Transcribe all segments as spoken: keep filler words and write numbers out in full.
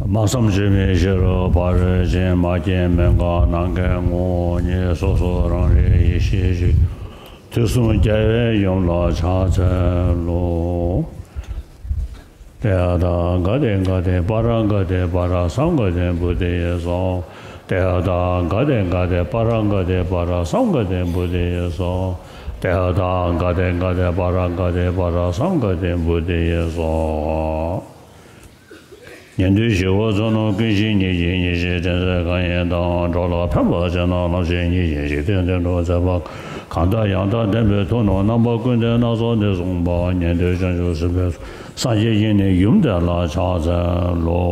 སྨྲ་བསམ་བརྗོད་མེད་ཤེས་རབ་ཕ་རོལ་ཕྱིན། མ་སྐྱེས་མི་འགག་ནམ་མཁའི་ངོ་བོ་ཉིད། སོ་སོ་རང་རིག་ཡེ་ཤེས་ཤིང་། དུས་གསུམ་རྒྱལ་བའི་ཡུམ་ལ་ཕྱག་འཚལ་ལོ། ཏདྱ་ཐཱ། ག་ཏེ་ག་ཏེ་པཱ་ར་ག་ཏེ་པཱ་ར་སཾ་ག་ཏེ་བོ་དྷི་ཡེ་སྭཱ་ཧཱ། ཏདྱ་ཐཱ། ག་ཏེ་ག་ཏེ་པཱ་ར་ག་ཏེ་པཱ་ར་སཾ་ག་ཏེ་བོ་དྷི་ཡེ་སྭཱ་ཧཱ། ཏདྱ་ཐཱ། ག་ཏེ་ག་ཏེ་པཱ་ར་ག་ཏེ་པཱ་ར་སཾ་ག་ཏེ་བོ་དྷི་ཡེ་སྭཱ་ཧཱ། ཉན་ཐོས་ཞི་བ་ཕྱོགས་རྣམས་ཀུན་ཤེས་ཉིད་ཀྱི་ཡེ་ཤེས་དྲན་མཛད་མཁའ་དབྱིངས་དང་། འགྲོ་ལ་ཕན་པར་བྱེད་རྣམས་ལམ་ཤེས་ཉིད་ཀྱི་འཇིག་རྟེན་དུ་འགྲོ་མཛད་པ། གང་དག་ཡང་དག་ལྡན་པའི་ཐུགས་རྣམས་རྣམ་པ་ཀུན་ཏུ་སྣ་ཚོགས་ནས་གསུངས་པ། ཉན་ཐོས་བྱང་ཆུབ་སེམས་དཔའི་ཚོགས། སངས་རྒྱས་ཀྱི་ནི་ཡུམ་དེ་ལ་ཕྱག་འཚལ་ལོ།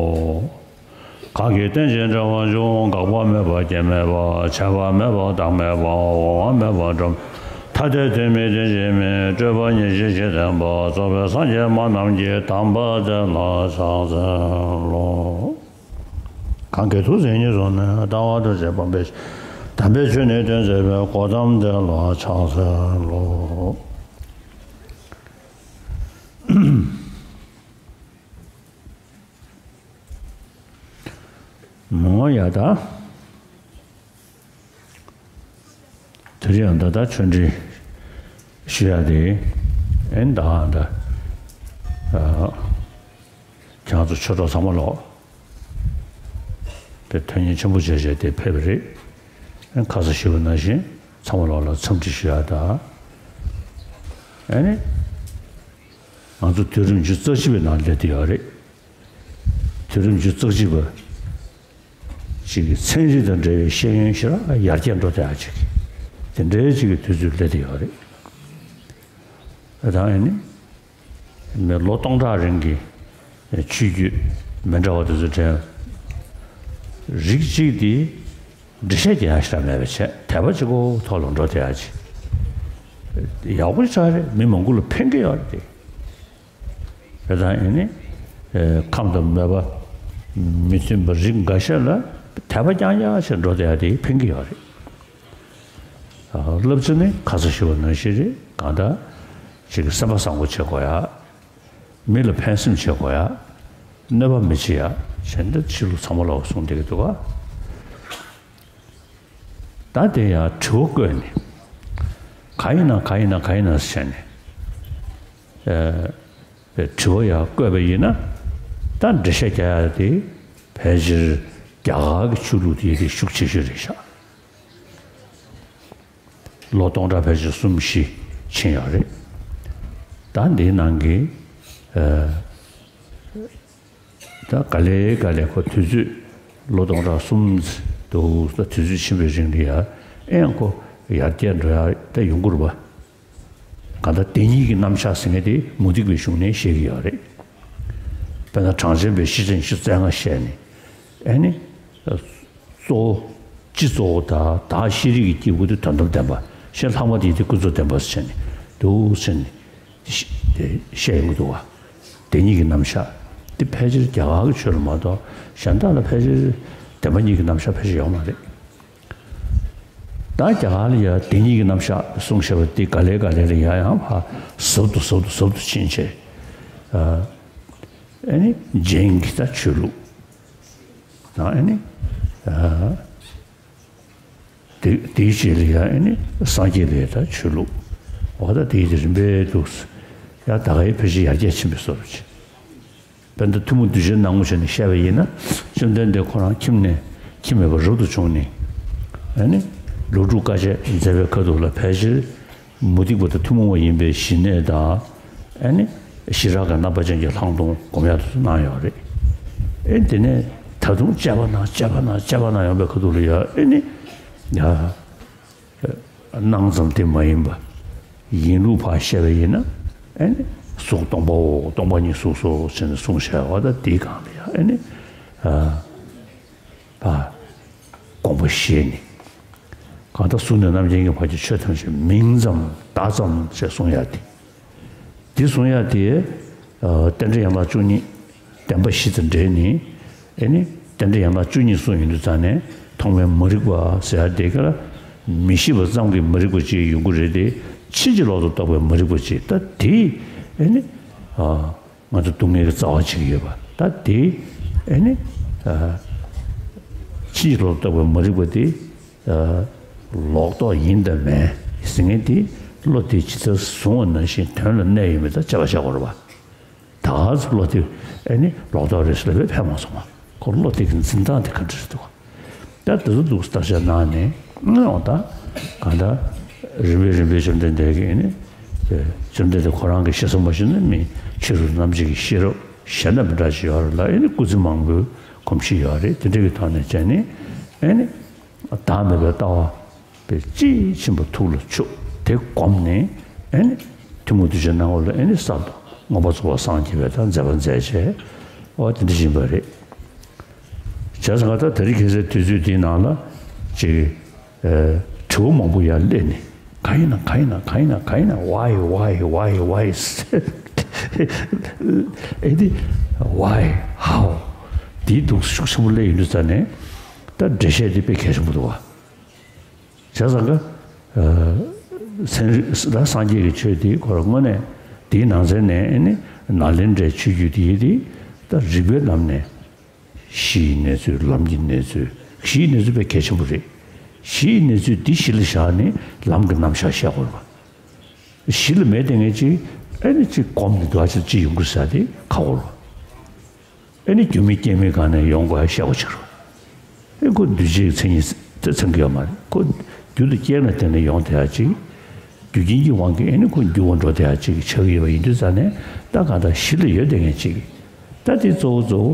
གང་གིས་རྟེན་ཅིང་འབྲེལ་བར་འབྱུང་། འགག་པ་མེད་པ་སྐྱེ་མེད་པ། ཆད་པ་མེད་པ་བདག་མེད་པ། འོང་བ་མེད་པ་འགྲོ་མེད་པ། ཐ་དད་དོན་མེད་དོན་གཅིག་མིན། སྤྲོས་པ་ཉེར་ཞི་ཞི་བརྟན་པ། རྫོགས་པའི་སངས་རྒྱས་སྨྲ་རྣམས་ཀྱི། དམ་པ་དེ་ལ་ཕྱག་འཚལ་ལོ། གང་གི་ཐུགས་བརྩེ་ཉེར་བཟུང་ནས། ལྟ་བ་ཐམས་ཅད་སྤང་བའི་ཕྱིར། དམ་པའི་ཆོས་ནི་སྟོན་མཛད་པའི། གོའུ་ཏམ་དེ་ལ་ཕྱག་འཚལ་ལོ། མོ་ཡ་ད། དེ་རིང་ཡང་ད་ལྟ་ཆོས་འབྲེལ་ཞུ་ཡ་དེ་ཨེ་ད་ད་ཨ་ཁྱེད་ཚོ་ཆོས་གྲོགས་ཚང་མ་ལོག་པའི་ཐུགས་མཉེས་ཆེན་པོ་བྱས་བྱས་དེ་ཕེབས་པ་རེད། ཨེ་ཁ་སང་ཞུས་པ་ནང་བཞིན་ཚང་མ་ལོག་ལ་འཚམས་འདྲི་ཞུ་ཡ་ད། ཨེ་ནི་ང་ཚོ་དུས་རིམ་བཅུ་རྩ་གཅིག་པའི་ནང་སླེབས་བསྡད་ཡོད་རེད། དུས་རིམ་བཅུ་རྩ་གཅིག་པ། ཅིག་གི་ཚན་རིག་དང་འབྲེལ་བའི་ཤེས་ཡོན་ཞེ་དྲག་ཡར་རྒྱས་འགྲོ་བསྡད་ཡ་ཅིག་དེ་འདྲའི་ཅིག་གི་དུས་ཚོད་སླེབས་བསྡད་ཡོད་རེད། ད་ཨ་ནི་མི་ལོ་སྟོང་ཕྲག་རིང་གི་ཆོས་བརྒྱུད་མི་འདྲ་བ་དེ་ཚོ་འདྲ་རིགས་གཅིག་དེ་འགྲེལ་བཤད་རྒྱག་ཡ་ཞེ་དྲག་མེད་པ་བྱས། དད་པ་གཅིག་པོ་ཐོག་ལ་འགྲོ་བསྡད་ཡ་ཅིག་ཡག་པོ་ཞེ་དྲག་རེད། མི་མང་པོ་ལ་ཕན་གྱི་ཡོད་རེད་དེ། དེ་དང་ཨེ་ནི། ཨེ། ཁམས་དང་མོས་པ་མི་མཐུན་པ་རིགས་འགའ་ཤས་ལ་དད་པ་རྐྱང་རྐྱང་ཞིག་འགྲོ་བསྡད་ཡ་དེ་ཕན་གྱི་ཡོད་རེད། ཨ། རླབས་ཆེན་ནི་ཁ་སང་ཞུས་པ་ནང་བཞིན་རེད། གང་ལྟར་ཅིག་གི་སེམས་པ་བཟང་པོ་བྱེད་དགོས་ཡ། མི་ལ་ཕན་སེམས་བྱེད་དགོས་ཡ། གནོད་པ་མི་བྱེད་ཡ། བྱས་ན་ཕྱི་ལོགས་ཚང་མ་ལ་གསུངས་བསྡད་ཀྱི་འདུག་ག། ད་དེ་ཡང་དྲི་བ་བཀོད་ནས། གང་ཡིན་ན་གང་ཡིན་ན་གང་ཡིན་ན་ཟེར་ནས། ཨེ། དྲི་བ་ཡང་བཀོད་པ་ཡིན་ན། ད་འགྲེལ་བཤད་རྒྱག་ཡ་དེ་ཕལ་ཆེར་རྒྱ་གར་གྱི་ཆོས་ལུགས་དེ་དེ་ཤུགས་ཆེ་ཤོས་རེད་ཤག། ལོ་སྟོང་ཕྲག་ཕལ་ཆེར་གསུམ་བཞི་ཕྱིན་ཡོད་རེད། ད་འདིའི་ནང་གི། ཨེ། ད་ག་ལེ་ག་ལེ་ཁོ་དུས་ཚོད་ལོ་སྟོང་ཕྲག་གསུམ་འདུག། ད་དུས་ཚོད་ཕྱིན་པའི་རིང་ལ་ཡ་ཨེ་ཡང་ཁོ་ཡར་རྒྱས་འགྲོ་ཡ་ད་ཡོང་གི་རེད་པ། གང་ལྟར་བདེན་གཉིས་ཀྱི་རྣམ་གཞག་ཟེར་མཁན་དེ་མུ་སྟེགས་པའི་གཞུང་ནས་བཤད་ཀྱི་ཡོད་རེད། དཔེར་ན་གྲངས་ཅན་པའི་སྤྱི་ཆིངས་བཅུ་རྩ་ལྔ་བཤད་ནས། ཨེ་ནི། གཙོ་བོ། སྤྱི་གཙོ་བོ་དང་བདག་ཤེས་རིག་གི་སྐྱེས་བུ་དེ་དོན་དམ་བདེན་པ། གཞན་ལྷག་མ་དེ་དེ་ཀུན་རྫོབ་བདེན་པ་ཟེར་ནས་འདུག་ཟེར་ནས་དེ་བཤད་ཡོང་གི་འདུག་བ། བདེན་གཉིས་ཀྱི་རྣམ་གཞག་དེ་ཕལ་ཆེར་རྒྱ་གར་གྱི་ཆོས་ལ་མ་གཏོགས་གཞན་དག་ལ་ཕལ་ཆེར་བདེན་པ་གཉིས་ཀྱི་རྣམ་གཞག་ཕལ་ཆེར་ཡོད་མ་རེད། ད་རྒྱ་གར་ལ་ཡང་བདེན་གཉིས་ཀྱི་རྣམ་གཞག་གསུངས་བཞག་པ་དེ་ག་ལེ་ག་ལེ་ལ་ཡང་ཡང་ཕར་ཟབ་ཏུ་ཟབ་ཏུ་ཟབ་ཏུ་ཕྱིན་བྱས། ཨ་ནི་ཇེན་གྱི་ད་ཆོས་ལུགས་དང་། ཨ་ནི། ཨ། དེ་དེའི་རྗེས་ལ་ཡང་ཨ་ནི་སངས་རྒྱས་པའི་ད་ཆོས་ལུགས། འོ་ད་དེའི་རིམ་པས་འདུག། ཡང་ད་ག་ཡི་ཕལ་ཆེར་ཡར་རྒྱས་ཕྱིན་པའི་བཟོ་འདྲ་ཅིག། དཔེར་ན་ཐུན་མོང་གདུལ་བྱའི་སྣང་ངོ་བྱས་ནས་བཤད་པ་ཡིན་ན། བཅོམ་ལྡན་འདས་ཁོ་རང་ཁྱིམ་ནས་ཁྱིམ་མེད་པར་རབ་ཏུ་བྱུང་ནས། ཨ་ནི་ལོ་དྲུག་དཀའ་སྤྱད་མཛད་པའི་ཁ་ཐུག་ལ་ཕལ་ཆེར་མུ་སྟེགས་པ་དང་ཐུན་མོང་བ་ཡིན་པའི་ཞི་གནས་དང་། ཨ་ནི་ཞི་རགས་ཀྱི་རྣམ་པ་ཅན་གྱི་ལྷག་མཐོང་སྒོམ་ཡག་དེ་ཚོ་གནང་ཡོད་རེད། ཨེ་དེ་ནས་ད་དུང་དཔྱད་པ་གནང་དཔྱད་པ་གནང་དཔྱད་པ་གནང་ཡོང་པའི་ཁ་ཐུག་ལ་ཡ་ཨེ་ནི་ཡ། སྣང་ཙམ་དེ་མ་ཡིན་པ། ཡིན་ལུགས་ཕར་བཤད་པ་ཡིན་ན། ཨེ་ནི་གཟུགས་སྟོང་པའོ། སྟོང་པ་ཉིད་གཟུགས་སོ་ཟེར་ནས་གསུངས་བཞག་པ། ད་དེའི་སྒང་ལ་ཡང་ཨེ་ནི། ཨ། ཕར་དགོངས་པ་བཞེས་ནས། གང་ལྟར་གཟུགས་ནས་རྣམ་མཁྱེན་གྱི་བར་གྱི་ཆོས་ཐམས་ཅད་མིང་ཙམ་བརྡ་ཙམ་ཞེས་གསུང་ཡ་དེ། འདི་གསུང་ཡ་དེ། ཨ། རྟེན་འབྲེལ་ཡན་ལག་བཅུ་གཉིས་བདེན་པ་བཞི་དང་འབྲེལ་ནས། ཨེ་ནི་རྟེན་འབྲེལ་ཡན་ལག་བཅུ་གཉིས་གསུངས་ཡོང་དུས་ཙང་ནས་ཐོག་མའི་མ་རིག་པ་ཟེར་ཡ་དེ་ག་ལ། མི་ཤེས་པ་ཙམ་གྱི་མ་རིག་པ་ཅིག་ཡོང་གི་རེད་དེ། ཕྱིན་ཅི་ལོག་ཏུ་རྟོགས་པའི་མ་རིག་པ་ཅིག། ད་དེ་ཨེ་ནི། ཨ། ང་ཚོ་སྡུག་བསྔལ་གྱི་རྩ་བ་ཅིག་ཡོད་པ། ད་དེ་ཨེ་ནི་ ཕྱིན་ཅི་ལོག་ཏུ་རྟོགས་པའི་མ་རིག་པ་དེ། ལོག་རྟོག་ཡིན་དང་མིན་ཟེར་མཁན་དེ། བློ་དེ་ཇི་ལྟར་བཟུང་བ་ནང་བཞིན་དོན་ལ་གནས་ཡོད་མེད་དང་དཔྱད་པ་བྱ་དགོས་རེད་པ། ད་ག་ཚོད་བློ་དེ་ཨེ་ནི་ལོག་རྟོག་རེད་ཟེར་ལབ་པས་ཕན་མ་སོང་བ། ཁོ་བློ་དེ་གི་འཛིན་སྟངས་དེ་ག་འདྲ་རེད་འདུག་ད་དེ་ཚོ་འདུག་བརྟག་དཔྱད་གནང་ནས་ཨང་ད་གང་ལྟར་རིམ་པས་རིམ་པས་བཅོམ་ལྡན་འདས་ཀྱིས་ཨེ་ནི་བཅོམ་ལྡན་འདས་ཁོ་རང་གི་ཤེས་སོ་མ་ཤེས་ན་མི་ཕྱི་རུ་རྣམ་འབྱེད་ཀྱི་ཤེས་རབ་གཞན་དང་མི་འདྲ་ཞིག་ཡོད་རེད་ལ། ཨེ་ནི་སྐུ་ཚེ་མང་པོའི་གོམས་གཤིས་ཡོད་རེད། དེ་འདྲ་གི་ཐོག་ནས་བྱས་ནས་ཨེ་ནི་བདག་མེད་པའི་ལྟ་བ། པའི་དཔྱིས་ཕྱིན་པ་ཐུགས་ལ་ཆུད་དེ་བསྒོམས་ནས་ཨེ་ནི་ཐུན་མོང་གདུལ་བྱའི་སྣང་བ་ལ་ཨེ་ནི་གསར་དུ་མངོན་པར་རྫོགས་པར་སངས་རྒྱས་པའི་ད་མཛད་པ་མཛད་བྱས་འོ་དེ་འདྲ་ཡིན་པ་རེད། བྱས་ཙང་ད་དེ་རིང་ཁ་སང་དུས་ཚོད་འདིའི་ནང་ལ་ཅིག་ཨེ་དྲི་བ་མང་པོ་ཡར་སླེབས་ནས་གང་ཡིན་ན་གང་ཡིན་ན་གང་ཡིན་ན་གང་ཡིན་ན་why why why why ཨེ་ནི་why how དེའི་འདུག་ཤུགས་ཆེན་པོ་སླེབས་ཡོང་དུས་ཙང་ནས་ད་འགྲེལ་བཤད་དེ་དཔེ་གལ་ཆེན་པོ་འདུག་བ། བྱས་ཙང་ཀ། ཚན་རིག་ལ་སངས་རྒྱས་ཀྱི་ཆོས་དེའི་སྐོར་དངོས་གནས་དེའི་ནང་ཚན་ནས་ཨེ་ནི་ནཱ་ལེནྡྲའི་ཆོས་བརྒྱུད་དེ་ཡིན་དེ་ད་རིག་པའི་ལམ་ནས་གཞི་ཡི་གནས་ཚུལ་ལམ་གྱི་གནས་ཚུལ་གཞི་ཡི་གནས་ཚུལ་དཔེ་གལ་ཆེན་པོ་རེད། གཞི་ཡི་གནས་ཚུལ་འདི་གཞི་ལ་བཞག་ནས་ལམ་གྱི་རྣམ་གཞག་བཤད་དགོས་རེད་བ། གཞི་ལ་མེད་དེ་ངས་ཅིག་ཨེ་ནི་ཅིག་གོམས་ནས་འདུག་ཅིག་ཅིག་ཡོང་དགོས་ས་དེ་ཁག་པོ་རེད་བ། ཨེ་ནི་རྒྱུ་མེད་རྐྱེན་མེད་སྒང་ནས་ཡོང་དགོས་ཡ་བཤད་དགོས་ཆགས་རེད། ཨེ་ཁོ་འདུས་བྱས་ཀྱི་མཚན་ཉིད་དེ་ཚང་གི་ཡོད་མ་རེད། ཁོ་རྒྱུ་དང་རྐྱེན་ལ་བརྟེན་ནས་ཡོང་བསྡད་ཡ་ཅིག་རྒྱུ་རྐྱེན་གྱི་དབང་གིས་ཨེ་ནི་ཁོ་འགྱུར་བ་འགྲོ་བསྡད་ཡ་ཅིག་ཆགས་ཀྱི་ཡོད་པ་ཡིན་དུས་ཙང་ནས་ད་གང་ལྟར་གཞི་ལ་ཡོད་བསྡད་མཁན་ཅིག་ད་དེ་གཙོ་བོ་གཙོ་བོ་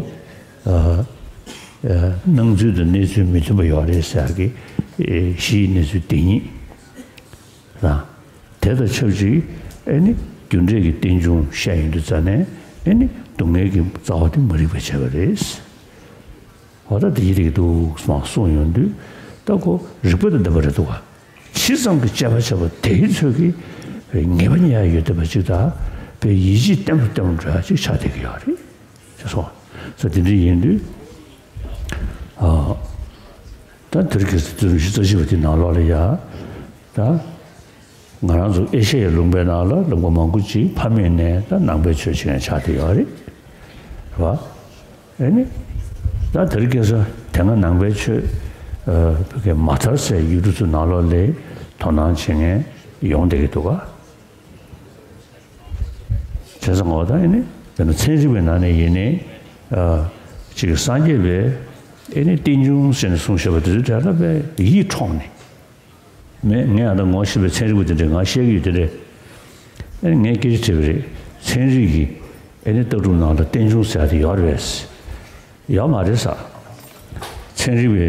ཨ་ཨ་སྣང་ཚུལ་དང་གནས་ཚུལ་མི་མཐུན་པ་ཡོད་རེད་ཟེར་ཡ་གི་ཨེ་གཞི་ཡི་གནས་ཚུལ་དེ་ཉིད་རང་། དེ་དང་ཆབས་ཅིག་ཨེ་ནི་རྒྱུ་འབྲས་ཀྱི་རྟེན་འབྱུང་བཤད་ཡོང་དུས་ཙ་ནས་ཨེ་ནི་སྡུག་བསྔལ་གྱི་རྩ་བ་དེ་མ་རིག་པས་བྱས་པ་རེད། འོ་ད་དེ་ཡི་རིགས་འདུག་སེ་གསུངས་ཡོང་དུས་ད་ཁོ་རིག་པ་དང་ལྡན་པ་རེད་འདུག་ག་ཇི་ཙམ་གྱི་དཔྱད་པ་བྱས་པ་དེའི་ཚོད་ཀྱིས་ངེས་པ་རྙེད་ཡ་ཡོད་བསྡད་པ་ཅིག་དང་དཔེ་ཡིད་ཆེས་བརྟན་པོ་བརྟན་པོ་འགྲོ་ཡ་ཅིག་ཆགས་བསྡད་ཀྱི་ཡོད་རེད། ཅེས་སོ། ས་དེ་འདྲ་ཡིན་དུས། ཨ། ད་དེ་རིང་ཁ་སང་བརྒྱད་ཅུ་རྩ་བཞི་པ་དེ་ནང་ལོགས་ལ་ཡ། ད། ང་རང་ཚོ་ཨེ་ཤ་ཡའི་ལུང་པའི་ནང་ལ་ལུང་པ་མང་པོ་ཅིག་ཕ་མེས་ནས་ད་ནང་པའི་ཆོས་བྱེད་མཁན་ཆགས་བསྡད་ཡོད་རེད། རེད་བ། ཨེ་ནི། ད་དེ་རིང་ཁ་སང་དེ་སྔ་ནང་པའི་ཆོས། ཨ། བོད་སྐད་མ་དར་སའི་ཡུལ་གྲུ་ཚོའི་ནང་ལོགས་ལ་དོ་སྣང་བྱེད་མཁན་ཡོང་བསྡད་ཀྱི་འདུག་ག་བྱས་ཙང་འོ་ད་ཨེ་ནི་དེ་ནི་ཚན་རིག་པའི་ནང་ནས་ཡིན་ནའི་ཨ་ཅིག་སངས་རྒྱས་པའི་ཨེ་ནི་རྟེན་འབྱུང་ཟེར་ནས་གསུངས་བཞག་པ་དེ་ཚོའི་གྲས་ལ་དཔེ་ཡིད་འཕྲོག་ནས་མེད། ངས་ཨ་ད་ངོ་ཤེས་པའི་ཚན་རིག་པ་དེ་འདྲས་ང་བཤད་ཀྱི་ཡོད་དེ་འདྲས་ཨེ་ནི་ངས་སྐད་ཆ་དྲིས་པ་རེད། ཚན་རིག་གི་ཨེ་ནི་ལྟ་གྲུབ་ནང་ལ་རྟེན་འབྱུང་ཟེར་ཡ་དེ་ཡོད་རེད་པས། ཡོད་མ་རེད་ཟེར། ཚན་རིག་པའི་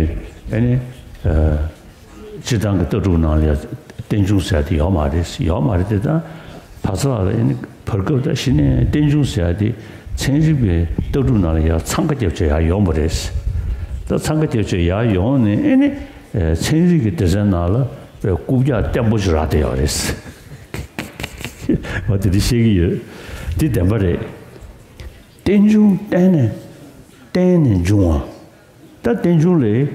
ཨེ་ནི་ཨ་སྤྱིར་བཏང་གི་ལྟ་གྲུབ་ནང་ལ་ཡང་རྟེན་འབྱུང་ཟེར་ཡ་དེ་ཡོད་མ་རེད། ཡོད་མ་རེད་དེ་ད་བར་སྐབས་ལ་ཨེ་ནི་བར་སྐབས་ད་གཞི་ནས་རྟེན་འབྱུང་ཟེར་ཡ་དེ་ཚན་རིག་པའི་ལྟ་གྲུབ་ནང་ལ་ཡང་འཚང་ཁ་རྒྱབ་བྱས་ཡར་ཡོང་བ་རེད། ད་འཚང་ཁ་རྒྱབ་བྱས་ཡར་ཡོང་ནས་ཨེ་ནི་ཨ་ཚན་རིག་གི་སྡེ་ཚན་ནང་ལ་དཔེ་རྐུབ་བཀྱག་བརྟན་པོ་ཞིག་རག་བསྡད་ཡོད་རེད། འོ་དེ་འདྲ་བཤད་ཀྱི་ཡོད། དེ་བདེན་པ་རེད། རྟེན་འབྱུང་བརྟེན་ནས་བརྟེན་ནས་འབྱུང་བ། ད་རྟེན་འབྱུང་ལས་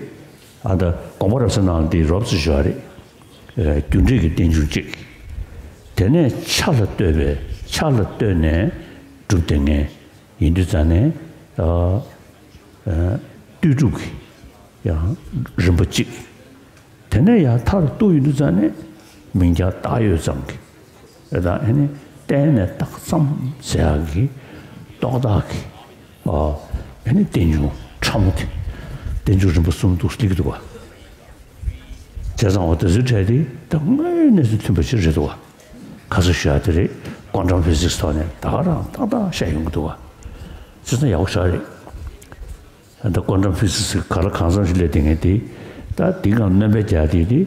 ཨ་ད་དགོངས་པ་རབ་གསལ་ནང་ལ་འདི་རོབ་ཙམ་ཞུ་བ་རེད། ཨ་རྒྱུ་འབྲས་ཀྱི་རྟེན་འབྱུང་གཅིག་དེ་ནས་ཆ་ལ་ལྟོས་པའི་ཆ་ལ་ལྟོས་ནས་གྲུབ་བསྡད་མཁན་ཡིན་དུས་ཙང་ནས་ཨ་ཨ་ལྟོས་གྲུབ་ཀྱི་ཡང་རིམ་པ་གཅིག་དེ་ནས་ཡང་མཐར་གཏུགས་ཡོང་དུས་ཙང་ནས་མིང་རྐྱང་བཏགས་ཡོད་ཙམ་གྱི། ཨེ་ད་ཨེ་ནི་བརྟེན་ནས་བཏགས་ཙམ་ཟེར་ཡག་གི་རྟོག་བཏགས་ཀྱི། ཨ་ཨེ་ནི་རྟེན་འབྱུང་ཕྲ་མོ་དེ། རྟེན་འབྱུང་རིམ་པ་གསུམ་འདུག་སླེབས་ཀྱི་འདུག་བ། བྱས་ཙང་འོ་དེ་ཚོའི་གྲས་དེ་ད་དངོས་གནས་སུ་མཐུན་པ་ཞིག་རེད་འདུག་བ། ཁ་སང་ཞུ་ཡག་དེ་རེད། ཀོན་ཊམ་ཕི་སིག་སི་ཐོག་ནས་ད་ག་རང་ཏག་ཏག་བཤད་ཡོང་གི་འདུག་བ། བྱས་ཙང་ཡག་པོ་ཞེ་དྲག་རེད། ད་ཀོན་ཊམ་ཕི་སིག་སི་ག་ལ་གང་འཚམ་ཞིག་སླེབས་བསྡད་མཁན་དེ། ད་དེ་སྒང་སྣོན་པ་རྒྱག་དེ་དེ།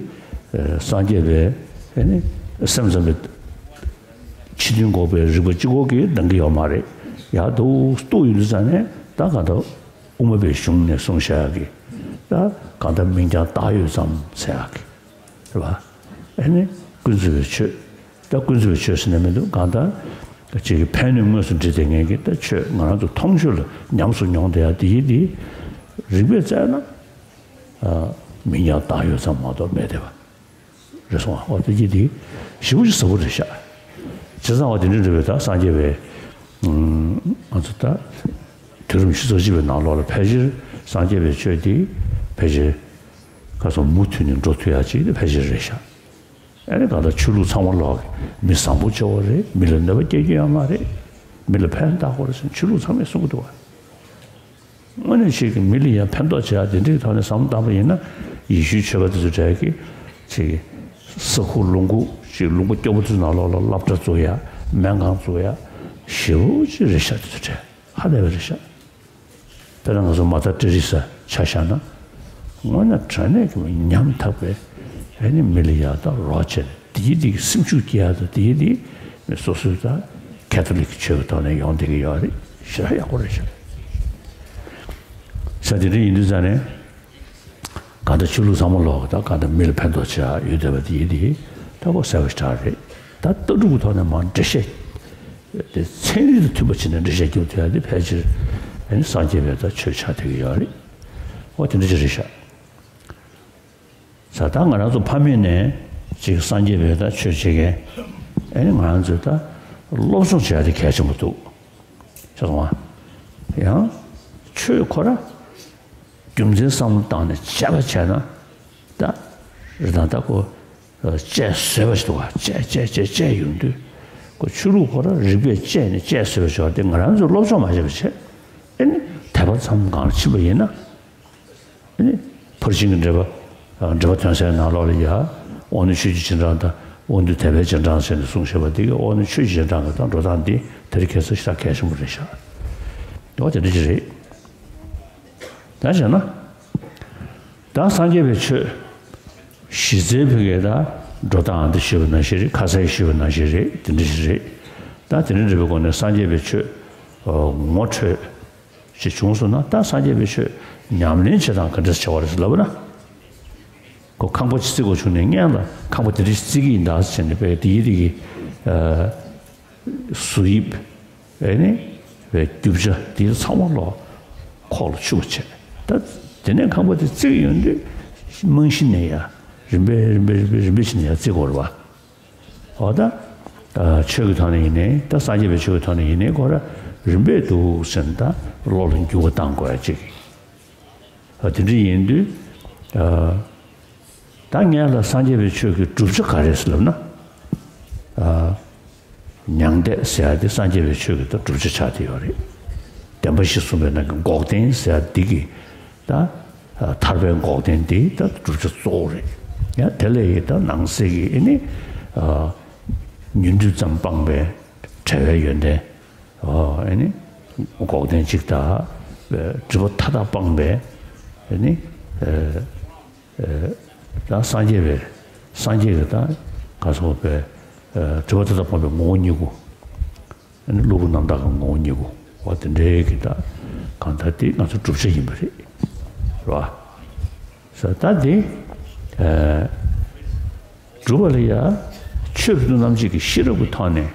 སངས་རྒྱས་པའི་ཨེ་ནི་སེམས་ཙམ་པའི་ཕྱི་དོན་འགོག་པའི་རིག་པ་གཅིག་པོ་གིས་འདང་གི་ཡོད་མ་རེད། ཡར་འདུག་སེ་གཏུགས་ཡོང་དུས་ཙང་ནས་ད་གང་ལྟར་དབུ་མ་པའི་གཞུང་ནས་གསུངས་བཞག་ཡག་གི། ད་གང་ལྟར་མིང་རྐྱང་བཏགས་ཡོད་ཙམ་ཟེར་ཡག་གི། རེད་བ། ཨེ་ནི་ཀུན་རྫོབ་པའི་ཆོས། ད་ཀུན་རྫོབ་པའི་ཆོས་ཟེར་ནས་མི་འདུག་གང་ལྟར་ཅིག་གི་ཕན་གནོད་དངོས་སུ་འདྲེས་བསྡད་མཁན་གྱི་ད་ཆོས་ང་རང་ཚོ་མཐོང་ཆོས་ལ་ཉམས་སུ་མྱོང་བསྡད་ཡག་དེ་ཡིན་དེ། རིགས་པས་བཙལ་ན་ཨ་མིང་རྐྱང་བཏགས་ཡོད་ཙམ་མ་གཏོགས་མེད་བསྡད་པ་རེད་སོང་བ། འོ་དེ་ཡིན་དེ་ཞེ་པོ་ཅིག་ཟབ་པོ་རེད་ཤག་བྱས་ཙང་འོ་དེ་འདྲ་འདྲ་བའི་ད་སངས་རྒྱས་པའི་ང་ཚོ་ད། དུས་རིམ་བཞི་ཚོགས་བཞི་པའི་ནང་ལོགས་ལ་ཕལ་ཆེར་ སངས་རྒྱས་པའི་ཆོས་དེ་ཕལ་ཆེར་ཁ་སང་མུ་མཐུད་ནས་འགྲོ་ཐུབ་ཡ་ཅིག་དེ་ཕལ་ཆེར་རེད་ཤག་ཨ་ནི་གང་ལྟར་ཆོས་ལུགས་ཚང་མ་ལོག་གི་མི་བཟང་པོ་ཆེ་བ་རེད། མི་ལ་གནོད་པ་སྐྱེལ་རྒྱུ་ཡོད་མ་རེད། མི་ལ་ཕན་བཏགས་དགོས་རེད་ཟེར་ཆོས་ལུགས་ཚང་མས་གསུང་གི་འདུག་བ། དངོས་གནས་ཅིག་གི་མི་ལ་ཡང་ཕན་ཐོགས་བྱེད་ཡ་དེ་འདྲའི་ཐོག་ནས་བསམ་བློ་བཏང་པ་ཡིན་ན། ཡེ་ཤུའི་ཆོས་པ་དེ་ཚོ་གྲས་ཀྱིས་ཅིག་གི་ས་ཁུག་ལུང་ཁུག་ཅིག་ལུང་པ་སྐྱོ་པོ་ཚོའི་ནང་ལོགས་ལ་སློབ་གྲྭ་བཙུགས་ཡ། སྨན་ཁང་བཙུགས་ཡ། ཞེ་པོ་ཅིག་རེད་ཤག་དེ་ཚོ་གྲས་ཧ་ལས་པ་རེད་ཤག་དཔེར་ན་ང་ཚོ་མ་ཏར་ཏྲེ་རི་ས་ཆ་བཞག་ན། དངོས་གནས་དྲང་གནས་ཀྱི་ཉམ་ཐག་པའི་ཨ་ནི་མི་ལ་ཡ་ད་རོགས་བྱས་ནས་དེའི་དེ་གི་སེམས་ཤུགས་སྐྱེ་ཡ་དང་། དེའི་དེ་མི་སོ་སོའི་ད་ཁེ་ཐོ་ལིག་གི་ཆོས་ཀྱི་ཐོག་ནས་ཡོང་བསྡད་ཀྱི་ཡོད་རེད། ཞེ་དྲག་ཡག་པོ་རེད་ཤག་ས་དེ་འདྲ་ཡིན་དུས་ཙང་ནས། གང་ལྟར་ཆོས་ལུགས་ཚང་མ་ལོག་གི་ད་གང་ལྟར་མི་ལ་ཕན་ཐོགས་བྱ་ཡོད་བསྡད་པ་དེ་ཡིན་དེ་ད་གོ་གསལ་པོ་ཞེ་དྲག་རེད། ད་ལྟ་གྲུབ་ཀྱི་ཐོག་ནས་མར་འགྲེལ་བཤད་དེ་ཚན་རིག་དང་མཐུན་པ་བྱས་ནས་འགྲེལ་བཤད་རྒྱག་ཐུབ་ཡ་དེ་ཕལ་ཆེར་ཨ་ནི་སངས་རྒྱས་པའི་ད་ཆོས་ཆགས་བསྡད་ཀྱི་ཡོད་རེད། འོ་དེ་འདྲ་ཅིག་རེད་ཤག་ས་ད་ང་རང་ཚོ་ཕ་མེས་ནས་ཅིག་སངས་རྒྱས་པའི་ད་ཆོས་བྱེད་མཁན་ཨ་ནི་ང་རང་ཚོས་ད་སློབ་སྦྱོང་བྱེད་ཡ་དེ་གལ་ཆེན་པོ་འདུག་ཤེས་སོང་ང་། ཡང་ཆོས་ཁོ་ར་རྒྱུ་མཚན་བསམ་བློ་བཏང་ནས་དཔྱད་པ་བྱས་ན། ད་རེད་དང་། ད་ཁོ་དཔྱད་བཟོས་པ་ཞིག་འདུག་བ། དཔྱད་དཔྱད་དཔྱད་དཔྱད་ཡོང་དུས་ཁོ་ཆོས་ལུགས་ཁོ་ར་རིག་པས་དཔྱད་ནས་དཔྱད་བཟོས་པ་ཞིག་བ་དེ་ང་རང་ཚོས་སློབ་སྦྱོང་མ་བྱས་པ་བྱས། ཨ་ནི་དད་པ་ཙམ་སྒང་ལ་ཕྱིན་པ་ཡིན་ན། ཨ་ནི་ཕར་ཕྱིན་གྱི་འགྲེལ་པ། འགྲེལ་པ་ཐོན་སའི་ནང་ལོགས་ལ་ཡ། དབང་རྣོན་ཆོས་ཀྱི་རྗེས་འབྲང་དང་དབང་རྟུལ་དད་པའི་རྗེས་འབྲང་ཟེར་ནས་གསུངས་བཞག་པ་འདི་གི་དབང་རྣོན་ཆོས་ཀྱི་རྗེས་འབྲང་གི་ད་འགྲོ་སྟངས་འདི་དེ་རིང་ཁ་སང་ཞེ་དྲག་གལ་ཆེན་པོ་རེད་ཤག་འོ་དེ་འདྲ་ཅིག་རེད། ད་བྱས་ན། ད་སངས་རྒྱས་པའི་ཆོས་གཞི་རྩའི་བོད་སྐད་ད་འགྲོ་སྟངས་འདི་ཞུས་པ་ནང་བཞིན་རེད། ཁ་གསལ་ཞུས་པ་ནང་བཞིན་རེད། དེ་འདྲ་ཞིག་རེད། ད་དེ་འདྲ་འདྲ་བའི་སྒོ་ནས་སངས་རྒྱས་པའི་ཆོས་ངོ་འཕྲོད་ཅིག་བྱུང་སོང་ན། ད་སངས་རྒྱས་པའི་ཆོས་ཉམས་ལེན་བྱེད་སྟངས་ག་འདྲ་བྱེད་པ་རེད་ཟེར་ལབ་ན། ཁོ་ཁང་པ་ཅིག་བརྩིགས་དགོས་བྱུང་ནས་སྔོན་ལ་ཁང་པ་དེ་འདྲ་ཞིག་བརྩིགས་ཀྱི་ཡིན་ད་ཟེར་ནས་པས་དེའི་དེ་གི་བཟོ་དབྱིབས། ཨེ་ནི། བའི་རྒྱུ་ཆ་དེ་ཚང་མ་ལོག་ཁོག་ལ་ཆུད་པ་བྱས། ད་དེ་ནས་ཁང་པ་དེ་བརྩིགས་ཡོང་དུས་རྨང་གཞི་ནས་ཡ་རིམ་པས་རིམ་པས་རིམ་པས་རིམ་པས་བྱས་ནས་ཡ་བརྩིགས་དགོས་རེད་བ། འོ་ད། ཆོས་ཀྱི་ཐོག་ནས་ཡིན་ནའི། ད་སངས་རྒྱས་པའི་ཆོས་ཀྱི་ཐོག་ནས་ཡིན་ནའི་ཁོ་ར་རིམ་པས་འདུག་ཟེར་ནས་ད་བློ་ལ་འགྱུར་བ་བཏང་དགོས་ཡ་གཅིག་དེ་འདྲ་ཡིན་དུས། ད་སྔོན་ལ་སངས་རྒྱས་པའི་ཆོས་ཀྱི་བསྒྲུབ་བྱ་ག་རེ་ཟེར་ལབ་ན། མྱང་འདས་ཟེར་ཡ་དེ་སངས་རྒྱས་པའི་ཆོས་ཀྱི་ད་བསྒྲུབ་བྱ་ཆགས་བསྡད་ཡོད་རེད། བདེན་པ་བཞི་གསུངས་པའི་ནང་གི་འགོག་བདེན་ཟེར་ཡ་འདི་གི་ད། ཐར་པའི་འགོག་བདེན་འདི་ད་བསྒྲུབ་བྱ་གཙོ་བོ་རེད། ཡང་དེ་ལས་ཡི་ད་ནང་གསེས་ཀྱི་ཨེ་ནི། ཉོན་སྒྲིབ་ཙམ་སྤངས་པའི་བྲལ་བའི་ཡོན་ཏན། ཨེ་ནི། འགོག་བདེན་གཅིག་དང་། སྒྲིབ་པ་མཐའ་དག་སྤངས་པའི་ཨེ་ནི། ད་སངས་རྒྱས་པའི། སངས་རྒྱས་ཀྱི་ད་ག་སོགས་པའི་སྒྲིབ་པ་མཐའ་དག་སྤངས་པའི་ངོ་བོ་ཉིད་སྐུ། ཨ་ནི་གློ་བུར་རྣམ་དག་གི་ངོ་བོ་ཉིད་སྐུ། འོ་དེ་འདྲའི་གི་ད་གང་ལྟར་དེ་ང་ཚོ་བསྒྲུབ་བྱ་ཡིན་པ་རེད། རེད་བ། ས་ད་དེ། སྒྲུབ་པ་ལ་ཡ། ཆོས་རབ་ཏུ་རྣམ་འབྱེད་ཀྱི་ཤེས་རབ་ཀྱི་ཐོག་ནས།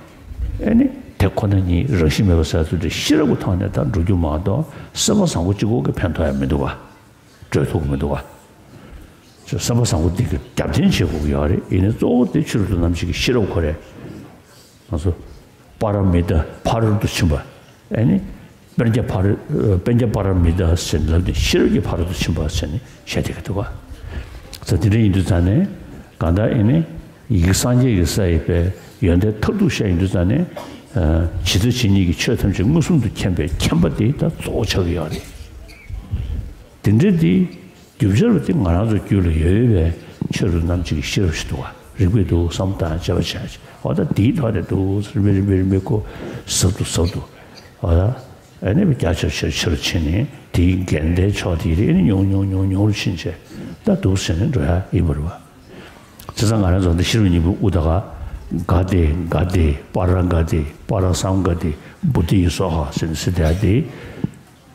ཨེ་ནི། དེ་ཁོ་ན་ཉིད་རང་བཞིན་མེད་པ་ཟེར་ཚུལ་དེ་ཤེས་རབ་ཀྱི་ཐོག་ནས་ད་འགྲོ་རྒྱུ་མ་གཏོགས་སེམས་པ་བཟང་པོ་གཅིག་པོ་གིས་ཕན་ཐོགས་ཡ་མི་འདུག་བ། གྲོལ་ཐུབ་ཀྱི་མི་འདུག་བ། སེམས་པ་བཟང་པོ་འདི་གི་རྒྱབ་རྟེན་བྱེད་དགོས་ཀྱི་ཡོད་རེད། ཡིན་ནའི་གཙོ་བོ་དེ་ཆོས་རབ་ཏུ་རྣམ་འབྱེད་ཀྱི་ཤེས་རབ་ཁོ་རེད། ང་ཚོ། པ་ར་མི་ཏ་ཕ་རོལ་ཏུ་ཕྱིན་པ། ཨེ་ནི། པཉྩ་ཕ་ར། པཉྩ་པ་ར་མི་ཏ་ཟེར་ནས་ལབ་ནས་ཤེས་རབ་ཀྱི་ཕ་རོལ་ཏུ་ཕྱིན་པ་ཟེར་ནས་བཤད་བསྡད་ཀྱི་འདུག་ག་ས་དེ་འདྲ་ཡིན་དུས་ཙང་ནས་གང་ལྟར་ཨེ་ནི། ཡི་གེ་སངས་རྒྱས་ཀྱི་ས་ཡི་པའི་ཡོན་ཏན་མཐར་ཐུག་བཤད་ཡིན་དུས་ཙང་ནས། ཇི་ལྟ་ཇི་སྙེད་ཀྱི་ཆོས་ཐམས་ཅད་མངོན་སུམ་དུ་མཁྱེན་པའི་མཁྱེན་པ་དེ་ད་གཙོ་བོ་ཆགས་ཀྱི་ཡོད་རེད། དེ་འདྲ་དེ། རྒྱུ་ཆ་རུ་དེ་ང་རང་ཚོ་རྒྱུད་ལ་ཡོད་པའི་ཆོས་རབ་ཏུ་རྣམ་འབྱེད་ཀྱི་ཤེས་རབ་ཞིག་འདུག་བ། རིག་པས་འདུག་བསམ་བློ་བཏང་དཔྱད་པ་བྱས། འོ་ད་དེའི་ཐོག་ནས་འདུག་རིམ་པས་རིམ་པས་རིམ་པས་ཁོ་ཟབ་ཏུ་ཟབ་ཏུ། འོ་ད་ཨ་ནི་རྒྱ་ཆེར་ཆེར་ཆེ་རུ་ཕྱིན་ནས་དེའི་འགལ་ཟླའི་ཕྱོགས་དེ་རེ་ཨ་ནི་ཉུང་ཉུང་ཉུང་ཉུང་རུ་ཕྱིན་བྱས་ད་འདུག་ཟེར་ནས་འགྲོ་ཡ་ཡིན་པ་རེད་བ། བྱས་ཙང་ང་རང་ཚོ་འདི་ཤེས་རབ་སྙིང་པོའི་དབུ་ད་ག་ག་ཏེ་ག་ཏེ་པ་ར་ག་ཏེ་པ་ར་སཾ་ག་ཏེ་བོ་དྷི་ཡེ་སྭཱ་ཧཱ་ཟེར་ནས་ཟེར་བསྡད་ཡ་དེ།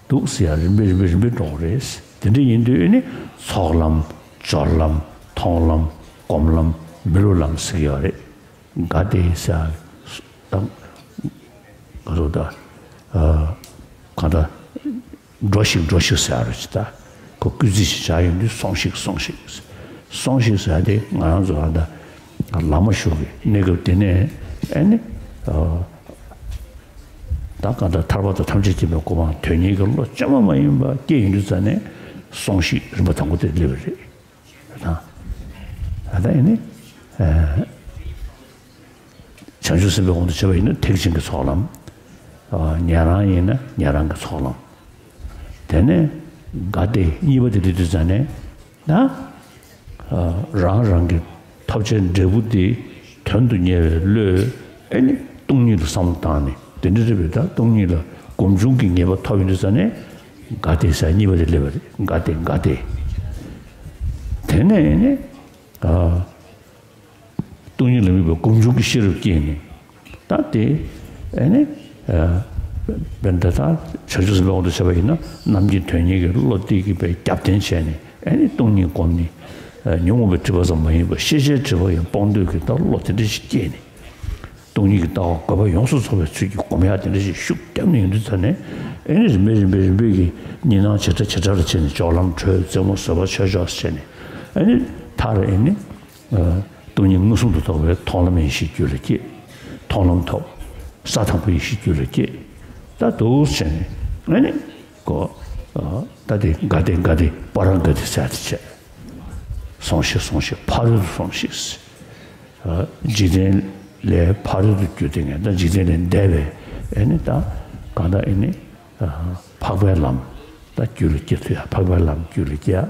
འདུག་ཟེར་ཡ་རིམ་པས་རིམ་པས་རིམ་པས་འགྲོ་གི་རེད། དེ་འདྲ་ཡིན་དུས་ཨེ་ནི་ཚོགས་ལམ། སྦྱོར་ལམ། མཐོང་ལམ། སྒོམ་ལམ། མི་སློབ་ལམ་ཟེར་གྱི་ཡོད་རེད། ག་དེ་ཟེར་ཡ་དང་། ག་རེ་ཟེར་ད། གང་ལྟར་འགྲོ་ཞིག་འགྲོ་ཞིག་ཟེར་ཡ་རེད་ཅེ་ད། ཁོ་སྐུལ་རྩིས་ཤིག་བྱ་ཡོང་དུས་སོང་ཞིག་སོང་ཞིག་སོང་ཞིག་ཟེར་ཡ་དེ་ང་རང་ཚོ་ད་ལྟ་བླ་མ་ཞིག་གི་གནས་སྐབས་དེ་ནས་ཨེ་ནི། ད་ ད་གང་ལྟར་ཐར་པ་དང་ཐམས་ཅད་མཁྱེན་པའི་གོ་འཕང་དོན་གཉེར་གྱི་བློ་བཅོས་མ་མ་ཡིན་པ་སྐྱེས་ཡོང་དུས་ཙ་ནས་སོང་ཞིག་རིམ་པ་དང་པོ་དེ་སླེབས་པ་རེད། ད་ད་ལྟ་ཡིན་ནི། བྱང་ཆུབ་སེམས་དཔའི་དབང་དུ་བྱས་པ་ཡིན་ན་ཐེག་ཆེན་གྱི་ཚོགས་ལམ། ཉན་རང་ཡིན་ན་ཉན་རང་གི་ཚོགས་ལམ། དེ་ནས་ག་དེ་གཉིས་པ་དེ་སླེབས་དུས་ཙ་ནས་ན། རང་རང་གི་ཐོབ་བྱའི་འབྲས་བུ་དེ་དོན་དུ་གཉེར་བའི་བློས་ཨེ་ནི་སྟོང་ཉིད་ལ་བསམ་བློ་བཏང་ནས་དེ་འདྲ་རེད་པས། ད་སྟོང་ཉིད་ལ་སྒོམ་བྱུང་གི་ངེས་པ་ཐོབ་ཡོང་དུས་ཙ་ནས་ག་དེ་ཟེར་གཉིས་པ་དེ་སླེབས་པ་རེད། ག་དེ་ག་དེ། དེ་ནས་ཨེ་ནི། སྟོང་ཉིད་ལ་དམིགས་པའི་སྒོམ་བྱུང་གི་ཤེས་རབ་སྐྱེས་ནས། ད་དེ་ཨེ་ནི། དཔེར་ན་ད་བྱང་ཆུབ་སེམས་དཔའི་དབང་དུ་བྱས་པ་ཡིན་ན་རྣམ་མཁྱེན་དོན་གཉེར་གྱི་བློ་དེ་གིས་པའི་རྒྱབ་རྟེན་བྱས་ནས་ཨེ་ནི་སྟོང་ཉིད་བསྒོམས་ནས། ཉོན་མོངས་པའི་སྒྲིབ་པ་ཙམ་མ་ཡིན་པར་ཤེས་བྱའི་སྒྲིབ་པ་ཡང་སྤོང་འདོད་ཀྱི་ད་བློ་དེ་འདྲ་ཞིག་སྐྱེས་ནས། སྟོང་ཉིད་ཀྱི་ལྟ་བ་དགོས་པ་ཡོངས་སུ་རྫོགས་པའི་ཚུལ་གྱིས་སྒོམ་ཡག་དེ་འདྲ་ཞིག་ཤུགས་བརྒྱབ་ནས་ཡོང་དུས་ཙ་ནས་ཨེ་ནི་རིམ་པས་རིམ་པས་རིམ་པས་ཀྱིས་གཉིས་སྣང་ཇེ་ཕྲ་ཇེ་ཕྲ་ལ་ཕྱིན་ནས་སྦྱོར་ལམ་གྲོལ། རྩེ་མོ་བཟོད་པ་ཆོས་མཆོག་ཟེར་ནས་ཨེ་ནི་མཐར་ཨེ་ནི། སྟོང་ཉིད་མངོན་སུམ་དུ་རྟོགས་པའི་མཐོང་ལམ་ཡེ་ཤེས་རྒྱུད་ལ་སྐྱེས། མཐོང་ལམ་ཐོབ། ས་དང་པོ་ཡེ་ཤེས་རྒྱུད་ལ་སྐྱེས། ད་འདུག་བྱས་ནས་ཨེ་ནི་གོ། ད་དེ་ག་དེ་ག་དེ་པ་ར་ག་དེ་ཟེར་དེ་བྱས། སོང་ཞིག་སོང་ཞིག་ཕ་རོལ་ཏུ་སོང་ཞིག་འཇིག་རྟེན་ལས་ཕ་རོལ་ཏུ་གྱུར་ཏེ་ངས་ད་འཇིག་རྟེན་ལས་འདས་པའི་ཨེ་ནི་ད་གང་ལྟར་ཨེ་ནི། འཕགས་པའི་ལམ་ད་རྒྱུད་ལ་སྐྱེ་ཐུབ་ཡ། འཕགས་པའི་ལམ་རྒྱུད་ལ་སྐྱེ་ཡ།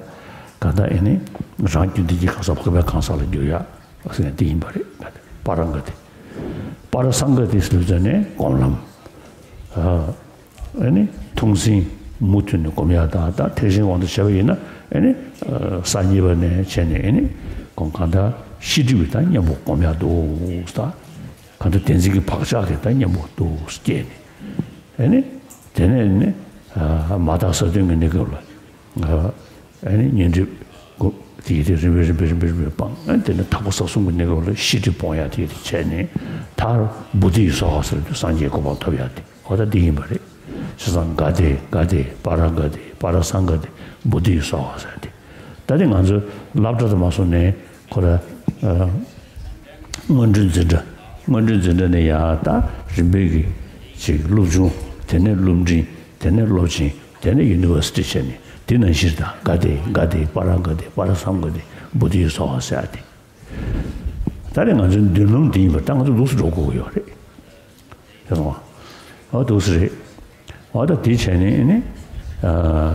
གང་ལྟར་ཨེ་ནི་རང་རྒྱུད་འདི་ཉིད་གང་ཟག་འཕགས་པའི་གང་ཟག་ལ་འགྱུར་ཡ་ཟེར་ཡ་འདི་ཡིན་པ་རེད། པ་ར་ག་དེ། པ་ར་སང་ག་དེ་ཟེར་ཙ་ནས་སྒོམ་ལམ། ཨེ་ནི་ཐུགས་འཛིན་མུ་མཐུད་ནས་སྒོམ་ཡ་དང་། ད་ཐེག་ཆེན་དབང་དུ་བྱས་པ་ཡིན་ན་ཨེ་ནི་ས་གཉིས་པ་ནས་བྱས་ནས་ཨེ་ནི་སྒོམ། གང་ལྟར་ཤེས་སྒྲིབ་ཀྱི་ད་གཉེན་པོ་སྒོམ་ཡ་འདུག་ད། གང་ལྟར་བདེན་འཛིན་གྱི་བག་ཆགས་ཀྱི་ད་གཉེན་པོ་འདུག་སྐྱེས་ནས། ཨེ་ནི། དེ་ནས་ནི། མ་དག་ས་བདུན་གྱི་གནས་སྐབས་ལ། ཨེ་ནི་ཉོན་སྒྲིབ་དགུ་དེ་ཡི་དེ་རིམ་པས་རིམ་པས་རིམ་པས་རིམ་པས་སྤངས། ཨེ་དེ་ནས་ཐེག་པ་ས་གསུམ་གྱི་གནས་སྐབས་ལ་ཤེས་སྒྲིབ་སྤོང་ཡ་དེ་ཡི་དེ་བྱས་ནས་མཐར་བོ་དྷི་ཡི་སྭཱ་ཧཱ་ཟེར་དུས་སངས་རྒྱས་གོ་འཕང་ཐོབ་ཡ་དེ་འོ་ད་འདི་ཡིན་པ་རེད། བྱས་ཙང་ག་དེ་ག་དེ་པ་ར་ག་དེ་པ་ར་སང་ག་དེ་བོ་དྷི་ཡི་སྭཱ་ཧཱ་ཟེར་ཡ་དེ། ད་དེ་ང་ཚོས་སློབ་གྲྭ་དུ་མ་སོང་ནས་ཁོ་ར། སྔོན་འགྲོའི་འཛིན་གྲྭ། སྔོན་འགྲོའི་འཛིན་གྲྭ་ནས་ཡང་ད་རིམ་པས་ཀྱི་ཅིག་སློབ་ཆུང་། དེ་ནས་སློབ་འབྲིང་། དེ་ནས་སློབ་ཆེན། དེ་ནས་ཡུ་ནི་ཝར་སི་ཊི་བྱས་ནས་དེ་ནང་བཞིན་ད་ག་དེ་ག་དེ་པ་ར་ག་དེ་པ་ར་སང་ག་དེ་བོ་དྷི་ཡི་སྭཱ་ཧཱ་ཟེར་ཡ་དེ། ད་རེས་ང་ཚོའི་མདུན་ལམ་འདི་ཡིན་པ་ད་ང་ཚོ་ལུགས་སུ་འགྲོ་དགོས་ཀྱི་ཡོད་རེད། ཡོང་བ། འོ་འདུག་སེ་རེད། འོ་ད་དེ་བྱས་ནས་ནི།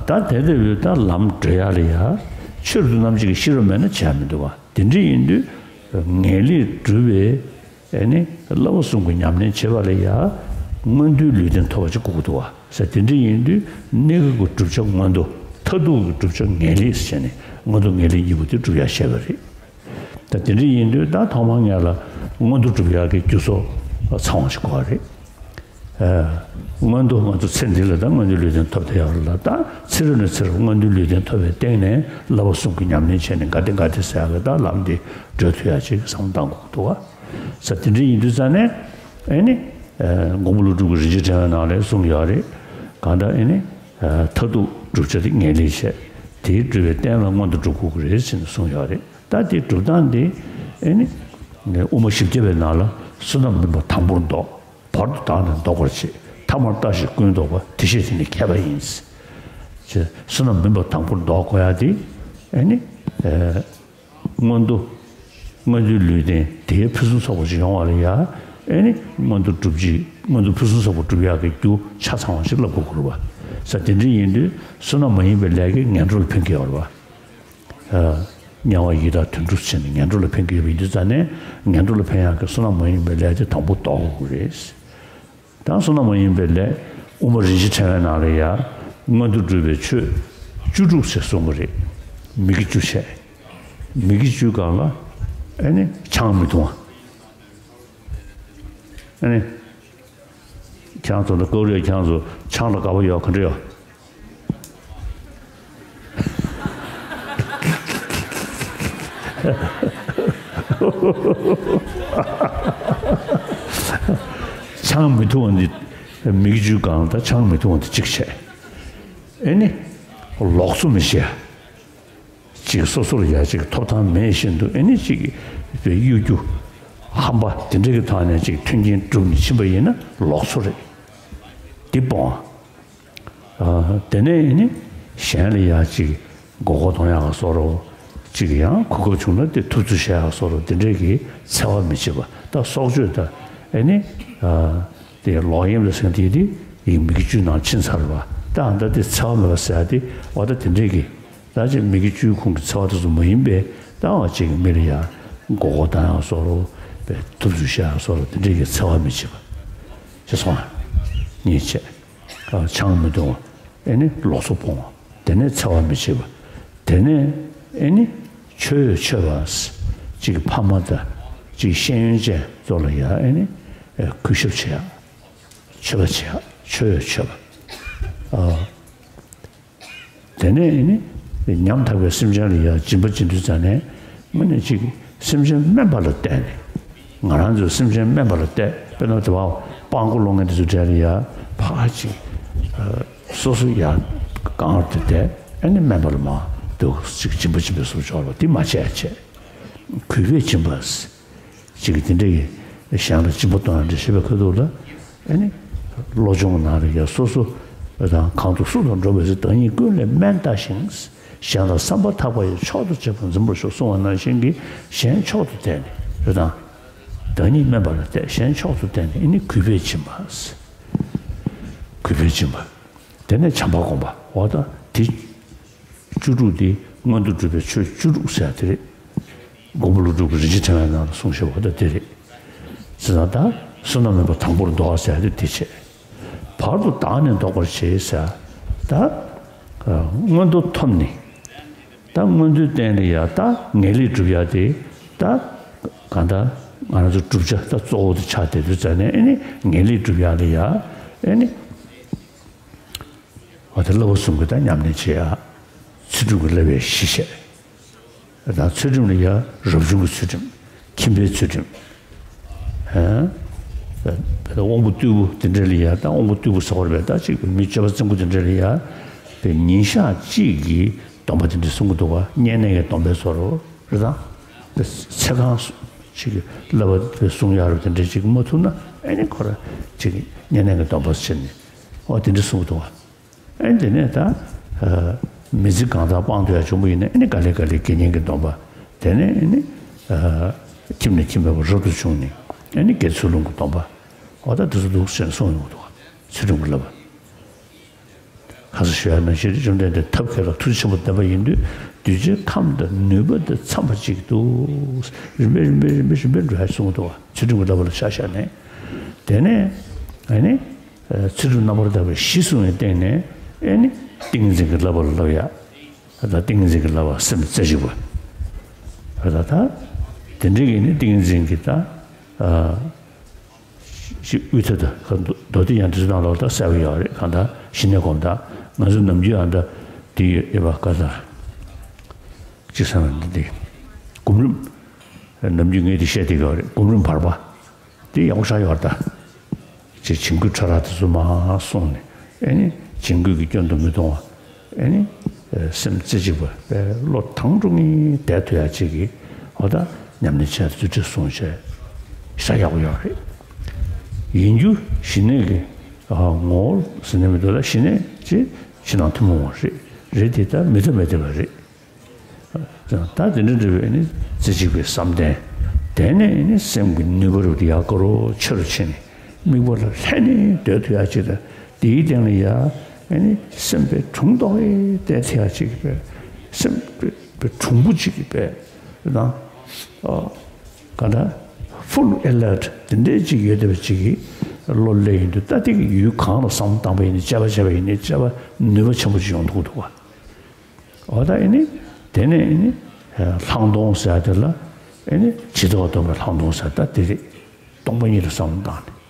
ད་དེ་ལྟ་བུའི་ད་ལམ་བགྲོད་ཡ་ལ་ཡ། ཆོས་རབ་ཏུ་རྣམ་འབྱེད་ཀྱི་ཤེས་རབ་མེད་ན་བྱ་མི་འདུག་བ། དེ་འདྲ་ཡིན་དུས། ངེས་ལེགས་སྒྲུབ་པའི་ཨེ་ནི་བསླབ་པ་གསུམ་གྱི་ཉམས་ལེན་བྱེད་པ་ལ་ཡ། མངོན་མཐོའི་ལུས་རྟེན་ཐོབ་པ་ཅིག་དགོས་ཀྱི་འདུག་བ། ཟེར་དེ་འདྲ་ཡིན་དུས་གནས་སྐབས་ཀྱི་བསྒྲུབ་བྱ་མངོན་མཐོ། མཐར་ཐུག་གི་བསྒྲུབ་བྱ་ངེས་ལེགས་ཟེར་ནས་མངོན་མཐོ་ངེས་ལེགས་གཉིས་པོ་དེ་སྒྲུབ་ཡ་བཤད་པ་རེད། ད་དེ་འདྲ་ཡིན་དུས་ད་ཐོག་མར་ངེད་ལ་མངོན་མཐོ་སྒྲུབ་ཡག་གི་རྒྱུ་ཚོགས་ཚང་བ་ཞིག་དགོས་པ་རེད། མངོན་མཐོ་ང་ཚོ་ཚེ་འདི་ལ་ད་མངོན་མཐོའི་ལུས་རྟེན་ཐོབ་བསྡད་ཡོད་རེད་ལ། ད་ཚེ་རབས་ནས་ཚེ་རབས་མངོན་མཐོའི་ལུས་རྟེན་ཐོབ་པའི་སྟེང་ནས་བསླབ་པ་གསུམ་གྱི་ཉམས་ལེན་བྱས་ནས་ག་དེ་ག་དེ་ཟེར་ཡག་གི་ད་ལམ་འདི་བགྲོད་ཐུབ་ཡག་ཅིག་བསམ་བློ་གཏང་དགོས་ཀྱི་འདུག་བ། ས་དེ་འདྲ་ཡིན་དུས་ཙང་ནས་ཨེ་ནི། མགོན་པོ་ཀླུ་སྒྲུབ་ཀྱི་རིན་ཆེན་ཕྲེང་བའི་ནང་ལ་གསུངས་ཡོད་རེད། གང་ལྟར་ཨེ་ནི། མཐར་ཐུག་བསྒྲུབ་བྱ་དེ་ངེས་ལེགས་བྱས། དེའི་སྒྲུབ་པའི་རྟེན་ལ་མངོན་མཐོ་སྒྲུབ་དགོས་ཀྱི་རེད་ཟེར་ནས་གསུངས་ཡོད་རེད། ད་དེ་སྒྲུབ་སྟངས་དེ་ཨེ་ནི། དབུ་མ་བཞི་བརྒྱ་པའི་ནང་ལ་བསོད་ནམས་སྨིན་པ་དང་པོར་བཟློག་བར་དུ་བདག་ནི་བཟློག་པར་བྱེད། ཐ་མར་ལྟ་ཞིག་ཀུན་བཟློག་པ། དེ་ཤེས་དེ་ནི་མཁས་པ་ཡིན། ཅེས་བསོད་ནམས་སྨིན་པ་དང་པོར་བཟློག་དགོས་ཡ་དེ་ཨེ་ནི། མངོན་མཐོ། མངོན་མཐོའི་ལུས་རྟེན་དེའི་ཕུན་སུམ་ཚོགས་པ་ཞིག་ཡོང་བ་ལ་ཡ། ཨེ་ནི་མངོན་མཐོ་སྒྲུབ་ཅིག་མངོན་མཐོ་ཕུན་སུམ་ཚོགས་པ་སྒྲུབ་ཡག་གི་རྒྱུ་ཆ་ཚང་བ་ཞིག་བསླབ་དགོས་ཀྱི་རེད་བ། ས་དེ་འདྲ་ཡིན་དུས་བསོད་ནམས་མ་ཡིན་པའི་ལས་ཀྱིས་ངན་འགྲོ་ལ་ཕན་གྱི་ཡོད་རེད་བ། དམྱལ་བ་ཡི་དྭགས་དུད་འགྲོ་ཟེར་ནས་ངན་འགྲོ་ལ་ཕན་གྱི་ཡོད་པ་ཡིན་དུས་ཙང་ནས་ངན་འགྲོ་ལ་ཕན་ཡག་གི་བསོད་ནམས་མ་ཡིན་པའི་ལས་དེ་དང་པོ་ལྡོག་དགོས་ཀྱི་རེད། ད་བསོད་ནམས་མ་ཡིན་པའི་ལས་དབུ་མ་རིན་ཆེན་ཕྲེང་བའི་ནང་ལ་ཡ། མངོན་མཐོ་སྒྲུབ་པའི་ཆོས་བཅུ་དྲུག་ཅེས་གསུངས་པ་རེད། མི་དགེ་བཅུ་བྱས། མི་དགེ་བཅུའི་སྒང་ལ་ཨེ་ནི་ཆང་མི་འཐུང་བ། ཨེ་ནི་ཁྱེད་རང་ཚོ་ལ་ཀོ་རི་ཡ་ཁྱེད་རང་ཚོ་ཆང་ལ་དགའ་པོ་ཡོད་ག་འདྲ་ཡོད། ཆང་མི་འཐུང་བ་འདི། མི་དགེ་བཅུའི་སྒང་ལ་ད་ཆང་མི་འཐུང་བ་འདི་གཅིག་བྱས། ཨེ་ནི། ལོག་འཚོ་མི་བྱེད། ཅིག་སོ་སོར་ཡ་ཅིག་ཐོབ་ཐང་མེད་བཞིན་དུ་ཨེ་ནི་ཅིག་གཡོ་སྒྱུ། ཧམ་པ་དེ་འདྲ་གི་ཐོག་ནས་ཅིག་མཐུན་རྐྱེན་བསྒྲུབས་ནས་ཕྱིན་པ་ཡིན་ན་ལོག་འཚོ་རེད། འདི་སྤོང་བ། ཨ། དེ་ནས་ནི་གཞན་ལ་ཡ་ཅིག་མགོ་སྐོར་གཏོང་ཡག་བཟོ་འདྲ། ཅིག་ཡང་གོ་སྐབས་བྱུང་ན་དེ་ཐུབ་ཚོད་བྱེད་ཡག་བཟོ་འདྲ། དེ་འདྲས་ཀྱི་འཚེ་བ་མི་བྱེད་པ། ད་སྲོག་གཅོད་དང་ཨེ་ནི། ཨ། དེ་ལོག་གཡེམ་ལ་ཟེར་དེ་དེ་ཡིག་མི་གི་བཅུའི་ནང་ཕྱིན་ཚར་བ། ད་ཨ་ད་དེ་འཚེ་བ་མེད་པ་ཟེར་ཡ་དེ་འོ་ད་དེ་འདྲས་ཀྱི། ད་ཅིག་མི་གི་བཅུའི་ཁོངས་ཀྱི་འཚེ་བ་དེ་ཚོ་མ་ཡིན་པའི། ད་འོ་ཅིག་མི་ལ་ཡ་མགོ་སྐོར་གཏོང་ཡག་བཟོ་འདྲ། པའི་ཐུབ་ཚོད་བྱེད་ཡག་བཟོ་འདྲ། དེ་འདྲས་ཀྱི་འཚེ་བ་མི་བྱེད་པ། ཅེས་སོང་། ཉེས་བྱས། ཨ། ཆང་མི་འཐུང་བ། ཨེ་ནི་ལོག་འཚོ་སྤོང་བ། དེ་ནས་འཚེ་བ་མི་བྱེད་པ། དེ་ནས་ཨེ་ནི་ཆོས་མཆོད་པ། ཅིག་ཕ་མ་དང་ཅིག་ཤེས་ཡོན་ཅན་ཚོ་ལ་ཡ་ཨེ་ནི། ཨེ། གུས་ཞབས་བྱེད་ཡག་མཆོད་པ་བྱེད་ཡག་མཆོད་པ་བྱེད་པ། ཨ། དེ་ནས་ཨེ་ནི་ཉམ་ཐག་པའི་སེམས་ཅན་ལ་ཡ་སྦྱིན་པ་བྱེད་དུས་ཙ་ནས་དངོས་གནས་ཅིག་སེམས་ཅན་དམན་པ་ལ་བལྟས་ནས། ང་རང་ཚོའི་སེམས་ཅན་དམན་པ་ལ་བལྟས། དཔེར་ན་དེ་བ་སྤྲང་པོ་སློང་མཁན་དེ་ཚོ་གྲས་ལ་ཡ་ཕར་ཅིག། ཨ། སོ་སོ་ཡ་གང་དུ་བལྟས། ཨེ་ནི་དམན་པ་ལ་མར་འདུག་ཅིག་སྦྱིན་པ་སྦྱིན་པའི་བཟོ་འཇོག་ལ་དེ་མ་བྱས་བྱས། གུས་པས་སྦྱིན་པ། ཅིག་གིས་དེ་འདྲ་གི་གཞན་ལ་སྦྱིན་པ་གཏོང་ཡག་འདྲ་བྱེད་པའི་ཁ་ཐུག་ལ། ཨེ་ནི། བློ་སྦྱོང་ནང་ལ་ཡ་སོ་སོ་དང་གང་དུ་སུ་དང་འགྲོགས་པའི་ཚེ། བདག་ཉིད་ཀུན་ལས་དམན་ལྟ་ཞིང་། གཞན་ལ་བསམ་པ་ཐག་པ་ཡིས། མཆོག་ཏུ་གཅེས་པར་འཛིན་པར་ཤོག་གསུངས་པ་ནང་བཞིན་གྱི་གཞན་མཆོག་ཏུ་བལྟས་ནས་རེད་དང་། བདག་ཉིད་དམན་པ་ལ་བལྟས། གཞན་མཆོག་ཏུ་བལྟས་ནས་ཨེ་ནི་གུས་པས་སྦྱིན་པ། གུས་པས་སྦྱིན་པ། དེ་ནས་བྱམས་པ་སྒོམ་པ། འོ་ད་དེ། བཅུ་དྲུག་དེ་མངོན་དུ་གྲུབ་པའི་ཆོས་བཅུ་དྲུག་ཟེར་ཡ་དེ་རེད། མགོན་པོ་ཀླུ་སྒྲུབ་ཀྱིས་རིན་ཆེན་ཕྲེང་བའི་ནང་ལ་གསུངས་བཞག་པ་ད་དེ་རེད། ཟེར་ན་ད་བསོད་ནམས་མེད་པ་དང་པོར་ལྡོག་ཟེར་ཡ་དེ་དེ་བྱས། བར་དུ་བདག་ནི་ལྡོག་པར་བྱེད་ཟེར་ཡ། ད་མངོན་མཐོ་ཐོབ་ནས། ད་མངོན་མཐོའི་སྟེང་ལ་ཡ་ད་ངེས་ལེགས་སྒྲུབ་ཡ་དེ། ད་གང་ལྟར་ང་རང་ཚོ་བསྒྲུབ་བྱ་ད་གཙོ་བོ་དེ་ཆགས་བསྡད་དུས་ཙ་ནས་ཨེ་ནི་ངེས་ལེགས་སྒྲུབ་ཡ་ལ་ཡ་ཨེ་ནི། འོ་དེ་བསླབ་པ་གསུམ་གྱི་ད་ཉམས་ལེན་བྱེད་ཡ། ཚུལ་ཁྲིམས་ཀྱི་བསླབ་པའི་གཞི་བྱས། ད་ཚུལ་ཁྲིམས་ལ་ཡ་རབ་བྱུང་གི་ཚུལ་ཁྲིམས། ཁྱིམ་པའི་ཚུལ་ཁྲིམས། ཧན། ད་དབང་པོ་རྟུལ་པོ་དེ་འདྲ་ལ་ཡ་ད་དབང་པོ་རྟུལ་པོ་ཟེར་བ་རེད་པས། ད་ཅིག་མི་སྤྱོད་པ་རྩིང་པོ་དེ་འདྲ་ལ་ཡ། དེ་ཉིན་ཞག་གཅིག་གི་སྡོམ་པ་དེ་འདྲ་གསུང་གི་འདུག་པ། བསྙེན་གནས་ཀྱི་སྡོམ་པའི་བཟོ་འདྲ་རེད་དང་། དེ་ཚེ་གང་ཅིག་གི་བསླབ་པ་དེ་གསུང་ཡ་རུ་དེ་འདྲ་ཅིག་མ་ཐུབ་ན་ཨེ་ནི་ཁོ་ར་ཅིག་བསྙེན་གནས་ཀྱི་སྡོམ་པ་བྱས་ནས། འོ་དེ་འདྲ་གསུང་གི་འདུག་པ། ཨེ་དེ་ནས་ད། ཨ། མི་ཚེ་གང་ཟག་སྤང་ཐུབ་ཡ་བྱུང་བ་ཡིན་ན་ཨེ་ནི་ག་ལེ་ག་ལེ་དགེ་བསྙེན་གྱི་སྡོམ་པ། དེ་ནས་ཨེ་ནི། ཨ། ཁྱིམ་ནས་ཁྱིམ་མེད་པར་རབ་ཏུ་བྱུང་ནས་ཨེ་ནི་དགེ་ཚུལ་སློང་གི་སྡོམ་པ། འོ་ད་དེ་ཚོ་འདུག་ཟེར་གསུངས་ཡོང་གི་འདུག་ཚུལ་ཁྲིམས་ཀྱི་བསླབ་པ། ཁ་སང་ཞུ་ཡ་ནང་བཞིན་བཅོམ་ལྡན་འདས་ཐབས་མཁས་ལ་ཐུགས་རྗེ་ཆེན་པོ་ལྡན་པ་ཡིན་དུས་གདུལ་བྱའི་ཁམས་དང་ནུས་པ་དང་འཚམ་པ་ཅིག་ཏུ། རིམ་པས་རིམ་པས་རིམ་པས་རིམ་པས་འགྲོ་ཡ་གསུངས་འདུག་ཚུལ་ཁྲིམས་ཀྱི་བསླབ་པ་ལ་ཆ་བཞག་ནས། དེ་ནས་ཨེ་ནི། ཨ། ཚུལ་ཁྲིམས་རྣམ་པར་དག་པའི་གཞི་བཟུང་བའི་སྟེང་ནས་ཨེ་ནི་ཏིང་ངེ་འཛིན་གྱི་བསླབ་པ་ལ་བསླབ་ཡ། ད་ཏིང་ངེ་འཛིན་གྱི་བསླབ་པ་སེམས་རྩེ་གཅིག་པ། ད་ད་དེ་འདྲའི་གི་ནི་ཏིང་ངེ་འཛིན་གྱི་ད། ཨ། ཞིག་དབུས་མཐའ་དང་མདོ་སྡེ་ཡང་དེ་ཚོ་ནང་ལོགས་ད་གསལ་པོ་ཡོད་རེད། གང་ལྟར་ཞི་གནས་སྒོམ་སྟངས་ང་ཚོ་ནམ་རྒྱུན་ཨ་ད་དེ་ཡོད་ཨེ་བ་ཀ་ད་ཅི་ཟེར་ན་འདི་སྒོམ་རིམ། ནམ་རྒྱུན་ངས་དེ་བཤད་བསྡད་ཡོད་རེད། སྒོམ་རིམ་བར་པ་དེ་ཡག་པོ་ཆགས་ཡོད་རེད་ད། ཅེས་བྱིང་རྒོད་ཕྲ་རགས་དེ་ཚོ་མར་སོང་ནས་ཨེ་ནི་བྱིང་རྒོད་ཀྱི་སྐྱོན་དུ་མི་གཏོང་བ། ཨེ་ནི་སེམས་རྩེ་གཅིག་པ་བློ་ཐང་དྲུག་གཉིས་བསྡད་ཐུབ་ཡ་ཅིག་གི་འོ་ད་ཉམས་ལེན་བྱས་ཚུལ་ཁྲིམས་སྲུང་བྱས་ཤ་ཡག་པོ་ཡོད་རེད། ཡིན་རྒྱུ་ཞི་གནས་ཀྱི་ངོ་བོ་ཟེར་ནས་མི་འདུག་ད་ཞི་གནས་ཅེས་ཕྱི་ནང་ཐུན་མོང་བ་རེད། རེད་དེ་ད་མི་ཐ་མི་དད་པ་རེད། ད་དེ་འདྲ་འདྲ་བའི་ནི་རྩེ་གཅིག་པའི་བསམ་གཏན། དེ་ནས་ནི་སེམས་ཀྱི་ནུས་པ་རུ་ཡག་ག་རོ་ཆེ་རུ་ཕྱིན་ནས་དམིགས་པ་ལ་ལྷན་ནེ་སྡོད་ཐུབ་ཡག་ཅིག་དང་། དེའི་སྟེང་ལ་ཡ་ཨེ་ནི་སེམས་པའི་དྲུང་ཏོག་གེ་བསྡད་ཐུབ་ཡག་ཅིག་པས། སེམས་པའི་དྲུང་པོ་ཅིག་པས་དང་། ག་འདྲ་full alert དེ་འདྲའི་ཅིག་ཡོད་བསྡད་པ་ཅིག་གིས་བློ་སླེབས་ཡོང་དུས། ད་དེ་གི་ཡུལ་གང་ལ་བསམ་བཏང་པ་ཡིན་ནའི་དཔྱད་པ་བྱས་པ་ཡིན་ནའི་དཔྱད་པ་ནུས་པ་ཆེན་པོ་ཅིག་ཡོང་ཐུབ་ཀྱི་འདུག་ག་འོ་ད་ཨེ་ནི། དེ་ནས་ཨེ་ནི། ལྷག་མཐོང་ཟེར་ཡ་དེ་ལ་ཨེ་ནི་ཇི་ལྟ་བ་རྟོགས་པའི་ལྷག་མཐོང་ཟེར་ད་དེ་རེད། སྟོང་པ་ཉིད་ལ་བསམ་བློ་བཏང་ནས།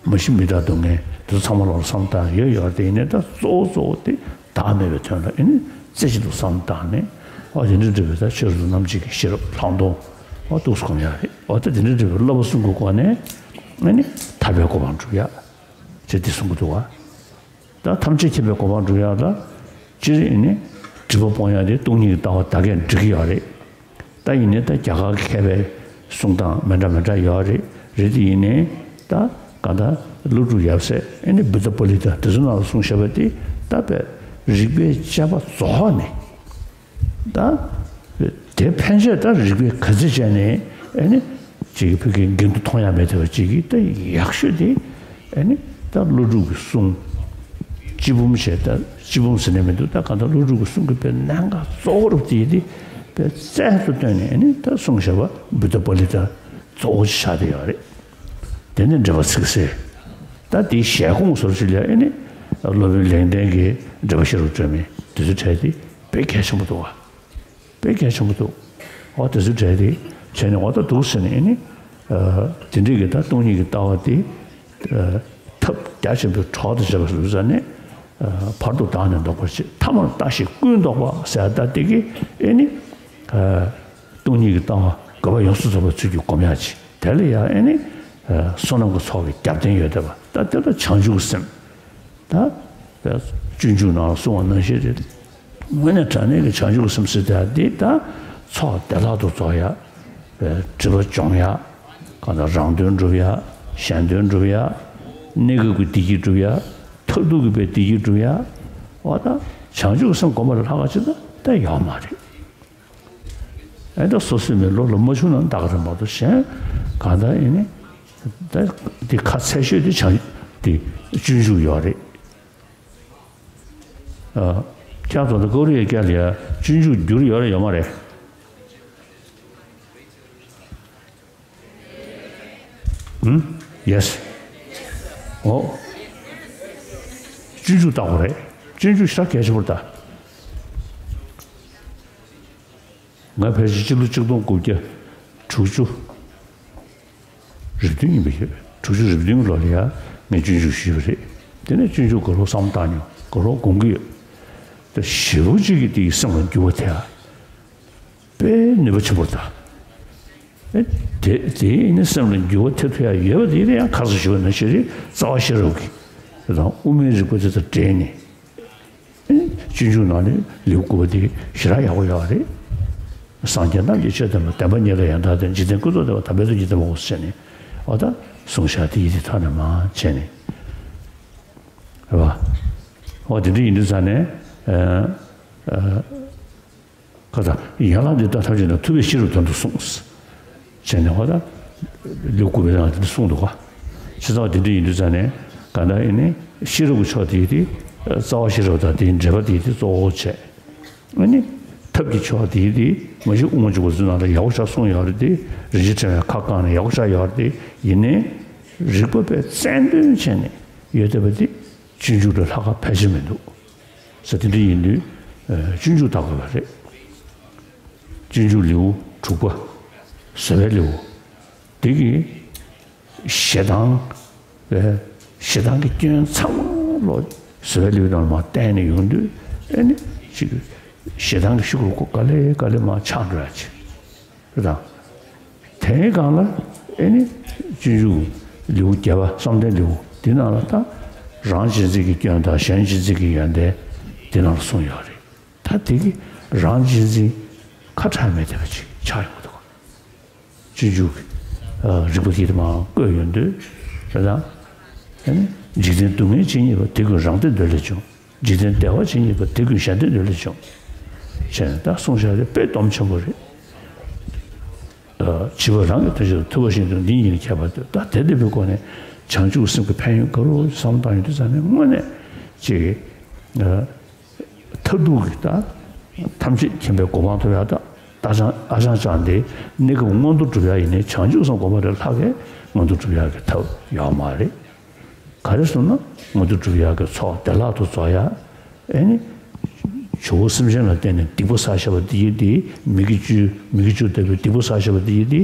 མ་གཞི་མི་རྟག་སྡུག་བསྔལ་དེ་ཚོ་ཚང་མ་ལ་བསམ་བློ་བཏང་ཡོད་ཡོད་རེད། དེ་ཡིན་ནའི་ད་གཙོ་བོ་གཙོ་བོ་དེ་བདག་མེད་པའི་དོན་ལ་ཨེ་ནི་རྩེ་གཅིག་ཏུ་བསམ་བློ་བཏང་ནས། འོ་དེ་འདྲ་འདྲ་བའི་ད་ཆོས་རབ་ཏུ་རྣམ་འབྱེད་ཀྱི་ཤེས་རབ་ལྷག་མཐོང་འོ་འདུག་སེ་སྒོམ་ཡ་རེད། འོ་ད་དེ་འདྲ་འདྲ་བའི་བསླབ་པ་གསུམ་གྱི་སྒོ་ནས་ཨེ་ནི་ཐར་པའི་གོ་འཕང་སྒྲུབ་ཡ་ཅེས་དེ་གསུང་གི་འདུག་ག་ད་ཐམས་ཅད་མཁྱེན་པའི་གོ་འཕང་སྒྲུབ་ཡག་ལ། སྤྱིར་ཨེ་ནི་སྒྲིབ་པ་སྤོང་ཡག་དེ་སྟོང་ཉིད་ཀྱི་ལྟ་བ་ད་གས་འགྲིག་གི་ཡོད་རེད། ད་ཡིན་ནའི་ད་རྒྱ་གར་གྱི་མཁས་པའི་གསུང་སྟངས་མི་འདྲ་མི་འདྲ་ཡོད་རེད། རེད་དེ་ཡིན་ནའི་ད་ གང་ལྟར་ཀླུ་སྒྲུབ་ཡབ་སྲས་ཨེ་ནི་བུདྡྷ་པཱ་ལི་ཏ་དེ་ཚོ་ནང་ལ་གསུངས་བཞག་པ་དེ་ད་དཔེ་རིག་པའི་དཔྱད་པ་རྫོགས་ནས། ད་དེ་ཕན་ཆད་ད་རིག་པའི་ག་ཚད་བྱས་ནས་ཨེ་ནི་ཅིག་བོད་ཀྱི་འགལ་འདུ་མཐོང་ཡ་མེད་བསྡད་པ་ཅིག་གིས་ད་ཡག་ཤོས་དེ་ཨེ་ནི་ད་ཀླུ་སྒྲུབ་ཀྱི་གསུང་། སྤྱི་འབུམ་བྱས་ད་སྤྱི་འབུམ་ཟེར་ནས་མི་འདུག་ད་གང་ལྟར་ཀླུ་སྒྲུབ་ཀྱི་གསུང་གི་དཔེ་གནད་འགག་གཙོ་བོ་རུ་དེ་དེ་དཔེ་རྩལ་དུ་བཏོན་ནས་ཨེ་ནི་ད་གསུངས་བཞག་པ་བུདྡྷ་པཱ་ལི་ཏ་གཙོ་བོ་ཆགས་བསྡད་ཡོད་རེད། དེ་ནི་འགྲེལ་པ་ཚིག་གསལ། ད་དེའི་ཞལ་གོང་སོར་ཞིག་ལ་ཨེ་ནི་སློབ་དཔོན་ལེགས་ལྡན་གྱིས་འགྲེལ་པ་ཤེས་རབ་སྒྲོན་མེ་དེ་ཚོ་བྲིས་ཏེ་དཔེ་གལ་ཆེན་པོ་འདུག་བ། དཔེ་གལ་ཆེན་པོ་འདུག་འོ་དེ་ཚོ་བྲིས་ཏེ་བྱས་ནས་འོ་ད་འདུག་ཟེར་ནས་ཨེ་ནི་དེ་འདྲའི་གི་ད་སྟོང་ཉིད་ཀྱི་ལྟ་བ་དེ་ཐབས་རྒྱ་ཆེན་པོའི་གྲོགས་དང་བཅས་པ་ཟུར་ཟ་ནས་བར་དུ་བདག་ནི་བཟློག་པར་བྱེད། ཐ་མར་བརྟགས་ཤིང་ཀུན་བཟློག་པ་ཟེར་ད་དེ་གི་ཨེ་ནི། སྟོང་ཉིད་ཀྱི་ལྟ་བ་དགོས་པ་ཡོངས་སུ་རྫོགས་པའི་ཚུལ་གྱིས་སྒོམ་ཡག་ཅིག་དེ་ལ་ཡང་ཨེ་ནི། བསོད་ནམས་ཀྱི་ཚོགས་ཀྱི་རྒྱབ་རྟེན་ཡོད་བསྡད་པ་ད་དེ་ལ་བྱང་ཆུབ་ཀྱི་སེམས། ད། སྤྱོད་འཇུག་ནང་གསུངས་པ་ནང་བཞིན་རེད། དངོས་གནས་དྲང་གནས་ཀྱི་བྱང་ཆུབ་ཀྱི་སེམས་ཟེར་དེ་ད་ཚོགས་བདེ་བླག་ཏུ་རྫོགས་ཡག་སྒྲིབ་པ་སྦྱོང་ཡག་གང་ལྟར་རང་དོན་སྒྲུབ་ཡག་གཞན་དོན་སྒྲུབ་ཡག་གནས་སྐབས་ཀྱི་བདེ་སྐྱིད་སྒྲུབ་ཡག་མཐར་ཐུག་གི་བདེ་སྐྱིད་སྒྲུབ་ཡག་འོ་ད་བྱང་ཆུབ་ཀྱི་སེམས་སྒོམ་པ་ལས་ལྷག་པ་ཅིག་ད་ད་ཡོད་མ་རེད། ཨེ་ད་སོ་སོའི་མི་ལོ་ལ་མ་བྱུང་ན་འདག་རེད་མ་གཏོགས་གཞན་གང་ལྟར་ཨེ་ནི། ད་འདི་ཁ་ཚད་ཤོས་དེ་བྱང་དེ་སྤྱོད་འཇུག་ཡོད་རེད། ཨ། ཁྱེད་ཚོ་ད་ཀོ་རི་ཡའི་སྐད་ལ་ཡ་སྤྱོད་འཇུག་བསྒྱུར་ཡོད་རེད་ཡོད་མ་རེད། ཨུམ། ཡེ་སི། ཨོ། སྤྱོད་འཇུག་ལྟ་བུ་རེད། སྤྱོད་འཇུག་ཞེ་དྲག་གལ་ཆེན་པོ་རེད་ད། ང་ཕལ་ཆེར་སྤྱི་ལོ་ཆིག་སྟོང་དགུ་བརྒྱ་དྲུག་ཅུ་རེ་བདུན་ཡིན་པ་ཡོད། དྲུག་ཅུ་རེ་བདུན་གྱི་ལོ་ལ་ཡང་ངས་སྤྱོད་འཇུག་ཞུས་པ་རེད། དེ་ནས་སྤྱོད་འཇུག་ག་ལོ་བསམ་བློ་བཏང་མྱོང་། ག་ལོ་དགོངས་ཀྱི་ཡོད། ད་ཞེ་པོ་ཅིག་གིས་དེའི་སེམས་ལ་འགྱུར་བ་ཐེབས་ཡ་དཔེ་ནུས་པ་ཆེན་པོ་རེད་ད། ཨེ། དེ་དེ་ནི་སེམས་ལ་འགྱུར་བ་ཐེབས་ཐུབ་ཡ་ཡོད་པ་དེ་ཡང་ཁ་སང་ཞུས་པ་ནང་བཞིན་རེད། རྩ་བ་ཤེས་རབ་ཀྱི་དང་དབུ་མའི་རིགས་པ་དེ་དང་འབྲེལ་ནས། སྤྱོད་འཇུག་ནང་ནས་ལེའུ་དགུ་པ་དེ་ཞེ་དྲག་ཡག་པོ་ཡོད་རེད། སངས་རྒྱས་རྣམས་ཀྱི་ཆོས་བསྟན་པ། བདེན་པ་ཉིད་ལ་ཡང་དག་ལྡན། འཇིག་རྟེན་ཀུན་རྫོགས་བདེ་བ་དམ་པའི་ཆོས་ཀྱི་བདེ་བའོ་ཟེར་ནས་འོ་ད་གསུངས་བཞག་དེ་ཡིན་དེ་ཐོག་ནས་མ་བྱས་ནས་རེད་བ། འོ་དེ་འདྲ་ཡིན་དུས་ཙང་ནས་ཨ་ཨ། ཁ་ཚ་ཡན་ལག་འདི་དག་ཐམས་ཅད་ནི་ཐུབ་པས་ཤེས་རབ་དོན་དུ་གསུངས། བྱས་ནས་ཧོ་ད། ལེའུ་དགུ་པའི་ནང་དེ་འདྲ་གསུངས་འདུག་ག་བྱས་ཙང་དེ་འདྲ་ཡིན་དུས་ཙང་ནས་གང་ལྟར་ཡིན་ནི་ཤེས་རབ་ཀྱི་ཕྱོགས་དེ་དེ་རྩ་བ་ཤེས་རབ་དང་དེའི་འགྲེལ་པ་དེ་དེ་གཙོ་བོ་བྱས། ཨ་ནི་ཐབས་ཀྱི་ཕྱོགས་དེ་དེ་མ་གཞི་དབུ་མ་འཇུག་པ་ཚོའི་ནང་ལ་ཡག་པོ་ཞིག་གསུངས་ཡོད་རེད་དེ། རིན་ཆེན་ཕྲེང་བའི་ཁ་བསྐངས་ནས་ཡག་པོ་ཞིག་ཡོད་རེད་དེ། ཡིན་ནའི་རིགས་པ་དཔེ་རྩལ་འདོན་བྱས་ནས་ཡོད་བསྡད་པ་དེ་སྤྱོད་འཇུག་ལས་ལྷག་པ་ཕལ་ཆེར་མི་འདུག་ཟེར་དེ་འདྲ་ཡིན་དུས། ཨ། སྤྱོད་འཇུག་ལྟ་དགོས་པ་རེད། སྤྱོད་འཇུག་ལེའུ་དྲུག་པ། བཟོད་པའི་ལེའུ། འདི་གིས་ཞེ་སྡང་། ཨ། ཞེ་སྡང་གི་སྐྱོན་ཚང་མ་ལོ་བཟོད་པའི་ལེའུ་ནང་ལ་མར་བསྟན་ནས་ཡོང་དུས་ཨེ་ནི་ཅིག་ཞེ་སྡང་གི་ཤུགས་ཀྱིས་ག་ལེ་ག་ལེ་མར་ཆག་འགྲོ་ཡ་ཅིག་རེད་དང་། དེའི་སྒང་ལ་ཨེ་ནི་སྤྱོད་འཇུག་ལེའུ་བརྒྱད་པ་བསམ་གཏན་ལེའུ་འདི་ནང་ལ་ད་རང་གཅེས་འཛིན་གྱི་སྐྱོན་དང་གཞན་གཅེས་འཛིན་གྱི་ཡོན་ཏན་འདི་ནང་ལ་གསུངས་ཡོད་རེད། ད་དེ་གི་རང་གཅེས་འཛིན་ཁ་ཁྲལ་མེད་བསྡད་པ་ཅིག་ཆགས་ཡོང་གི་འདུག་སྤྱོད་འཇུག་གི་རིགས་པ་དེ་མར་བཀོད་ཡོང་དུས་རེད་དང་། ཨེ་ནི་འཇིག་རྟེན་སྡུག་བསྔལ་ཇི་སྙེད་པ། དེ་ཀུན་རང་བདེ་འདོད་ལས་བྱུང་། འཇིག་རྟེན་བདེ་བ་ཇི་སྙེད་པ། དེ་ཀུན་གཞན་བདེ་འདོད་ལས་བྱུང་། བྱས་ནས་ད་གསུངས་བཞག་དེ་དཔེ་སྡོམ་ཆེན་པོ་རེད། ཨ། བྱིས་པ་རང་གི་དོན་ཆེད་དུ་ཐུབ་པ་བཞིན་དུ་འདི་ཉིད་ལ་མཁས་པར་འདོད། ད་དེ་འདྲ་བའི་སྒོ་ནས་བྱང་ཆུབ་སེམས་ཀྱི་ཕན་ཡོན་ག་རེ་བསམ་བློ་བཏང་ཡོང་དུས་ཙང་ནས་དངོས་གནས་ཅིག་ཨ། མཐར་ཐུག་གི་ད་ཐམས་ཅད་མཁྱེན་པའི་གོ་འཕང་ཐོབ་ཡག་ད་ཨ་ཅང་ཨ་ཅང་ཅང་དེ་གནས་སྐབས་མངོན་མཐོ་སྒྲུབ་ཡག་ཡིན་ནའི་བྱང་ཆུབ་སེམས་སྒོམ་པ་ལས་ལྷག་གི་མངོན་མཐོ་སྒྲུབ་ཡག་གི་ཐབས་ཡོད་མ་རེད། ག་རེ་ཟེར་ན་མངོན་མཐོ་སྒྲུབ་ཡག་གི་ཚོགས་བདེ་བླག་ཏུ་རྫོགས་ཡག་ཨེ་ནི། ཇོ་བོ་སེམས་ཅན་ལ་བརྟེན་ནས་སྡིག་པ་བསགས་བཞག་པ་འདི་ཡིན་ཏེ། མི་དགེ་བཅུ་མི་དགེ་བཅུ་ལྟ་བུའི་སྡིག་པ་བསགས་བཞག་པ་འདི་ཡིན་ཏེ།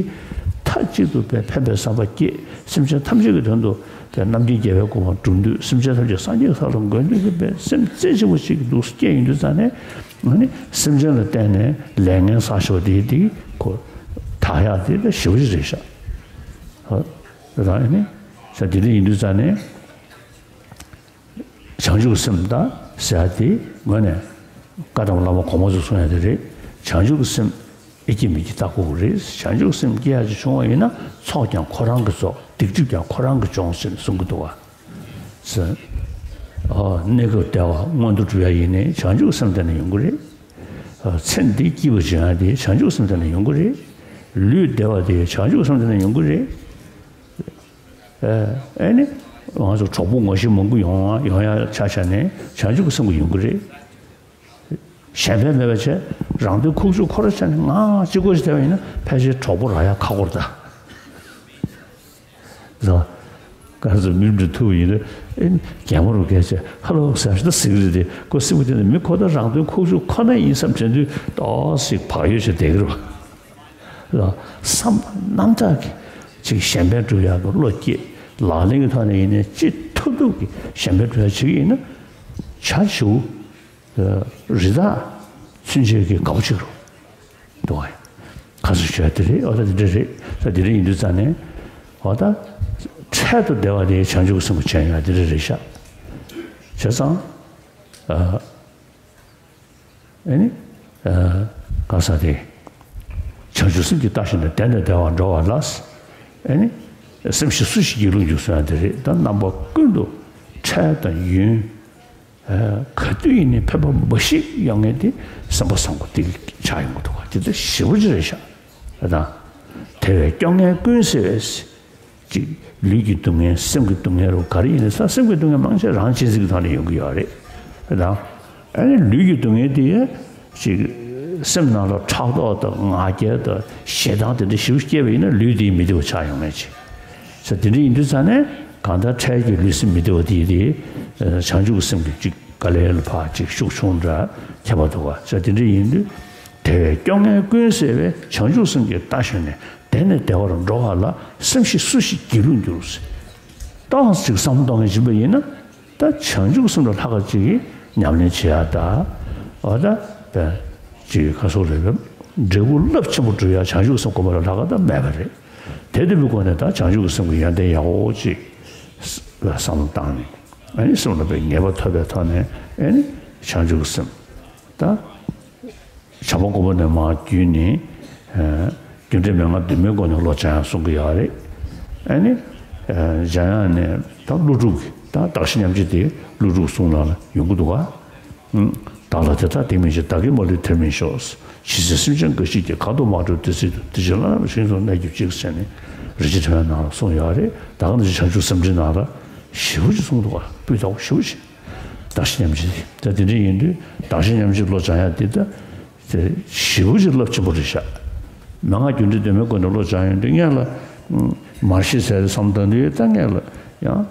མཐའ་གཅིག་ཏུ་དཔེ་ཕན་པའི་བསམ་པ་སྐྱེས། སེམས་ཅན་ཐམས་ཅད་ཀྱི་དོན་དུ་དཔེ་རྣམ་མཁྱེན་རྒྱལ་བའི་གོ་འཕང་སྒྲུབ་འདོད། སེམས་ཅན་ཐམས་ཅད་སངས་རྒྱས་ས་ལ་འགོད་འདོད་ཀྱི་དཔེ་སེམས་རྩེ་གཅིག་པ་ཅིག་གི་འདུག་སྐྱེས་ཡོང་དུས་ཙང་ནས་ཨ་ནི་སེམས་ཅན་ལ་བརྟེན་ནས་ལས་ངན་བསགས་བཞག་པ་འདི་ཡིན་ཏེ་ཁོ་དག་ཡག་དེ་ད་ཞེ་པོ་ཅིག་རེད་ཤག་ཧོ། རང་ཨ་ནི་ས་དེ་འདྲ་ཡིན་དུས་ཙང་ནས། བྱང་ཆུབ་སེམས་དང་ཟེར་ཡག་དེ་ངོས་ནས་བཀའ་གདམས་བླ་མ་གོང་མ་ཚོས་གསུང་ཡག་དེ་རེད། བྱང་ཆུབ་ཀྱི་སེམས་ ཨེ་སྐྱེ་མི་སྐྱེ་ལྟ་དགོས་ཀྱི་རེད། བྱང་ཆུབ་སེམས་སྐྱེ་ཡག་ཅིག་བྱུང་བ་ཡིན་ན་ཚོགས་ཀྱང་ཁོ་རང་གིས་རྫོགས། སྡིག་སྒྲིབ་ཀྱང་ཁོ་རང་གིས་སྦྱོང་ཟེར་ནས་གསུང་གི་འདུག་བ། ཟེར། ཨ། གནས་སྐབས་བདེ་བ་མངོན་དུ་འགྲུབ་ཡག་ཡིན་ནའི་བྱང་ཆུབ་སེམས་དེ་ནས་ཡོང་གི་རེད། ཨ། ཚེ་འདི་སྐྱིད་པ་བྱུང་ཡག་དེ་བྱང་ཆུབ་སེམས་དེ་ནས་ཡོང་གི་རེད། ལུས་བདེ་བ་དེ་བྱང་ཆུབ་སེམས་དེ་ནས་ཡོང་གི་རེད། ཨ། ཨེ་ནི། ང་ཚོ་གྲོགས་པོ་ངོ་ཤེས་མང་པོ་ཡོང་ཡོང་ཡག་ཆ་བཞག་ནས་བྱང་ཆུབ་ཀྱི་སེམས་ཀྱི་ཡོང་གི་རེད། གཞན་ཕན་མེད་པ་བྱས། རང་དོན་ཁུག་ཀྱོག་ཁོ་རང་བྱས་ནས་ང་གཅིག་པོ་ཞིག་བསྡད་པ་ཡིན་ན་ཕལ་ཆེར་གྲོགས་པོ་རག་ཡག་ཁག་པོ་རེད་ད། ལགས། ག་ཚོད་མི་འདྲ་ཐུག་པ་ཡིན་ན། ཨེ། རྒྱ་མོ་རུ་སྐད་ཆ་ཧ་ལོ་ཟེར་ཞིག་ད་ཟེར་གི་རེད་དེ། ཁོ་སེམས་ཀྱི་དེ་ནས་མི་ཁོ་ད་རང་དོན་ཁུག་ཀྱོག་ཁོ་ན་ཡིན་བསམ་དྲན་དུས་ཏོག་ཙམ་བག་ཡོད་བྱས་བསྡད་ཀྱི་རེད་པ། ལགས། བསམ་རྣམ་དག་གིས་ཅིག་གཞན་ཕན་སྒྲུབ་ཡག་གི་བློ་སྐྱེས། ལག་ལེན་གྱི་ཐོག་ནས་ཡིན་ནའི་ཅི་ཐུབ་ཐུབ་ཀྱིས་གཞན་ཕན་སྒྲུབ་ཡག་བྱེད་ཀྱི་ཡིན་ན། བྱ་བྱིའུ་རི་དྭགས་ཚུན་ཆད་ཀྱི་དགའ་པོ་བྱེད་ཀྱི་རེད། འདུག་ག། ཁ་སང་ཞུས་པ་དེ་རེད། འོ་ད་དེ་འདྲ་རེད། ད་དེ་འདྲ་ཡིན་དུས་ཙང་ནས། འོ་ད་འཕྲལ་དུ་བདེ་བ་དེ་བྱང་ཆུབ་སེམས་ཀྱི་བྱ་ཡག་དེ་འདྲ་རེད་ཤག། བྱས་ཙང་། ཨ། ཨེ་ནི། ཨ། ག་ས་དེ། བྱང་ཆུབ་སེམས་ཀྱིས་བལྟ་ཞིང་ནས། བདེ་ནས་བདེ་བར་འགྲོ་བ་ལ། ཨེ་ནི། སེམས་ཤེས་སུ་ཞིག་སྒྱིད་ལུག་འགྱུར་གསུངས་ཡག་དེ་རེད། ད་རྣམ་པ་ཀུན་ཏུ་འཕྲལ་དང་ཡུན། ཨ། ག་དུས་ཡིན་ནའི་ཕན་པ་འབའ་ཞིག་ཡོང་མཁན་དེ་སེམས་པ་བཟང་པོ་དེ་ཆགས་ཡོང་གི་འདུག་ག། དེ་ཚོ་ཞེ་པོ་ཅིག་རེད་ཤག། ད་དེ་བས་སྐྱོ་ངལ་ཀུན་སེལ་བའི། ཅིག་ལུས་ཀྱི་སྡུག་བསྔལ། སེམས་ཀྱི་སྡུག་བསྔལ་རུ་ག་རེ་ཡིན་ན་ས། སེམས་ཀྱི་སྡུག་བསྔལ་མང་ཆེ་རང་གཅེས་འཛིན་གྱི་ཐོག་ནས་ཡོང་གི་ཡོད་རེད། ད་ཨ་ནི་ལུས་ཀྱི་སྡུག་བསྔལ་དེ་ཅིག་སེམས་ནང་ལ་ཕྲག་དོག་དང་ང་རྒྱལ་དང་ཞེ་སྡང་དེ་འདྲ་ཞེ་པོ་སྐྱེས་པ་ཡིན་ན་ལུས་དེ་མི་བདེ་བ་ཆགས་ཡོང་ངེས་ཅིག། ས། དེ་འདྲ་ཡིན་དུས་ཙང་ནས་གང་ལྟར་འཕྲལ་གྱི་ལུས་སེམས་མི་བདེ་བ་དེ་དེ་བྱང་ཆུབ་ཀྱི་སེམས་ཀྱི་ཅིག་དཀའ་ལས་ལ་ཕར་ཅིག་ཤུགས་ཆུང་འདྲ་ཁྱད་པར་འདུག་ག། ས། དེ་འདྲ་ཡིན་དུས། དེ་བས་སྐྱོ་ངལ་ཀུན་སེལ་བའི། བྱང་ཆུབ་སེམས་ཀྱིས་བལྟ་ཞིང་ནས། བདེ་ནས་བདེ་བར་འགྲོ་བ་ལ། སེམས་ཤེས་སུ་ཞིག་སྒྱིད་ལུག་འགྱུར། ཏོག་ཙམ་བསམ་བློ་གཏོང་མཁན་ཡིན་པ་ཡིན་ན། ད་བྱང་ཆུབ་སེམས་ལས་ལྷག་པ་ཅིག་གི་ཉམས་ལེན་བྱེད་ཡག་ད། འོ་ད་བས་ཅིག་ག་སོགས་རེད་པས། འབྲས་བུ་རླབས་ཆེན་པོ་སྒྲུབ་ཡག་བྱང་ཆུབ་སེམས་སྒོམ་པ་ལས་ལྷག་པ་ད་མེད་པ་རེད། དེ་ལྟ་བུའི་སྒོ་ནས་ད་བྱང་ཆུབ་སེམས་ཀྱི་ཡོན་ཏན་ཡག་པོ་ཅིག་ལ་བསམ་བློ་བཏང་ནས། ཨ་ནི་སེམས་ལ་བའི་ངེས་པ་ཐོབ་པའི་ཐོག་ནས། ཨ་ནི་བྱང་ཆུབ་སེམས་ད། བྱམས་པ་མགོན་པོ་ནས་མར་བརྒྱུད་ནས། ཨ། རྒྱུ་འབྲས་མན་ངག་བདུན་མའི་སྒོ་ནས་བློ་སྦྱང་ཡག་གསུང་གི་ཡོད་རེད། ཨ་ནི། ཨ། སྦྱང་ཡག་ནས་ད་ཀླུ་སྒྲུབ་ཀྱི་ད་གདགས་གཞི་མཉམ་བརྗེ་དེ་ཀླུ་སྒྲུབ་གསུང་ནང་ལ་ཡོང་གི་འདུག་ག། ཨུ། བདག་ལ་དེ་དག་སྡིག་མི་བྱེད། བདག་གིས་མ་ལུས་དེར་མི་ཤོག། ཇི་སྲིད་སེམས་ཅན་འགའ་ཞིག་གིས། གང་དུ་མ་འགྲོ་དེ་སྲིད་དུ། དེ་ཕྱིར་བླ་ན་མེད་པའི་ཞིང་དུ་གནས་གྱུར་ཅིག་ཟེར་ནས་རིན་ཆེན་ཕྲེང་བའི་ནང་ལ་གསུངས་ཡོད་རེད། ད་ག་ནང་བཞིན་བྱང་ཆུབ་སེམས་འགྲེལ་ནང་ལ་ཞེ་པོ་ཅིག་གསུངས་འདུག་ག། སྤུས་དག་པོ་ཞེ་པོ་ཅིག། གདགས་གཞི་མཉམ་བརྗེ་དེ། ད་དེ་འདྲ་ཡིན་དུས་གདགས་གཞི་མཉམ་བརྗེ་བློ་སྦྱང་ཡག་དེ་ད་དེ་ཞེ་པོ་ཅིག་རླབས་ཆེན་པོ་རེད་ཤག། མན་ངག་རྒྱུ་འབྲས་དོན་མེད་སྒོ་ནས་བློ་སྦྱང་ཡོང་དུས་སྔོན་ལ། ཨུམ། མར་ཤེས་ཟེར་བསམ་བཏང་དུས་ད་སྔོན་ལ་ཡང་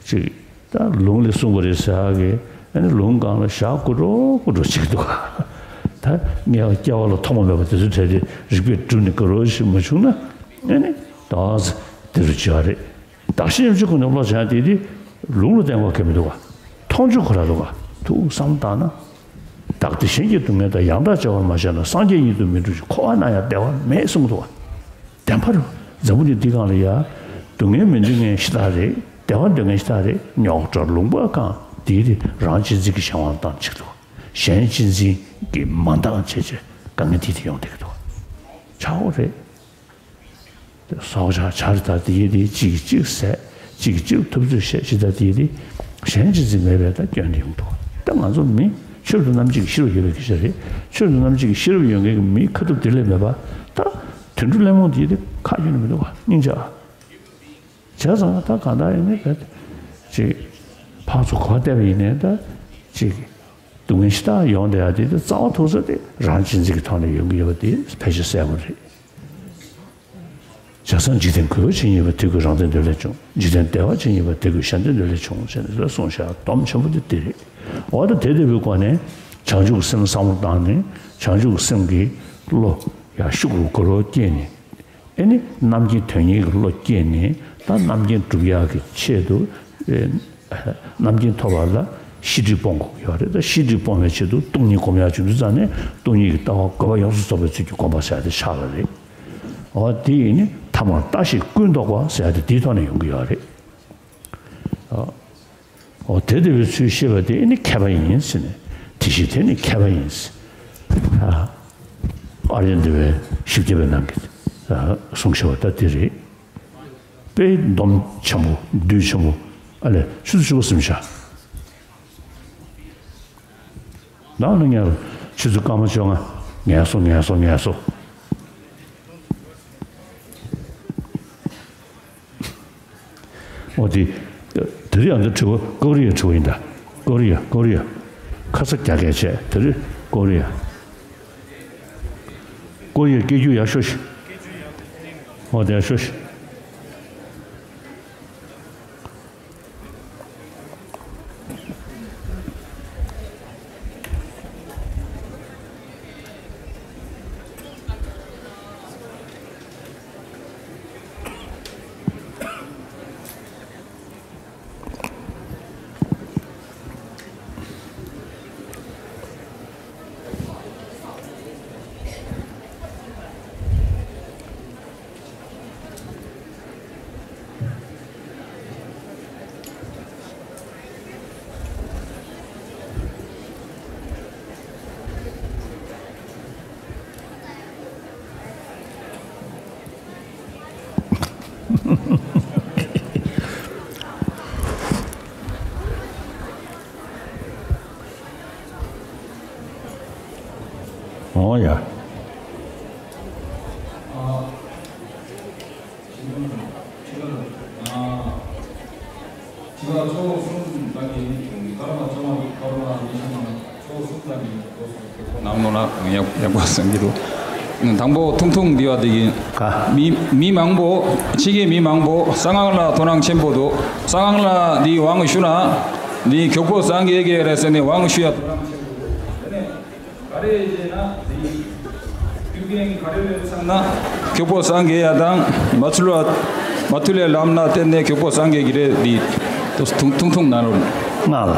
ཅིག་ད་ལུང་ལས་གསུངས་པ་རེད་ཟེར་ཡག་གི། ཨ་ནི་ལུང་སྒང་ལ་ཞག་དགུ་འགྲོ་དགུ་འགྲོ་བྱེད་ཀྱི་འདུག་ག། ད་སྔོན་ལ་སྐྱེ་བ་ལ་ཐོག་མ་མེད་པ་དེ་ཚོ་གྲས་དེ་རིག་པས་བསྒྲུབས་ནས་དགའ་རབ་ཞིག་མ་བྱུང་ན། ཨ་ནི་ད་དེ་རུ་བྱེད་ཡག་རེད། གདགས་གཞི་མཉམ་བརྗེ་ཁོ་ནས་བློ་སྦྱང་དེ་དེ་ལུང་ལ་བརྟེན་པ་གང་ཡང་མི་འདུག་ག། མཐོང་ཆོས་ཁོ་རང་འདུག་ག། ཐུགས་བསམ་བཏང་ན། བདག་བདེ་གཞན་གྱི་སྡུག་བསྔལ་དང་། ཡང་དག་བྱ་བར་མ་བྱས་ན། སངས་རྒྱས་ཉིད་དུ་མི་འགྲུབ་ཅིང་། འཁོར་བ་ན་ཡང་བདེ་བ་མེད་གསུངས་འདུག་ག། བདེན་པ་རེད། འཛམ་བུ་གླིང་འདིའི་སྒང་ལ་ཡ། སྡུག་བསྔལ་མི་འདོད་མཁན་ཤ་སྟག་རེད། བདེ་བ་འདོད་མཁན་ཤ་སྟག་རེད། རྙོག་དྲ་ལུང་པ་གང་དེ་དེ་རང་གཅེས་འཛིན་གྱི་གཞན་དབང་བཏང་བྱེད་ཀྱི་འདུག་ག། གཞན་གཅེས་འཛིན་གྱི་མ་འདང་བྱས་བྱས་དཀའ་ངལ་དེ་དེ་ཡོང་བསྡད་ཀྱི་འདུག་ག། ཆགས་པོ་རེད། སྲོག་ཆགས་བྱ་རེད། ད་དེ་ཡི་དེ་གཅིག་གིས་གཅིག་བསད། གཅིག་གིས་གཅིག་ལ་ཐུབ་ཚོད་བྱས། ཇི་ལྟར་དེ་ཡི་དེ་གཞན་གཅེས་འཛིན་མེད་པའི་ད་སྐྱོན་དེ་ཡོང་འདུག། ད་ང་ཚོ་མི་ཆོས་དང་རྣམ་འབྱེད་ཀྱི་ཤེས་རབ་ཡོད་པའི་སྐད་ཆ་རེད། ཆོས་དང་རྣམ་འབྱེད་ཀྱི་ཤེས་རབ་ཡོད་མཁན་གྱི་མིའི་ཁ་ཐུབ་དེ་ལས་མེད་པ། ད་དོན་གྲུབ་གླེང་མོ་དེ་ཡི་དེ་ཁ་གྱོན་ནས་མི་འདུག་བ། སྙིང་རྗེ་བ། བྱས་ཙང་ད་གང་ལྟར་ཡིན་ནའི་ད་ཅིག་ཕར་ཚུར་གོ་བ་བལྟས་པ་ཡིན་ནའི་ད་ཅིག་སྡུག་བསྔལ་ཤ་སྟག་ཡོང་བསྡད་ཡག་དེ་ད་རྩ་བ་ཐུག་ས་དེ་རང་གཅེས་འཛིན་གྱི་ཐོག་ནས་ཡོང་གི་ཡོད་པ་དེ་ཕལ་ཆེར་གསལ་པོ་རེད། བྱས་ཙང་འཇིག་རྟེན་གོས་ཆེན་ཡིན་པར་དད་གུས་རང་དོན་འདོད་ལས་བྱུང་། འཇིག་རྟེན་བདེ་བ་ཅན་ཡིན་པར་དད་གུས་གཞན་དོན་འདོད་ལས་བྱུང་ཟེར་ནས་གསུངས་བཞག་སྡོམ་ཆེན་པོ་དེ་འདི་རེད། འོ་ད་དེ་ལྟ་བུའི་སྒོ་ནས་བྱང་ཆུབ་སེམས་བསམ་བློ་བཏང་ནས་བྱང་ཆུབ་སེམས་ཀྱི་བློ་ཡར་ཤུགས་རུ་གུ་རུ་བསྐྱེད་ནས། ཨེ་ནི་རྣམ་མཁྱེན་དོན་གཉེར་གྱི་བློ་བསྐྱེད་ནས་ད་རྣམ་མཁྱེན་སྒྲུབ་ཡག་གི་ཆེད་དུ། ཨེ། རྣམ་མཁྱེན་ཐོབ་པ་ལ་ཤེས་སྒྲིབ་སྤོང་དགོས་ཀྱི་ཡོད་རེད། ད་ཤེས་སྒྲིབ་སྤོང་བའི་ཆེད་དུ་སྟོང་ཉིད་སྒོམ་ཡག་བྱུང་དུས་ཙང་ནས་སྟོང་ཉིད་ཀྱི་ལྟ་བ་དགོས་པ་ཡོངས་སུ་རྫོགས་པའི་ཚུལ་གྱིས་བསྒོམ་པ་ཟེར་ཡག་དེ་ཆགས་པ་རེད། འོ་དེ་ཡིན་ནི་ཐ་མར་ལྟ་ཞིང་ཀུན་རྟོག་པ་ཟེར་ཡག་དེ་དེའི་ཐོག་ནས་ཡོང་གི་ཡོད་རེད། འོ། འོ་དེ་ལྟ་བུའི་ཚུལ་ཤེས་པ་དེ་ནི་མཁས་པ་ཡིན་ཟེར་ནས། དེ་བཞིན་དེ་ནི་མཁས་པ་ཡིན་ཟེར། ཨ། ཨརྱ་དེ་བས་བཞི་བརྒྱ་པའི་ནང་གི་གསུང་བཤད་པ་ད་དེ་རེད། དཔེ་སྡོམ་ཆེན་པོ་བསྡུས་ཆེན་པོ། ཨ་ལས་ཆུ་ཚོད་བཅུ་པ་ཟིན་བྱ། ནང་ལ་ངས་ཆུ་ཚོད་སྐར་མ་བཅོ་ལྔ། ངལ་གསོ་ངལ་གསོ་ངལ་གསོ། འོ་དེ། དེ་རིང་ཡང་འདི་དྲི་བ་ཀོ་རི་ཡ་དྲི་བ་ཡིན་ད། ཀོ་རི་ཡ་ཀོ་རི་ཡ། ཁ་ས་རྒྱ་སྐད་བྱས་དེ་རིང་ཀོ་རི་ཡ། ཀོ་རི་ཡ་སྐད་སྒྱུར་ཡག་ཤོས་ཤིག་འོ་དེ་ཡག་ཤོས་ཤིག་འོ་ཡ། ནང་ལོགས་ལ་ཡག་ཡག་པོ་གསུང་གི་འདུག་དང་པོ་ཐུང་ཐུང་འདི་བ་འདི་ཡིན། ག་མི་མི་མང་པོ་ཕྱི་རྒྱལ་མི་མང་པོ་གསང་སྔགས་ལ་དོ་སྣང་ཆེན་པོ་འདུག་གསང་སྔགས་ལ་འདི་དབང་ཞུ་ན་འདི་མགྱོགས་པོ་སངས་རྒྱས་ཀྱི་རེད་ཟེར་ནས་དབང་ཞུ་ཡ་དོ་སྣང་ཆེན་པོ་འདུག་ག་རེ་ཡིན་ན་དེ་རྒྱུ་རྐྱེན་ག་རེ་རེད་བསམ་ན་མགྱོགས་པོ་སངས་རྒྱས་ཡ་དང་མ་ཐུལ་བ་མ་ཐུལ་བའི་ལམ་སྣ་བསྟན་ནས་མགྱོགས་པོ་སངས་རྒྱས་ཀྱི་རེད། འདི་ཐུང་ཐུང་ཐུང་ནང་ལོགས་ལ། སྔགས་ལ།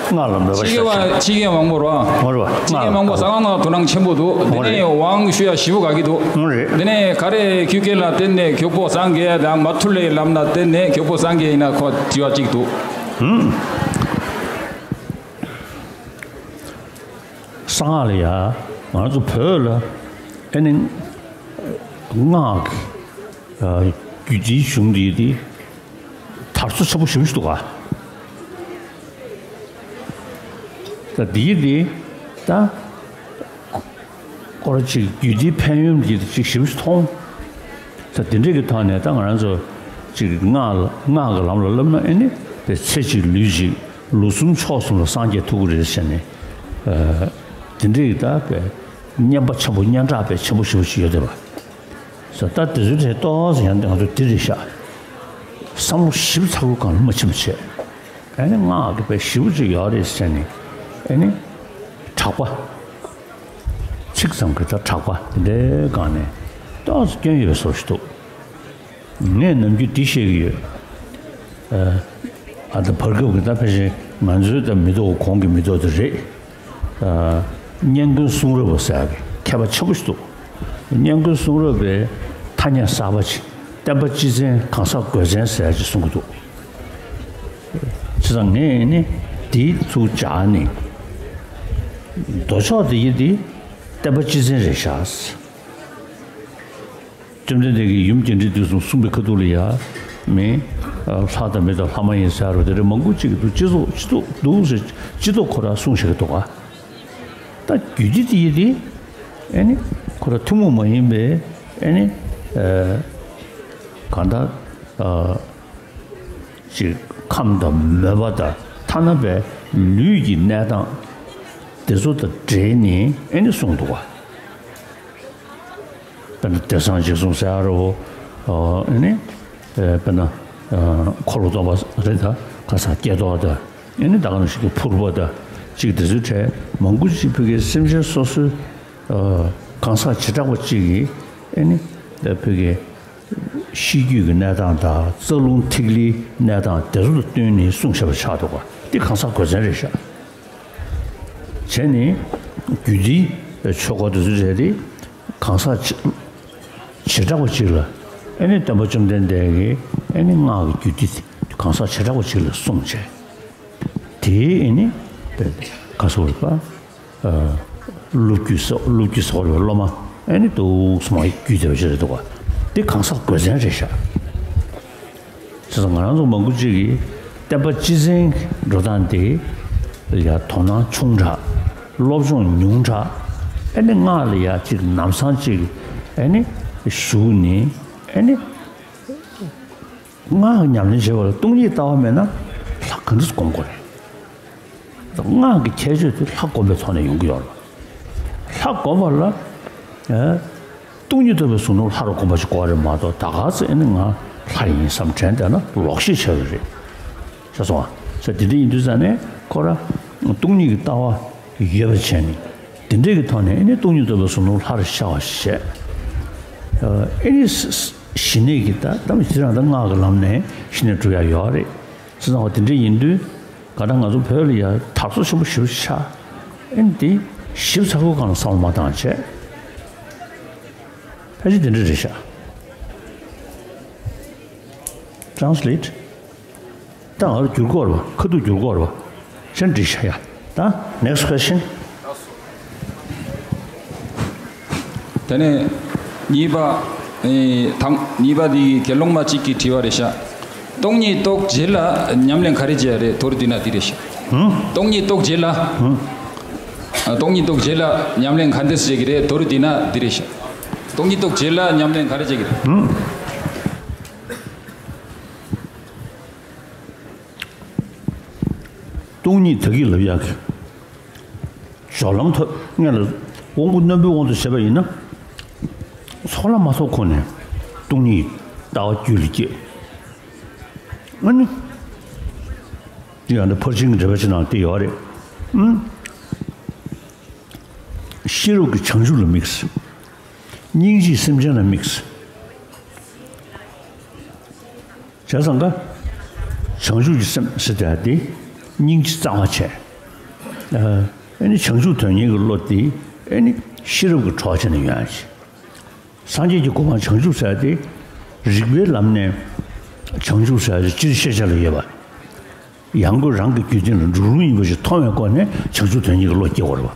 སྔགས་ལ་མོས་པ་ཕྱི་རྒྱལ་བ་ཕྱི་རྒྱལ་མང་པོ་རོ། ངོ་རོ། ཕྱི་རྒྱལ་མང་པོ་གསང་སྔགས་དོ་སྣང་ཆེན་པོ་འདུག་འདི་ནས་དབང་ཞུ་ཡ་ཞིབ་པོ་ག་གི་འདུག་འོ་རེད། འདི་ནས་ག་རེ་རྒྱུ་རྐྱེན་ལ་བརྟེན་ནས་མགྱོགས་པོ་སངས་རྒྱས་ཡ་དང་མ་ཐུལ་བའི་ལམ་སྣ་བསྟན་ནས་མགྱོགས་པོ་སངས་རྒྱས་ཡིན་ན་ཁོ་དྲི་བ་གཅིག་འདུག་གསང་སྔགས་ལ་ཡ། ང་ཚོ་བོད་ལ་ཨེ་ནི་སྔགས་ཀྱི་རྒྱུད་སྡེའི་གཞུང་འདི་དེ་དར་སྲོལ་ཆེན་པོ་ཞེ་པོ་ཞིག་འདུག་ག་ད་འདིའི་དེ་ད་སྐོར་ཅིག་རྒྱུད་སྡེའི་ཕན་ཡོན་འདི་ཅིག་ཞེ་པོ་ཞིག་མཐོང་། ད་དེ་འདྲའི་གི་ཐོག་ནས་ད་ང་རང་ཚོ་ཅིག་སྔགས་ལ་སྔགས་ཀྱི་ལམ་ལ་བསླབ་ན་ཨེ་ནི་དཔེ་ཚེ་གཅིག་ལུས་གཅིག་ལོ་གསུམ་ཕྱོགས་གསུམ་ལ་སངས་རྒྱས་ཐུབ་ཀྱི་རེད་ཟེར་ནས། དེ་འདྲའི་གི་ད་དཔེ་སྙན་པ་ཆེན་པོ་སྙན་གྲགས་དཔེ་ཆེན་པོ་ཞེ་པོ་ཞིག་ཡོད་བསྡད་པ། ས་ད་དེ་ཚོའི་གྲས་ཏོག་ཙམ་ཡང་ང་ཚོ་དེ་རེད་ཤག་བསམ་བློ་ཞིབ་ཚགས་པོ་གང་ལ་མ་ཕྱིན་པ་བྱས། ཨ་ནི་སྔགས་ཀྱི་དཔེ་ཞིབ་པོ་ཅིག་ཡོད་རེད་ཟེར་ནས་ཨ་ནི་གྲགས་པ། ཚིག་ཙམ་གྱི་ད་གྲགས་པ་དེ་འདྲའི་སྒང་ནས་ཏོག་ཙམ་སྐྱོན་ཡོད་པའི་བཟོ་ཞིག་འདུག་ངས་ནམ་རྒྱུན་འདི་བཤད་ཀྱི་ཡོད། ཨ་ད་བར་སྐབས་ཀྱི་ད་ཕལ་ཆེར་ང་ཚོའི་ད་མི་ཐོག་གོང་གི་མི་ཐོག་དེ་རེད། སྙན་ཀུན་གསུང་རབ་པ་ཟེར་ཡག་གི་མཁས་པ་ཆེན་པོ་ཞིག་འདུག་སྙན་ཀུན་གསུང་རབ་པའི་ཐ་སྙད་གསར་པ་ཅིག་བསྟན་པ་སྤྱི་བཙན་གང་ཟག་དགོས་བཙན་ཟེར་ཡག་ཅིག་གསུང་གི་འདུག་བྱས་ཙང་ངས་ནི་དེའི་ཚུར་སྦྱར་ནས་མདོ་ཕྱོགས་དེ་ཡི་དེ་བསྟན་པ་སྤྱི་བཙན་རེད་ཤག་བཅོམ་ལྡན་འདས་ཀྱིས་ཡུམ་རྒྱས་འབྲིང་བསྡུས་གསུམ་གསུངས་པའི་ཁ་ཐུག་ལ་ཡ། མི། ལྷ་དང་མི་དང་ལྷ་མ་ཡིན་ཟེར་བ་དེ་འདྲ་མང་པོ་ཅིག་འདུག་སྤྱི་ཚོགས་སྤྱི་ཚོགས་འདུག་ཟེར་སྤྱི་ཚོགས་ཁོ་རང་གསུངས་བཞག་གི་འདུག་ག་ད་རྒྱུད་སྡེ་དེ་ཡི་དེ། ཨེ་ནི། ཁོ་རང་ཐུན་མོང་མ་ཡིན་པའི་ཨེ་ནི། གང་ལྟར། ཅིག་ཁམས་དང་མོས་པ་དང་ཐ་ན་པའི་ལུས་ཀྱི་གནས་སྟངས་དེ་ཚོ་དང་འབྲེལ་ནས་ཨེ་ནི་གསུངས་འདུག་བ། དཔེར་ན་བདེ་གསང་འཇིགས་གསུམ་ཟེར་ཡ་རེད་བོ། ཨེ་ནི། དཔེར་ན། འཁོར་ལོ་སྟོང་པ་རེད་ད་ག་ས་སྐྱེ་ཐོག་ད་ཨེ་ནི་ད་ག་ནང་བཞིན་གྱི་ཕུར་པ་ད་ཅིག་དེ་ཚོའི་གྲས་མང་པོ་ཅིག་ཕ་གིའི་སེམས་ཅན་སོ་སོའི་གང་ཟག་བྱེ་བྲག་པ་ཅིག་གིས་ཨེ་ནི་ཕ་གིའི་ཤེས་རྒྱུད་ཀྱི་གནས་སྟངས་དང་རྩ་རླུང་ཐིག་ལེའི་གནས་སྟངས་དེ་ཚོ་ལ་བསྟུན་ནས་གསུངས་བཞག་པ་ཆགས་འདུག་ག་འདི་གང་ཟག་དགོས་མཚན་རེད་ཤག་བྱས་ནས་རྒྱུད་སྡེའི་ཆོས་སྐོར་དེ་ཚོ་བྱས་ཏེ་གང་ཟག་བྱེ་བྲག་པ་ཅིག་ལ་ཨེ་ནི་སྟོན་པ་བཅོམ་ལྡན་འདས་ཀྱིས་ཨེ་ནི་སྔགས་ཀྱི་རྒྱུད་སྡེ་གང་ཟག་བྱེ་བྲག་པ་ཅིག་ལ་གསུངས་བྱས། དེའི་ཨེ་ནི་དཔེ་ག་སོ་རེད་པ། སློབ་བརྒྱུད་ཟེར་སློབ་བརྒྱུད་ཟེར་བ་རེད་པ། སློབ་མ་ཨེ་ནི་འདུག་སེ་མར་བརྒྱུད་བསྡད་པ་ཞིག་རེད་འདུག་ག། དེ་གང་ཟག་དགོས་མཚན་རེད་ཤག། བྱས་ཙང་ང་རང་ཚོ་མང་པོ་ཅིག་གིས་བསྟན་པ་སྤྱི་བཙན་འགྲོ་སྟངས་དེ་ལ་ཡ་དོ་སྣང་ཆུང་དྲགས། སློབ་སྦྱོང་ཉུང་དྲགས། ཨེ་ནི་སྔགས་ལ་ཡ་ཅིག་ལམ་སང་ཅིག་ཨེ་ནི་ཞུགས་ནས་ཨེ་ནི་སྔགས་ཉམས་ལེན་བྱེད་པ་ལ་སྟོང་ཉིད་ལྟ་བ་མེད་ན་ལྷ་ག་འདྲ་སེ་སྒོམ་དགོས་རེད། སྔགས་ཀྱི་ཁྱད་ཆོས་དེ་ལྷ་སྒོམ་པའི་ཐོག་ནས་ཡོང་གི་ཡོད་རེད། ལྷ་སྒོམ་པ་ལ་ཨེ། སྟོང་ཉིད་རྟོགས་པའི་གཟུགས་སྣང་ལྷ་རུ་སྒོམ་པ་ཞིག་དགོས་རེད་མ་གཏོགས། ད་ག་ཚོད་ཨེ་ནི་ང་ལྷ་ཡིན་བསམ་དྲན་བསྡད་ན་ལོག་ཤེས་ཆེ་བ་རེད། ཤེས་སོང་ང་། ས་དེ་འདྲ་ཡིན་དུས་ཙང་ནས་ཁོ་ར་སྟོང་ཉིད་ཀྱི་ལྟ་བ་ཡོད་པ་བྱས་ནས་དེ་འདྲའི་གི་ཐོག་ནས་ཨེ་ནི་སྟོང་ཉིད་རྟོགས་པའི་གཟུགས་སྣང་ལྷར་ཤར་བ་ཞིག་བྱས། ཨེ་ནི་ཞི་གནས་ཀྱི་ད་ད་མི་ཚེ་རང་ད་སྔགས་ཀྱི་ལམ་ནས་ཞི་གནས་སྒྲུབ་ཡ་ཡོད་རེད། ཟེར་ཙང་དེ་འདྲ་ཡིན་དུས་ག་ད་ང་ཚོ་བོད་ལ་ཡ་དར་སྲོལ་ཆེན་པོ་ཞེ་པོ་ཆགས། ཨེ་ནི་དེ་ཞིབ་ཚགས་པོ་སྒང་ལ་བསམ་བློ་མ་བཏང་བྱས། ཕལ་ཆེར་དེ་འདྲ་རེད་ཤག། Translate། ད་ང་ཚོ་བསྒྱུར་དགོས་རེད་པ། ཁ་ཐུག་བསྒྱུར་དགོས་རེད་པ། ཅན་འགྲིག་ཤག་ཡ། ད་next question། དེ་ནས་གཉིས་པ། ཨེ། དང་གཉིས་པ་འདི་དགེ་སློང་མ་གཅིག་གིས་དྲིས་པ་རེད་ཤག། སྟོང་ཉིད་རྟོགས་རྗེས་ལ་ཉམས་ལེན་ག་རེ་བྱེད་ཡ་རེད། མདོར་བསྡུས་ན་འདི་རེད་ཤག། ཧུམ། སྟོང་ཉིད་རྟོགས་རྗེས་ལ། ཧུམ། ཨ། སྟོང་ཉིད་རྟོགས་རྗེས་ལ་ཉམས་ལེན་ག་འདྲ་སེ་བྱེད་ཀྱི་རེད། མདོར་བསྡུས་ན་འདི་རེད་ཤག། སྟོང་ཉིད་རྟོགས་རྗེས་ལ་ཉམས་ལེན་ག་རེ་བྱེད་ཀྱི་རེད། ཧུམ། སྟོང་ཉིད་ད་གིན་ལབ་ཡག་གི་སྦྱོར་ལམ་ཐོབ་སྔོན་ལ་དབང་པོ་རྣོན་པོའི་དབང་དུ་བྱས་པ་ཡིན་ན། ཚོགས་ལམ་མ་ཐོབ་གོང་ནས་སྟོང་ཉིད་ལྟ་བ་རྒྱུད་ལ་སྐྱེས། ཨ་ནི། འདི་ཡང་འདི་ཕར་ཕྱིན་གྱི་འགྲེལ་པ་ཅིག་ནང་བལྟས་ཡོད་རེད། ཨུམ། ཤེས་རབ་ཀྱིས་བྱང་ཆུབ་ལ་དམིགས། སྙིང་རྗེས་སེམས་ཅན་ལ་དམིགས། བྱས་ཙང་ཀ། བྱང་ཆུབ་ཀྱི་སེམས་ཟེར་དེ་དེ་སྙིང་རྗེ་གཙང་མ་བྱས། ཨ་ནི་བྱང་ཆུབ་དོན་གཉེར་གྱི་བློ་དེ་ཨ་ནི་ཤེས་རབ་ཀྱི་གྲོགས་བྱས་ནས་ཡོང་ཡག་ཅིག། སངས་རྒྱས་ཀྱི་གོ་འཕང་བྱང་ཆུབ་ཟེར་དེ་རིགས་པའི་ལམ་ནས་བྱང་ཆུབ་ཟེར་དེ་སྤྱིར་ཤེས་བྱ་ལ་ཡོད་པ། ཡང་སྒོས་རང་གི་རྒྱུད་སྟེང་ལ་འགྲོ་ལུགས་ཡིན་པ་ཞིག་མཐོང་བའི་སྒོ་ནས་བྱང་ཆུབ་དོན་གཉེར་གྱི་བློ་སྐྱེ་དགོས་རེད་པ།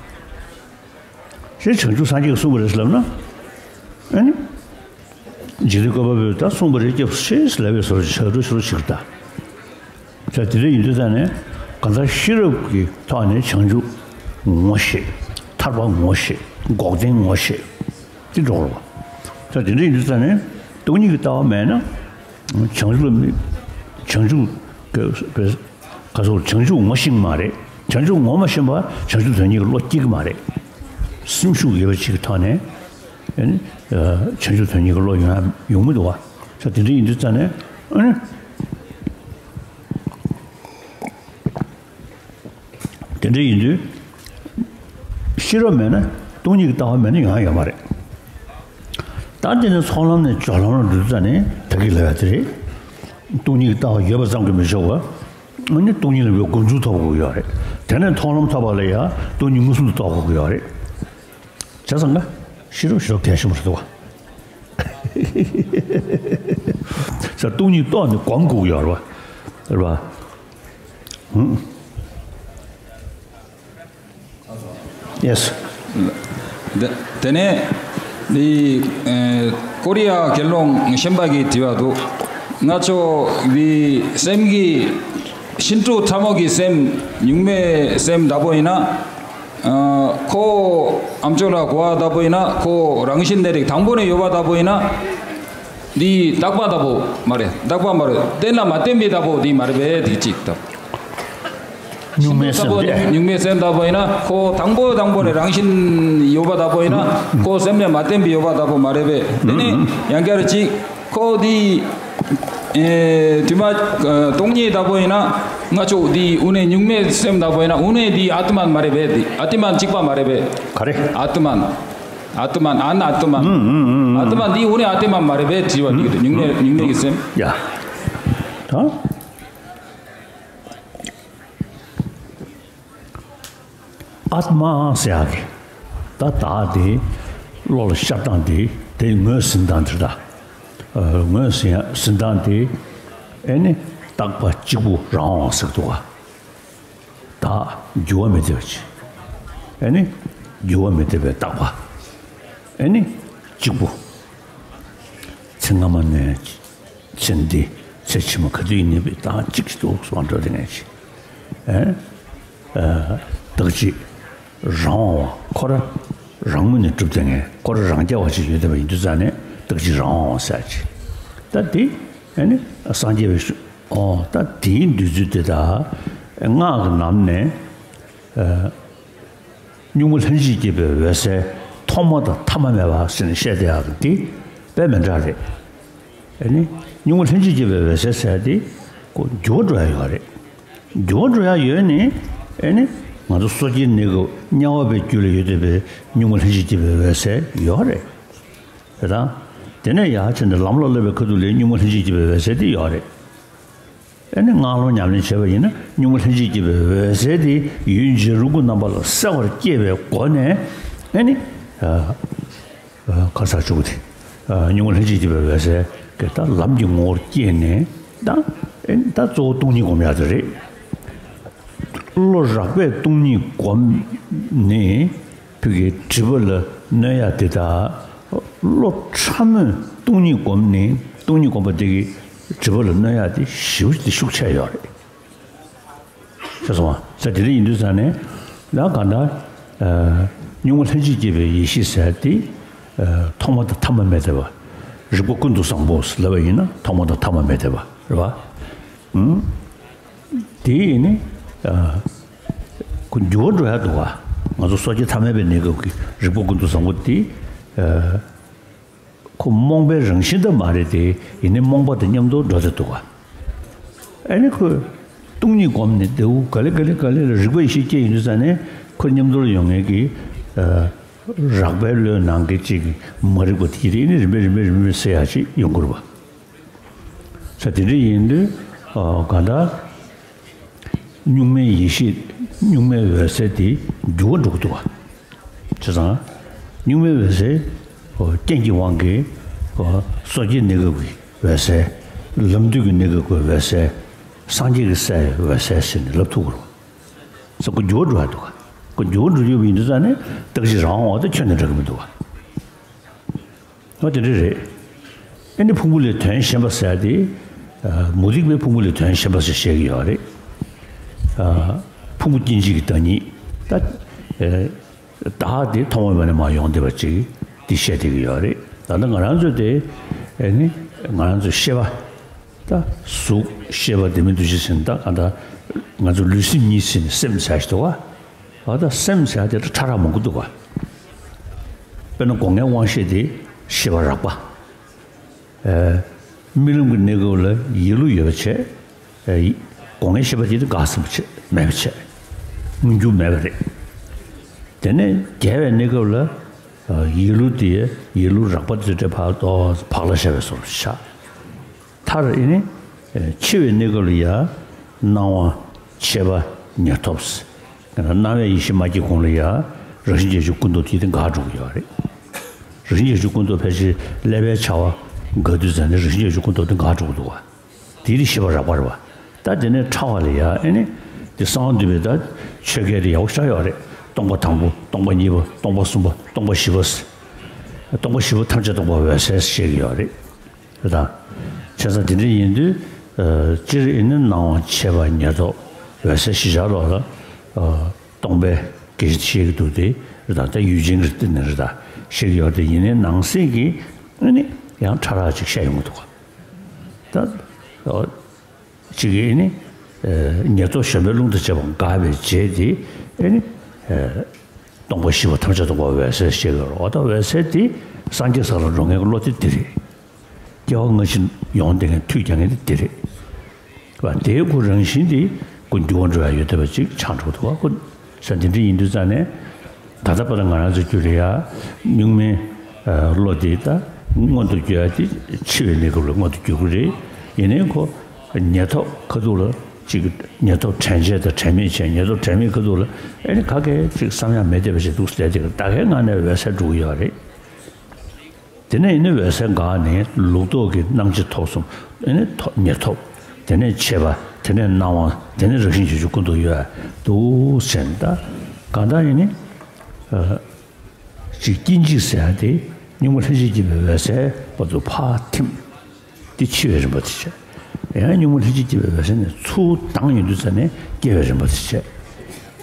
ཞེས་བྱང་ཆུབ་སངས་རྒྱས་ཀྱིས་གསུངས་པ་རེད་ཟེར་ལབ་ན། ཨ་ནི། འཇིག་རྟེན་བཀོད་པ་པོས་ད་གསུངས་པ་རེད། སྐྱབས་སུ་མཆི་ཟེར་ལབ་པའི་བཟོ་འདྲ་ཞིག་ཆགས་འགྲོ་ཞིག་རེད་ད། ད་དེ་འདྲ་ཡིན་དུས་ཙང་ནས་གང་ལྟར་ཤེས་རབ་ཀྱི་ཐོག་ནས་བྱང་ཆུབ་ངོ་ཤེས། ཐར་པ་ངོ་ཤེས། འགོག་བདེན་ངོ་ཤེས། དེ་འགྲོ་དགོས་རེད་པ། ད་དེ་འདྲ་ཡིན་དུས་ཙང་ནས་སྟོང་ཉིད་ཀྱི་ལྟ་བ་མེད་ན། བྱང་ཆུབ་ལ་མི། བྱང་ཆུབ་ཀྱི་བྱང་ཆུབ་ངོ་ཤེས་ཀྱི་མ་རེད། བྱང་ཆུབ་ངོ་མ་ཤེས་པ་བྱང་ཆུབ་དོན་གཉེར་གྱི་བློ་སྐྱེ་གི་མ་རེད། སེམས་ཤུགས་ཡོད་པ་ཅིག་གི་ཐོག་ནས་ཨ་ནི་བྱང་ཆུབ་དོན་གཉེར་གྱི་བློ་ཡོང་ཡ་ཡོང་མི་འདུག་པ། ས་དེ་འདྲ་ཡིན་དུས་ཙང་ནས་ཨ་ནི། དེ་འདྲ་ཡིན་དུས། ཤེས་རབ་མེད་ན་སྟོང་ཉིད་ཀྱི་ལྟ་བ་མེད་ན་ཡོང་ཡ་ཡོད་མ་རེད། ད་དེ་ནས་ཚོགས་ལམ་ནས་སྦྱོར་ལམ་ལ་འགྲོ་དུས་ཙང་ནས་ད་གིན་ལབ་ཡ་དེ་རེད། སྟོང་ཉིད་ཀྱི་ལྟ་བ་ཡོད་པ་ཙམ་གྱིས་མི་ཆོག་པ། ཨ་ནི་སྟོང་ཉིད་ལ་ཡོད་སྒོམ་ཚུལ་ཐོབ་དགོས་ཀྱི་ཡོད་རེད། དེ་ནས་མཐོང་ལམ་ཐོབ་པ་ལ་ཡ་སྟོང་ཉིད་མངོན་སུམ་དུ་རྟོགས་དགོས་ཀྱི་ཡོད་རེད། བྱས་ཙང་ཀ། ཤེས་རབ་ཞེ་དྲག་གལ་ཆེན་པོ་རེད་འདུག་པ། ས་སྟོང་ཉིད་རྟོགས་ནས་སྒོམ་དགོས་ཀྱི་ཡོད་རེད་པ། རེད་པ། ཧུམ། Yes། དེ་དེ་ནས་འདི་ཨེ་ཀོ་རི་ཡ་དགེ་སློང་གཞན་པ་གིས་དྲིས་པ་འདུག། ང་ཚོ་འདི་སེམས་ཀྱི་ཤིན་ཏུ་ཕྲ་མོ་གི་སེམས་གཉུག་མའི་སེམས་འདྲ་པོ་ཡིན་ན། ཨ་ཁོ་ཨ་མཆོག་ལ་གོ་བ་ལྟ་བུ་ཡིན་ན་ཁོ་རང་བཞིན་གནས་རིགས་དང་པོ་ནས་ཡོད་པ་ལྟ་བུ་ཡིན་ན། འདི་རྟག་པ་ལྟ་བུ་མ་རེད། རྟག་པ་མ་རེད། རྟེན་ལ་མ་བརྟེན་པའི་ལྟ་བུ་འདི་མ་རེད་པས། འདི་གཅིག་ལྟ་བུ། གཉུག་མའི་སེམས་ལྟ་བུ་དེ། གཉུག་མའི་སེམས་ལྟ་བུ་ཡིན་ན་ཁོ་དང་པོ་དང་པོ་ནས་རང་བཞིན་ཡོད་པ་ལྟ་བུ་ཡིན་ན་ཁོ་སེམས་ལས་མ་བརྟེན་པའི་ཡོད་པ་ལྟ་བུ་མ་རེད་པས། དེ་ནི་ཡང་བསྐྱར་གཅིག་ཁོ་འདི་ཨེ་དུ་མ་ཨ་སྟོང་ཉིད་ལྟ་བུ་ཡིན་ན་ང་ཚོ་འདི་དངོས་གནས་གཉུག་མའི་སེམས་ལྟ་བུ་ཡིན་ན་དངོས་གནས་འདི་ཨ་ཏི་མ་མ་རེད་པས། འདི་ཨ་ཏི་མ་གཅིག་པ་མ་རེད་པས། ག་རེ། ཨ་ཏི་མ། ཨ་ཏི་མ། ཨན་ཨ་ཏི་མ། ཨུམ་ཨུམ་ཨུམ། ཨ་ཏི་མ་འདི་དངོས་གནས་ཨ་ཏི་མ་མ་རེད་པས། དྲི་བ་འདི་གི་དུས་གཉུག་གཉུག་གཉུག་མའི་སེམས། ཡ། ད། ཨཏྨ་ཟེར་ཡག་གི། ད་བདག་དེ་བློ་ལ་ཤར་སྟངས་དེ་དེ་ངོས་ཟིན་སྟངས་དེ་ད། ཨ་ངོས་ཟིན་ཟིན་སྟངས་དེ་ཨེ་ནི་རྟག་པ་གཅིག་པུ་རང་དབང་ཟེར་གི་འདུག་ག། བདག་འགྱུར་བ་མི་བྱེད་པ་ཅིག། ཨེ་ནི། འགྱུར་བ་མི་འཐད་པའི་རྟག་པ། ཨེ་ནི། གཅིག་པུ། ཚེ་སྔ་མ་ནས། ཚེ་འདི། ཚེ་ཕྱི་མ་ག་དུས་ཡིན་ནའི་བདག་གཅིག་ཏུ་སོང་འགྲོ་དེ་ངས་ཅི། ཨེ། ཨ། བདག་གཅིག་རང་དབང་བ་ཁོ་ར་རང་ངོས་ནས་གྲུབ་དེ་ངས་ཁོ་ར་རང་རྐྱ་བ་ཅིག་ཡོད་བསྡད་པ་ཡིན་དུས་ཙང་ནས་བདག་གཅིག་རང་དབང་བ་ཟེར་ཅི། ད་དེ། ཨེ་ནི། སངས་རྒྱས་པའི་ཨོ། ད་དེའི་འདོད་ཚུལ་དེ་དག་སྔགས་ཀྱི་ནང་ནས། ཨ། གཉུག་མ་ལྷན་ཅིག་སྐྱེས་པའི་འོད་གསལ་ཐོག་མ་དང་ཐ་མ་མེད་པ་ཟེར་ནས་བཤད་བསྡད་ཡག་གི་དེ་དཔེ་མི་འདྲ་རེད། ཨ་ནི། གཉུག་མ་ལྷན་ཅིག་སྐྱེས་པའི་འོད་གསལ་ཟེར་དེ་ཁོ་འགྱུར་བ་འགྲོ་ཡ་ཡོད་རེད། འགྱུར་བ་འགྲོ་ཡ་ཡོད་ནི། ཨ་ནི། ང་ཚོ་སོ་སྐྱེའི་གནས་སྐབས་དམྱལ་བ་པའི་རྒྱུད་ལ་ཡོད་བསྡད་པའི་གཉུག་མ་ལྷན་ཅིག་སྐྱེས་པའི་འོད་གསལ་ཡོད་རེད། རེད་དང་། དེ་ནས་ཡར་ཕྱིན་ནས་ལམ་ལ་སླེབས་པའི་ཁ་ཐུག་ལ་གཉུག་མ་ལྷན་ཅིག་སྐྱེས་པའི་འོད་གསལ་དེ་ཡོད་རེད། ཨ་ནི་སྔགས་སློབ་ཉམས་ལེན་བྱས་པ་ཡིན་ན་གཉུག་མ་ལྷན་ཅིག་སྐྱེས་པའི་འོད་གསལ་དེ་ཡུལ་འབྱུང་རིམ་དགུ་རྣམ་པ་ལ་གསལ་བར་སྐྱེས་པའི་སྒོ་ནས། ཨ་ནི། ཨ། ཨ། ག་རེ་ཟེར་ཆོག་གི་དེ། ཨ། གཉུག་མ་ལྷན་ཅིག་སྐྱེས་པའི་འོད་གསལ་གྱི་ད་ལམ་གྱི་ངོ་བོར་སྐྱེས་ནས། ད། ཨ་ནི་ད་གཙོ་བོ་སྟོང་ཉིད་སྒོམ་ཡག་དེ་རེད། བློ་རགས་པས་སྟོང་ཉིད་སྒོམ་ནས། བོད་ཀྱི་སྒྲིབ་པ་ལ་གནོད་ཡ་དེ་དག་བློ་ཕྲ་མོས་སྟོང་ཉིད་བསྒོམས་ནས་སྟོང་ཉིད་བསྒོམས་པ་དེ་གིས་སྒྲིབ་པ་ལ་གནོད་ཡ་དེ་ཞེ་པོ་ཅིག་ཤུགས་ཆེ་ཡོད་རེད། ཤེས་སོང་བ། ས་དེ་འདྲ་ཡིན་དུས་ཙང་ནས་ད་གང་ལྟར། ཨ། གཉུག་མ་ལྷན་ཅིག་སྐྱེས་པའི་ཡེ་ཤེས་ཟེར་དེ། ཨ། ཐོག་མ་དང་ཐ་མ་མེད་བསྡད་པ། རིག་པ་ཀུན་ཏུ་བཟང་པོ་ལབ་པ་ཡིན་ན་ཐོག་མ་དང་ཐ་མ་མེད་བསྡད་པ་རེད་བ། ཨང་། དེ་ཡིན་ནི། ཨ། ཁོ་འགྱུར་བ་འགྲོ་ཡ་འདུག་བ། ང་ཚོ་སོ་སྐྱེ་ཐ་མལ་པའི་གནས་སྐབས་ཀྱི་རིག་པ་ཀུན་ཏུ་བཟང་པོ་དེ། ཨ། ཁོ་རྨོངས་པའི་རང་བཞིན་དེ་མ་རེད་དེ། ཡིན་ནི་རྨོངས་པ་དང་མཉམ་དུ་འགྲོ་བསྡད་འདུག་བ། ཨ་ནི་ཁོས་སྟོང་ཉིད་བསྒོམས་ནས་དེའུ་ག་ལེ་ག་ལེ་ག་ལེ་ལ་རིག་པ་ཡེ་ཤེས་སྐྱེས་ཡོང་དུས་ཙང་ནས་ཁོ་མཉམ་དུ་ལ་ཡོང་མཁན་གྱི། ཨ། རགས་པའི་བློའི་ནང་གི་གཅིག་གི་མ་རིག་པ་དེ་དེ་ནི་རིམ་པས་རིམ་པས་རིམ་པས་སེལ་ཡག་ཅིག་ཡོང་གི་རེད་བ། ས་དེ་འདྲ་ཡིན་དུས། ཨ། གང་ལྟར་གཉུག་མའི་ཡེ་ཤེས་གཉུག་མའི་འོད་གསལ་དེ་འགྱུར་བ་འགྲོ་གི་འདུག་བ། བྱས་ཙང་། གཉུག་མའི་འོད་གསལ། ཨོ། རྐྱེན་གྱི་དབང་གིས། ཨོ། སོ་སྐྱེའི་གནས་སྐབས་ཀྱི་འོད་གསལ། ལམ་དུས་ཀྱི་གནས་སྐབས་ཀྱི་འོད་གསལ། སངས་རྒྱས་ཀྱི་སའི་འོད་གསལ་ཟེར་ནས་ལབ་ཐུབ་ཀྱི་རེད། ས་ཁོ་འགྱུར་བ་འགྲོ་ཡ་འདུག་ག་ཁོ་འགྱུར་བ་འགྲོ་ཡོད་པ་ཡིན་དུས་ཙང་ནས་བདག་གཅིག་རང་དབང་བ་དེ་ཁྱོན་ནས་འགྲོ་གི་མི་འདུག་ག་འོ་དེ་འདྲ་རེད། ཨ་ནི་ཕུང་པོ་ལས་དོན་གཞན་པ་ཟེར་ཏེ། ཨ། མུ་སྟེགས་པའི་ཕུང་པོ་ལས་དོན་གཞན་པ་ཟེར་བཤད་ཀྱི་ཡོད་རེད། ཨ། ཕུང་པོ་སྐྱེ་མཆེད་ཀྱི་བདག་ཉིད། ད། ཨ། བདག་དེ་ཐོག་མ་མེད་ནས་མར་ཡོང་བསྡད་པ་ཅིག་དེ་བཤད་བསྡད་ཀྱི་ཡོད་རེད། ད་ལྟ་ང་རང་ཚོ་དེ། ཨ་ནི་ང་རང་ཚོ་ཤེས་པ། ད་གཟུགས་ཤེས་པ་ལྡན་མིན་འདུ་བྱེད་ཟེར་ན་ད་གང་ལྟར་ང་ཚོ་ལུས་སེམས་གཉིས་ཟེར་ནས་སེམས་ཟེར་ཞིག་འདུག་ག་འོ་ད་སེམས་ཟེར་དེ་ད་ཕྲ་རགས་མང་པོ་འདུག་ག་དཔེར་ན་སྒོ་ལྔའི་དབང་ཤེས་དེ་ཤེས་པ་རགས་པ། ཨ། རྨི་ལམ་གྱི་གནས་སྐབས་ལ་ཡིད་བློ་ཡོད་པ་བྱས། ཨ། སྒོ་ལྔའི་ཤེས་པ་དེ་དགག་ཟིན་པ་བྱས་མེད་པ་བྱས། མངོན་གྱུར་མེད་པ་རེད། དེ་ནས་རྒྱས་པའི་གནས་སྐབས་ལ། ཨ། ཡིད་བློ་དེ་ཡིད་བློ་རགས་པ་དེ་ཚོ་ཕར་ཏོག་ཙམ་བག་ལ་ཞ་བའི་བཟོ་འདྲ་ཆགས། མཐར་ཨེ་ནི། ཨེ། འཆི་བའི་གནས་སྐབས་ལ་ཡང་སྣང་བ་མཆེད་པ་ཉེར་ཐོབ། སྣང་བའི་ཡེ་ཤེས་མ་སྐྱེས་གོང་ལ་ཡང་རང་བཞིན་བརྒྱད་ཅུ་ཀུན་རྟོག་དེ་འགག་འགྲོ་གི་ཡོད་རེད། རང་བཞིན་བརྒྱད་ཅུ་ཀུན་རྟོག་ཕལ་ཆེར་ཀླད་པའི་བྱ་བ་འགག་དུས་ཙམ་ནས་རང་བཞིན་བརྒྱད་ཅུ་ཀུན་རྟོག་དེ་འགག་འགྲོ་གི་འདུག་བ། དེ་དེ་ཤེས་པ་རགས་པ་རེད་བ། ད་དེ་ནས་ཕྲ་བ་ལ་ཡང་ཨེ་ནི། དེ་གསང་བ་འདུས་པའི་ད་ཆོས་སྐད་དེ་ཡག་པོ་ཞེ་དྲག་ཡོད་རེད། སྟོང་པ་དང་པོ། སྟོང་པ་གཉིས་པ། སྟོང་པ་གསུམ་པ། སྟོང་པ་བཞི་པ། སྟོང་པ་བཞི་པ་ཐམས་ཅད་སྟོང་པ་འོད་གསལ་ཞེས་ཡོད་རེད། རེད་དང་། བྱས་ཙང་དེ་འདྲ་ཡིན་དུས། ཨ། སྤྱིར་ཨེ་ནི་སྣང་བ་མཆེད་པ་ཉེར་ཐོབ་འོད་གསལ་ཞེས་བྱ་ལོག་ལ། ཨ། སྟོང་པའི་སྐད་ཆ་བཤད་ཀྱི་འདུག་སྟེ། རེད་དང་། ད་ཡུལ་ཅན་གྱི་སྟེང་ནས་རེད་དང་བཤད་ཀྱི་ཡོད་དེ། ཡིན་ནའི་ནང་གསེས་ཀྱི་ཨེ་ནི་ཡང་ཕྲ་རགས་ཅིག་བཤད་ཡོང་གི་འདུག་ག་ད། ཨ། གཅིག་གིས་ནི། ཨ། ཉེར་ཐོབ་གཞན་པའི་རླུང་དང་བཅས་པ་འགགས་པའི་རྗེས་དེ་ཨེ་ནི། ཨ། སྟོང་པ་བཞི་པ་ཐམས་ཅད་སྟོང་པ་འོད་གསལ་ཞེས་ཡོད་རེད། འོ་ད་འོད་གསལ་དེ་སངས་རྒྱས་ས་ལ་འགྲོ་མཁན་གྱི་བློ་དེ་དེ་རེད། སྐྱེ་བ་སྔ་ཕྱི་ཡོང་བསྡད་མཁན་མཐུད་རྒྱག་མཁན་དེ་དེ་རེད། བ། དེའི་ཁོ་རང་བཞིན་དེ་ཁོ་འགྱུར་བ་འགྲོ་ཡ་ཡོད་བསྡད་པ་ཅིག་ཆགས་འགྲོ་འདུག་བ། ཁོ་ས་འདི་འདྲ་ཡིན་དུས་ཙང་ནས། ད་ལྟ་བར་དུ་ང་རང་ཚོ་རྒྱུད་ལ་ཡ་གཉུག་མའི། ཨ། བློ་དེ་ད་མངོན་དུ་གྱུར་ཡ་དེ་འཆི་བའི་གནས་སྐབས་ལ་མངོན་དུ་གྱུར་གྱི་རེད། ཡིན་ནའི་ཁོ་ཉེར་ཐོབ་ཁ་ཐུག་ལ་ཅིག་ཉེར་ཐོབ་དྲན་བྱས་དང་དྲན་མེད་བྱས། ཉེར་ཐོབ་དྲན་མེད་ཁ་ཐུག་ལ་ཨེ་ནི་ག་གེ་ཅིག་བསམ་ཡ་མེད་བསྡད་པ་ཞིག་འདུག་ཟེར་དེ་ད་གའི་ངང་ནས་འོད་གསལ་འགྲོ་གི་ཡོད་རེད། དེ་ནས་ཡིན་ནའི་འོད་གསལ་འགགས་ནས་ལུགས་ལྡོག་གི་སྣང་མཆེད་ཐོབ་གསུམ། ཨེ་ནི་ཐོབ། ཉེར་ཐོབ། དེ་ནས་མཆེད་པ། དེ་ནས་སྣང་བ། དེ་ནས་རང་བཞིན་བརྗོད་བྱ་ཀུན་ཏུ་ཡོད་འདུག་ཟེར་ནས། ད་གང་ལྟར་ཡིན་ནི། ཅིག་སྐྱེ་འཇིག་ཟེར་ཡ་དེ་སྙིགས་མ་ལྷན་ཅིག་སྐྱེས་པའི་འོད་གསལ་བར་དུ་ཕར་ཐིམ། དེ་འཆི་བའི་རིམ་པ་དེ་བྱས། ཡང་སྙིགས་མ་ལྷན་ཅིག་སྐྱེས་པའི་འོད་གསལ་ནས་ཚུར་ལྡང་ཡོང་དུས་ཙ་ནས་སྐྱེ་བའི་རིམ་པ་དེ་བྱས། བྱས་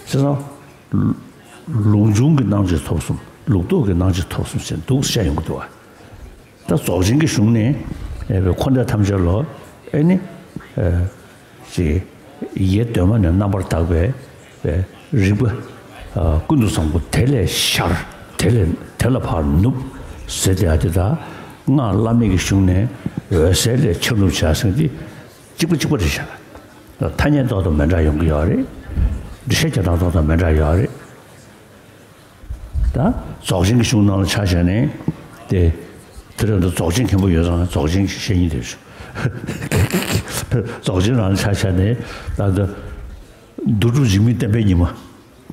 ཙང་། ལུགས་འབྱུང་གི་སྣང་མཆེད་ཐོབ་གསུམ། ལུགས་ལྡོག་གི་སྣང་མཆེད་ཐོབ་གསུམ་ཟེར་འདུག་བཤད་ཡོང་གི་འདུག་བ། ད་རྫོགས་ཆེན་གྱི་གཞུང་ནས་འཁོར་འདས་ཐམས་ཅད་ལ་ཨེ་ནི། ཅེས། ཡེ་གདོད་མ་ནས་རྣམ་པར་དག་པའི་རིག་པ་ཀུན་ཏུ་བཟང་པོ་དེ་ལས་ཤར། དེ་ལས་དེ་ལ་ཕར་ནུབ་ཟེར་དེ་ཨ་དེ་དག་སྔགས་བླ་མེད་ཀྱི་གཞུང་ནས་འོད་གསལ་ལས་ཆར་ནུབ་བྱ་ཟེར་དེ་གཅིག་པ་གཅིག་པ་རེད་ཤག་ཐ་སྙད་ཏོག་ཏོ་མི་འདྲ་ཡོང་གི་ཡོད་རེད། འགྲེལ་བཤད་རྒྱག་སྟངས་ཏོག་ཏོ་མི་འདྲ་ཡོད་རེད། ད་རྫོགས་ཆེན་གྱི་གཞུང་ནང་ལ་ཆ་བཞག་ནས་དེ། དེ་རེད་འདུག་རྫོགས་ཆེན་མཁན་པོ་ཡོད་ཙང་རྫོགས་ཆེན་གྱི་བཤད་ཉིན་དེ་རེད། རྫོགས་ཆེན་ནང་ལ་ཆ་བཞག་ནས་ད་ལྟ་རྡོ་གྲུབ་འཇིགས་མེད་བསྟན་པའི་ཉི་མ།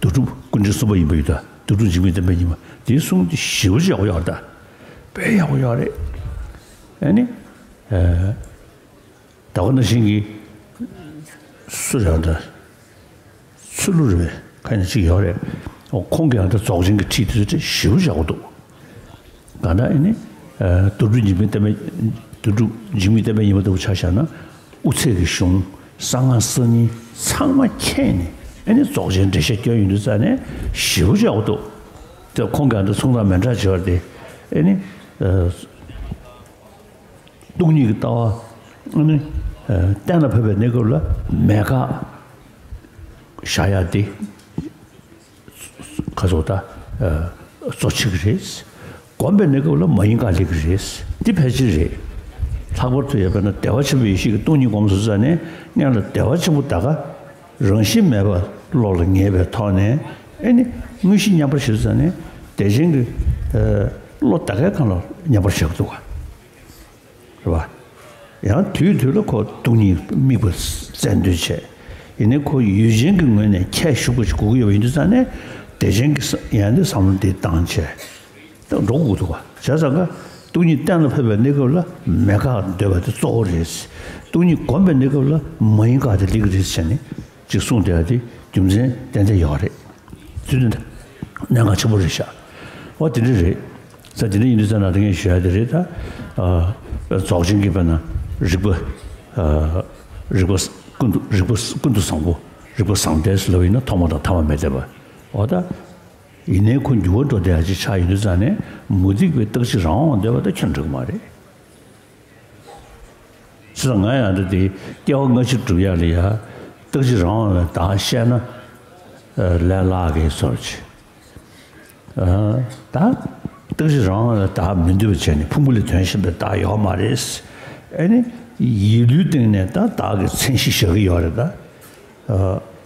རྡོ་གྲུབ་སྐུ་ཕྲེང་གསུམ་པ་ཡིན་པ་ཡོད་ད། རྡོ་གྲུབ་འཇིགས་མེད་བསྟན་པའི་ཉི་མ་དེའི་གསུང་དེ་ཞེ་པོ་ཅིག་ཡག་པོ་ཡོད་རེད་ད། དཔེ་ཡག་པོ་ཡོད་རེད། ཨ་ནི། ད་ག་ནང་བཞིན་གྱི། སུ་རེད་ད། ཚུལ་ལུ་རེད་པས་ག་ནས་ཅིག་ཡོད་རེད། ཁོང་གིས་ཡང་ད་རྫོགས་ཆེན་གྱི་ཁྲིད་དེ་ཚོ་ཞེ་པོ་ཡག་པོ་འདུག་ག་ད་ཨེ་ནི། རྡོ་གྲུབ་འཇིགས་མེད་བསྟན་པའི། རྡོ་གྲུབ་འཇིགས་མེད་བསྟན་པའི་ཉི་མ་ལྟ་བུ་ཆ་བཞག་ན། དབུ་ཚད་ཀྱི་གཞུང་གསང་སྔགས་གསར་རྙིང་ཚང་མ་མཁྱེན་ནས་ཨེ་ནི་རྫོགས་ཆེན་འགྲེལ་བཤད་སྐྱོན་ཡོང་དུས་ཙ་ནས་ཞེ་པོ་ཡག་པོ་འདུག་དེ་ཁོང་གིས་ཡང་ད་གསུང་སྟངས་མི་འདྲ་བྱས་པ་དེ་ཨེ་ནི། སྟོང་ཉིད་ཀྱི་ལྟ་བ་ནི། གཏན་ལ་ཕབ་པའི་གནས་སྐབས་ལ་མེད་དགག་བཞག་ཡ་དེ། ག་ཚོད་ད། གཙོ་ཆེ་གི་རེད། སྒོམ་པའི་གནས་སྐབས་ལ་མ་ཡིན་དགག་སླེབས་ཀྱི་རེད། འདི་ཕལ་ཆེར་རེད། ལྷག་པར་དུ་ཡོད་པ་ན་བདེ་བ་ཆེན་པོའི་ཡེ་ཤེས་ཀྱི་སྟོང་ཉིད་སྒོམ་སོང་ཙ་ནས་སྔོན་ལ་བདེ་བ་ཆེན་པོ་ད་ག་རང་བཞིན་མེད་པ་བློ་ལ་ངེས་པའི་ཐོག་ནས་ཨེ་ནི་དངོས་གཞི་མཉམ་པར་ཞིག་ཙ་ནས་བདེ་ཆེན་གྱི་བློ་ད་གའི་སྒང་ལ་མཉམ་པར་བཞག་གི་འདུག་ག་རེད་བ། ཡང་དུས་དུས་ལ་ཁོ་སྟོང་ཉིད་དམིགས་པ་བཙན་འདོན་བྱས། ཡིན་ནའི་ཁོ་ཡུལ་ཅན་གྱི་ངོས་ནས་ཁྱད་ཞུགས་པ་ཞིག་དགོས་ཀྱི་ཡོད་པ་ཡིན་དུས་ཙང་ནས་བདེ་ཆེན་གྱི་ཡང་དེ་བསམ་བློ་འདི་བཏང་བྱས་འགྲོ་དགོས་འདུག་བ། བྱས་ཙང་ཀ་སྟོང་ཉིད་གཏན་ལ་ཕབ་པའི་གནས་སྐབས་ལ་མེད་དགག་འདོད་པ་དེ་གཙོ་བོ་རེད། སྟོང་ཉིད་སྒོམ་པའི་གནས་སྐབས་ལ་མ་ཡིན་དགག་དེ་ལེགས་རེད་ཟེར་ནས་ཅིག་གསུངས་བསྡད་པ་དེ་རྒྱུ་མཚན་ཏན་ཏན་ཡོད་རེད། ཚུལ་འདི་གནད་འགག་ཆེན་པོ་རེད་ཤག་འོ་དེ་འདྲ་རེད། ས་དེ་འདྲ་ཡིན་དུས་ཙ་ན་དེ་ངས་ཞུ་ཡ་དེ་རེད་ད། རྫོགས་ཆེན་གྱི་དཔེར་ན་རིག་པ། རིག་པ་ཀུན་ཏུ་རིག་པ་ཀུན་ཏུ་བཟང་པོ། རིག་པ་བཟང་ལྡན་ཟེར་ལབ་ཡིན་ན་ཐོག་མ་དང་ཐ་མ་མེད་བསྡད་པ། འོ་ད། ཡིན་ནའི་ཁོ་འགྱུར་བ་འགྲོ་བསྡད་ཡ་ཅིག་ཆགས་ཡོང་དུས་ཙ་ནས་མུ་སྟེགས་པའི་རྟག་གཅིག་རང་དབང་འདོད་པ་ད་ཁྱོན་འགྲིག་མ་རེད། ཚེ་ང་ཡང་འདི་དེ་སྐྱེ་བ་སྔ་ཕྱི་སྒྲུབ་ཡག་ལ་ཡ་རྟག་གཅིག་རང་དབང་བའི་བདག་བཤད་ན་ལས་སླ་གི་ཚོར་གྱི། ད་རྟག་གཅིག་རང་དབང་བའི་བདག་མི་འདོད་པ་བྱས་ནས་ཕུང་པོ་ལས་དོན་གཞན་པའི་བདག་ཡོད་མ་རེད། ཨེ་ནི་ཡིད་ལུས་སྟེང་ནས་ད་བདག་གི་མཚན་གཞི་བཞག་གི་ཡོད་རེད་ད།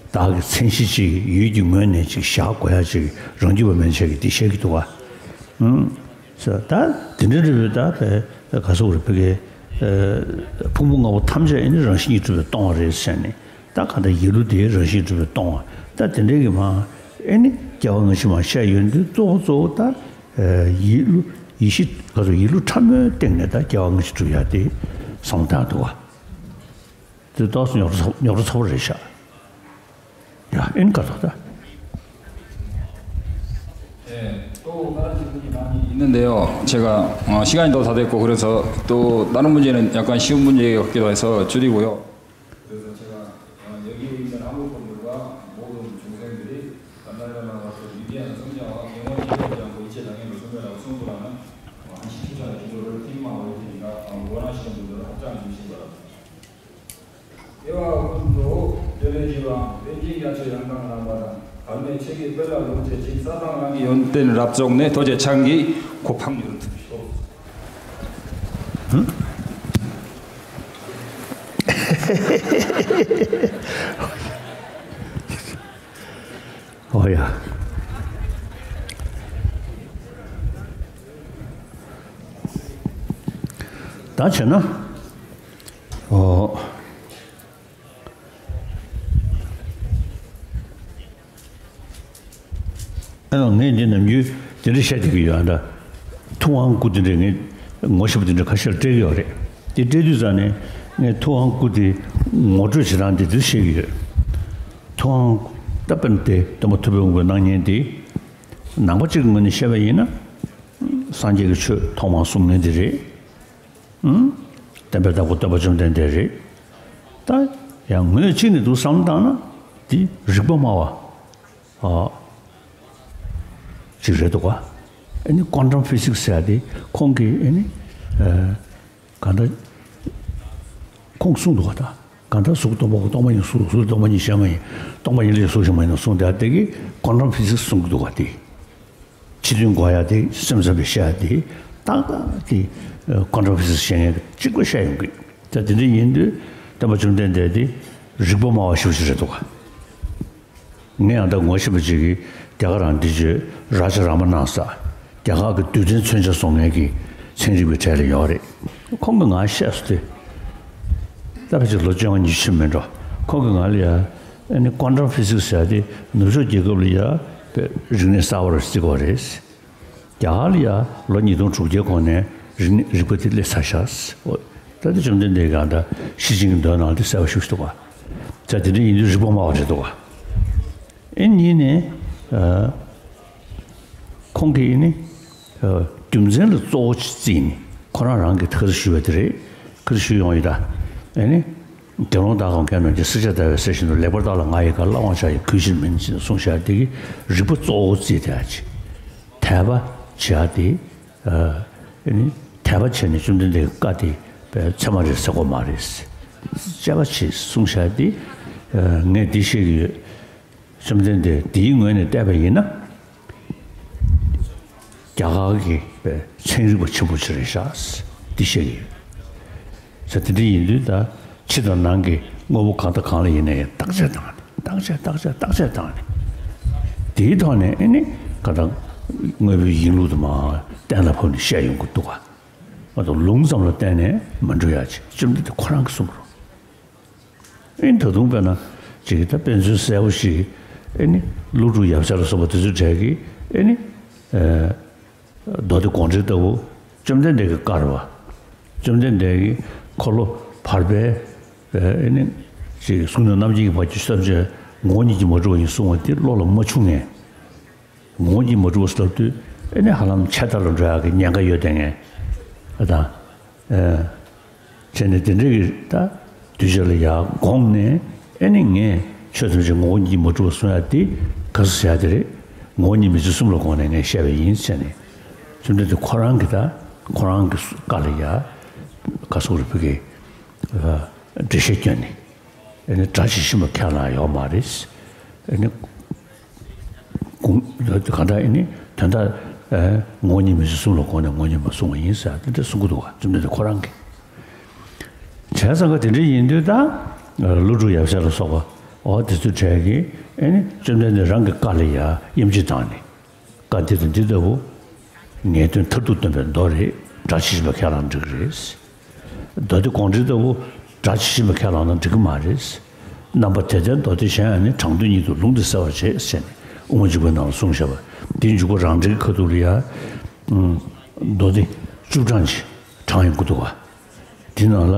བདག་གི་མཚན་གཞི་ཅིག་ཡུལ་གྱི་ངོས་ནས་ཅིག་བཞག་དགོས་ཡ་ཅིག་རང་རྒྱུད་པ་མན་ཆད་ཀྱིས་འདི་བཤད་ཀྱི་འདུག་ག་ད་དེ་འདྲ་རེད་པས་ད་བས་ག་སོག་རེད་བོད་ཀྱི། ཕུང་པོ་ལྔ་པོ་ཐམས་ཅད་ཨེ་ནི་རང་བཞིན་གྱིས་གྲུབ་པས་སྟོང་བ་རེད་ཟེར་ནས་ད་ག་ད་ཡིད་ལུས་དེ་རང་བཞིན་གྱིས་གྲུབ་པས་སྟོང་བ་ད་དེ་འདྲའི་གི་མ་ཨེ་ནི་སྐྱེ་བ་སྔ་ཕྱི་མ་བཤད་ཡོང་དུས་གཙོ་བོ་གཙོ་བོ་ད་ཡིད་ལུས་ཡིད་ཤེས་ག་ཚོད་ཡིད་ལུས་ཕྲ་མོའི་སྟེང་ནས་ད་སྐྱེ་བ་སྔ་ཕྱི་གྲུབ་ཡ་དེ་བསམ་བློ་བཏང་འདུག་ག་དེ་ཏོག་ཙམ་རྙོག་དྲ་ཚ་རྙོག་དྲ་ཚ་པོ་རེད་ཤག་ཡ་ཨེན་ཀ་ཐོག་ད། 예, 또 다른 질문이 많이 있는데요. 제가 어, 시간이 또 다 됐고 그래서 또 다른 문제는 약간 쉬운 문제 같기도 해서 줄이고요. 그래서 제가 어, 여기 있는 한국 분들과 모든 중생들이 만나는 것을 위대한 성자와 영원히 이어지지 않고 일체 장애를 소멸하고 성불하는 어, 한 십 초 전에 기도를 테이마하고 올 테니까 어, 원하시는 분들은 합장해 주시기 바랍니다. では今度、序の一番、天神八十八願願のバラ、春の一撃、ペラ、四世、陳三万願、四点ラブソングね、土地ちゃんぎ、コパンによると。 ཨོ་ཡ། ད་བྱས་ན། ཨོ། ཨ་ནི་ངས་འདི་ནམ་རྒྱུན་དེ་འདྲ་བཤད་བསྡད་ཀྱི་ཡོད་ཨ་འདྲ། ཐུབ་དབང་སྐུ་དེ་འདྲ་ངས་ངོ་ཤེས་པ་དེ་འདྲ་ཁ་ཤས་ལ་སྤྲད་ཀྱི་ཡོད་རེད། དེ་སྤྲད་དུས་ཙང་ནས་ངས་ཐུབ་དབང་སྐུ་དེ་ངོ་སྤྲོད་བྱེད་སྟངས་དེ་འདིར་བཤད་ཀྱི་ཡོད། ཐུབ་དབང་ད་དཔེར་ན་དེ་སྟོན་པ་ཐུབ་པའི་དབང་པོའི་སྣང་བརྙན་དེ། ནང་པ་གཅིག་གི་ངོས་ནས་བཤད་པ་ཡིན་ན། སངས་རྒྱས་ཀྱི་ཆོས་ཐོག་མར་གསུང་མཁན་དེ་རེད། ཨང་། བསྟན་པའི་བདག་པོ་སྟོན་པ་བཅོམ་ལྡན་འདས་རེད། ད་ཡང་ངོས་གཅིག་ནས་འདུག་བསམ་བཏང་ན། འདི་རིག་པ་སྨྲ་བ། ཨ། ཅིག་རེད་འདུག་ག་ཨ་ནི་ཀོན་ཊམ་ཕི་ཟིག་སི་ཟེར་ཡ་དེ་ཁོང་གིས་ཨ་ནི། ཨ། གང་ལྟར། ཁོང་གསུངས་འདུག་ག་ད་གང་ལྟར་གཟུགས་སྟོང་པ་གོ། སྟོང་པ་ཉིད་གཟུགས། གཟུགས་སྟོང་པ་ཉིད་གཞན་མ་ཡིན། སྟོང་པ་ཉིད་ལས་གཟུགས་གཞན་མ་ཡིན་ནོ་གསུངས་དེ། དེ་གིས་ཀོན་ཊམ་ཕི་ཟིག་སི་གསུང་གི་འདུག་ག་དེ། ཕྱི་དོན་གོ་ཡ་དེ། སེམས་ཙམ་པས་བཤད་ཡ་དེ་ཏག་ཏག་དེ་ཀོན་ཊམ་ཕི་ཟིག་སི་བཤད་མཁན་གཅིག་པ་བཤད་ཡོང་གི། ད་དེ་འདྲ་ཡིན་དུས་སྟོན་པ་བཅོམ་ལྡན་འདས་དེ་རིག་པ་སྨྲ་བ་ཞེ་པོ་ཅིག་རེད་འདུག་ག་ངས་ཡང་ད་ངོ་ཤེས་པ་ཅིག་གིས་རྒྱ་གར་རང་འདི་བརྗོད། རཱ་ཇ་ར་མ་ན་ས། རྒྱ་གར་གྱི་རྡུལ་ཕྲན་མཚོན་ཆ་བཟོ་མཁན་གྱི་ཚན་རིག་པའི་གྲས་ལ་ཡོད་རེད། ཁོང་གིས་ངར་བཤད་སོང་སྟེ། ད་ཕལ་ཆེར་ལོ་བཅོ་ལྔ་ཉི་ཤུ་མིན་འགྲོ། ཁོང་གིས་ང་ལ་ཡ། ཨ་ནི་ཀོན་ཊམ་ཕི་ཟིག་སི་ཟེར་ཡ་དེ་ནུབ་ཕྱོགས་རྒྱལ་ཁབ་ལ་ཡ་རིག་གནས་གསར་པ་རེ་བརྩི་གི་རེད། རྒྱ་གར་ལ་ཡ་ལོ་ཉིས་སྟོང་དྲུག་བརྒྱའི་གོང་ནས་རིག་གནས། རིག་པ་དེ་སླེབས་ཚར་ཤག་ཨོ། ད་དེ་བཅོམ་ལྡན་འདས་ཀྱིས་ད་ཤེར་ཕྱིན་གྱི་མདོའི་ནང་དེ་གསལ་པོ་ཞེ་པོ་ཅིག་འདུག་ག་ད་དེ་འདྲ་ཡིན་དུས་རིག་པ་སྨྲ་བ་རེད་འདུག་ག་ཨེ་གཉིས་ནས། ཨ། ཁོང་གིས་ནི། ཨ། རྒྱུ་མཚན་ལ་གཙོ་བོ་བརྩིས་ནས་ཁོ་རང་རང་གིས་ད་ག་རེ་ཞུས་པ་དེ་རེད། ག་རེ་ཞུས་ཡོང་ཡོད་ད། ཨེ་ནི། དགེ་སློང་དག་གམ་མཁས་རྣམས་ཀྱིས། བསྲེག་བཅད་བརྡར་བའི་གསེར་བཞིན་དུ། ལེགས་པར་བརྟགས་ལ་ང་ཡི་བཀའ། བླང་བར་བྱ་ཡི་གུས་ཕྱིར་མིན། ཅེས་གསུངས་བཞག་དེ་གིས་རིག་པ་གཙོ་བོ་བརྩིས་ཏེ། ཨ། ཅིག་དད་པ་བྱེད་ཡ་དེ། ཨ། ཨེ་ནི། དད་པ་བྱས་ནས་བཅོམ་ལྡན་འདས་ཀྱི་བཀའ་དེ་ཚད་མ་རེད་ཟེར་དགོས་མ་རེད། དཔྱད་པ་བྱེད་གསུངས་བཞག་དེ། ཨ། ངས་འདི་བཤད་ཀྱི་ཡོད། བཅོམ་ལྡན་འདས་འདིའི་ངོས་ནས་བལྟས་པ་ཡིན་ན། རྒྱ་གར་གྱི་ཚན་རིག་པ་ཆེན་པོ་ཅིག་རེད་ཤག་འདི་བཤད་ཀྱི་ཡོད། ས་དེ་འདྲ་ཡིན་དུས་ད་ཕྱི་དང་ནང་གི་དངོས་པོ་གང་དང་གང་ལ་ཡིན་ན་ཡང་བརྟག་དཔྱད་བཏང་ནས། བརྟག་དཔྱད། བརྟག་དཔྱད། བརྟག་དཔྱད་བཏང་ནས། དེའི་ཐོག་ནས་ཨེ་ནི་གང་ལྟར་དངོས་པོའི་ཡིན་ལུགས་དུ་མ་གཏན་ལ་ཕབ་ནས་བཤད་ཡོང་གི་འདུག་ག་མ་གཏོགས་ལུང་ཙམ་ལ་བརྟེན་ནས་མ་འགྲོ་ཡ་ཅིག་བཅོམ་ལྡན་འདས་ཁོ་རང་གིས་གསུངས་པ་རེད། ཨེ་ད་དུང་དཔེར་ན་ཅིག་ད་དཔེ་མཚོན་གསལ་པོ་ཞིག་ཨེ་ནི་ཀླུ་སྒྲུབ་ཡབ་སྲས་ལ་སོགས་པ་དེ་ཚོའི་གྲས་ཀྱིས་ཨེ་ནི། ཨ། མདོ་སྡེ་དགོངས་འགྲེལ་ལྟ་བུ། བཅོམ་ལྡན་འདས་ཀྱི་བཀའ་རེད་པ། བཅོམ་ལྡན་འདས་ཀྱིས་འཁོར་ལོ་བར་པའི། ཨེ་ནི། ཅིག་གཟུགས་བརྙན་རྣམ་བསྒྱིངས་ཀྱི་བར་གྱི་བསམ་བྱས་ངོ་བོ་ཉིད་ཀྱིས་མ་གྲུབ་པ་ཡིན་གསུང་བ་དེ་བློ་ལ་མ་ཆུང་ངས། ངོ་བོ་ཉིད་མ་གྲུབ་པ་ཟེར་དུས་ཨེ་ནི་ཧ་ལམ་ཆད་ལྟ་ལ་འགྲོ་ཡག་གི་ཉེན་ཁ་ཡོད་དེ་ངས། ཨ་དང་། ཨེ། བྱས་ནས་དེ་འདྲའི་གི་ད་གདུལ་བྱ་ལ་ཡར་དགོངས་ནས་ཨེ་ནི་ངས་ཆོས་ཐམས་ཅད་ངོ་བོ་ཉིད་མ་གྲུབ་པ་གསུང་ཡག་དེ་ག་ཟེར་ཡག་དེ་རེད། ངོ་བོ་ཉིད་མི་འཇིགས་གསུམ་ལ་དགོངས་ནས་ངས་བཤད་པ་ཡིན་ཟེར་ནས། བཅོམ་ལྡན་འདས་ཁོ་རང་གི་ད་ཁོ་རང་གི་བཀའ་ལ་ཡར་ག་སོགས་རེ་ཕུལ་གི། ཨ། འགྲེལ་བཤད་བསྐྱོན་ནས། ཨེ་ནི་སྒྲ་ཇི་བཞིན་པ་ཁས་བླངས་ཡོད་མ་རེད། ཨེ་ནི། གང་ལྟར་ཨེ་ནི་དོན་དག་ཨེ་ངོ་བོ་ཉིད་མི་འཇིགས་གསུམ་ལ་དགོངས་ནས་ངོ་བོ་ཉིད་མ་གསུངས་པ་ཡིན་ཟེར་དེ་འདྲ་གསུང་གི་འདུག་བ། བཅོམ་ལྡན་འདས་ཁོ་རང་གིས། བྱས་ཙང་ག་དེ་འདྲ་ཡིན་དུས་ད་ཀླུ་སྒྲུབ་ཡབ་སྲས་ལ་སོགས་པ་འོ་དེ་ཚོའི་གྲས་ཀྱིས་ཨེ་ནི་བཅོམ་ལྡན་འདས་རང་གི་བཀའ་ལ་ཡ་དབྱེ་འབྱེད་བཏང་ནས། བཀའ་འདི་དང་འདི་ལྟ་བུ། ངེས་དོན་མཐར་ཐུག་སྟོན་པའི་མདོ་རེད། སྒྲ་ཇི་བཞིན་པ་ཁས་བླངས་འགྲིག་གི་རེད། མདོ་སྡེ་དགོངས་འགྲེལ་ལྟ་བུ། སྒྲ་ཇི་བཞིན་པ་ཁས་བླངས་ན་འགྲིག་གི་མ་རེད། རྣམ་པ་དེ་ལྟར་མདོ་སྡེ་གཞན་ཡང་ནི། དྲང་དོན་ཉིད་དུ་ལུང་འདི་གསལ་བར་བྱེད། ཟེར་ནས་དབུ་མ་འཇུག་པའི་ནང་ལ་གསུངས་བཞག་པ། འདིའི་འཇུག་པ་རང་འགྲེལ་གྱི་ཁ་ཐུག་ལ་ཡ། མདོ་སྡེ་བཅུ་གྲངས་ཅིག་བགྲངས་ཡོང་གི་འདུག་བ། འདི་ནང་ལ།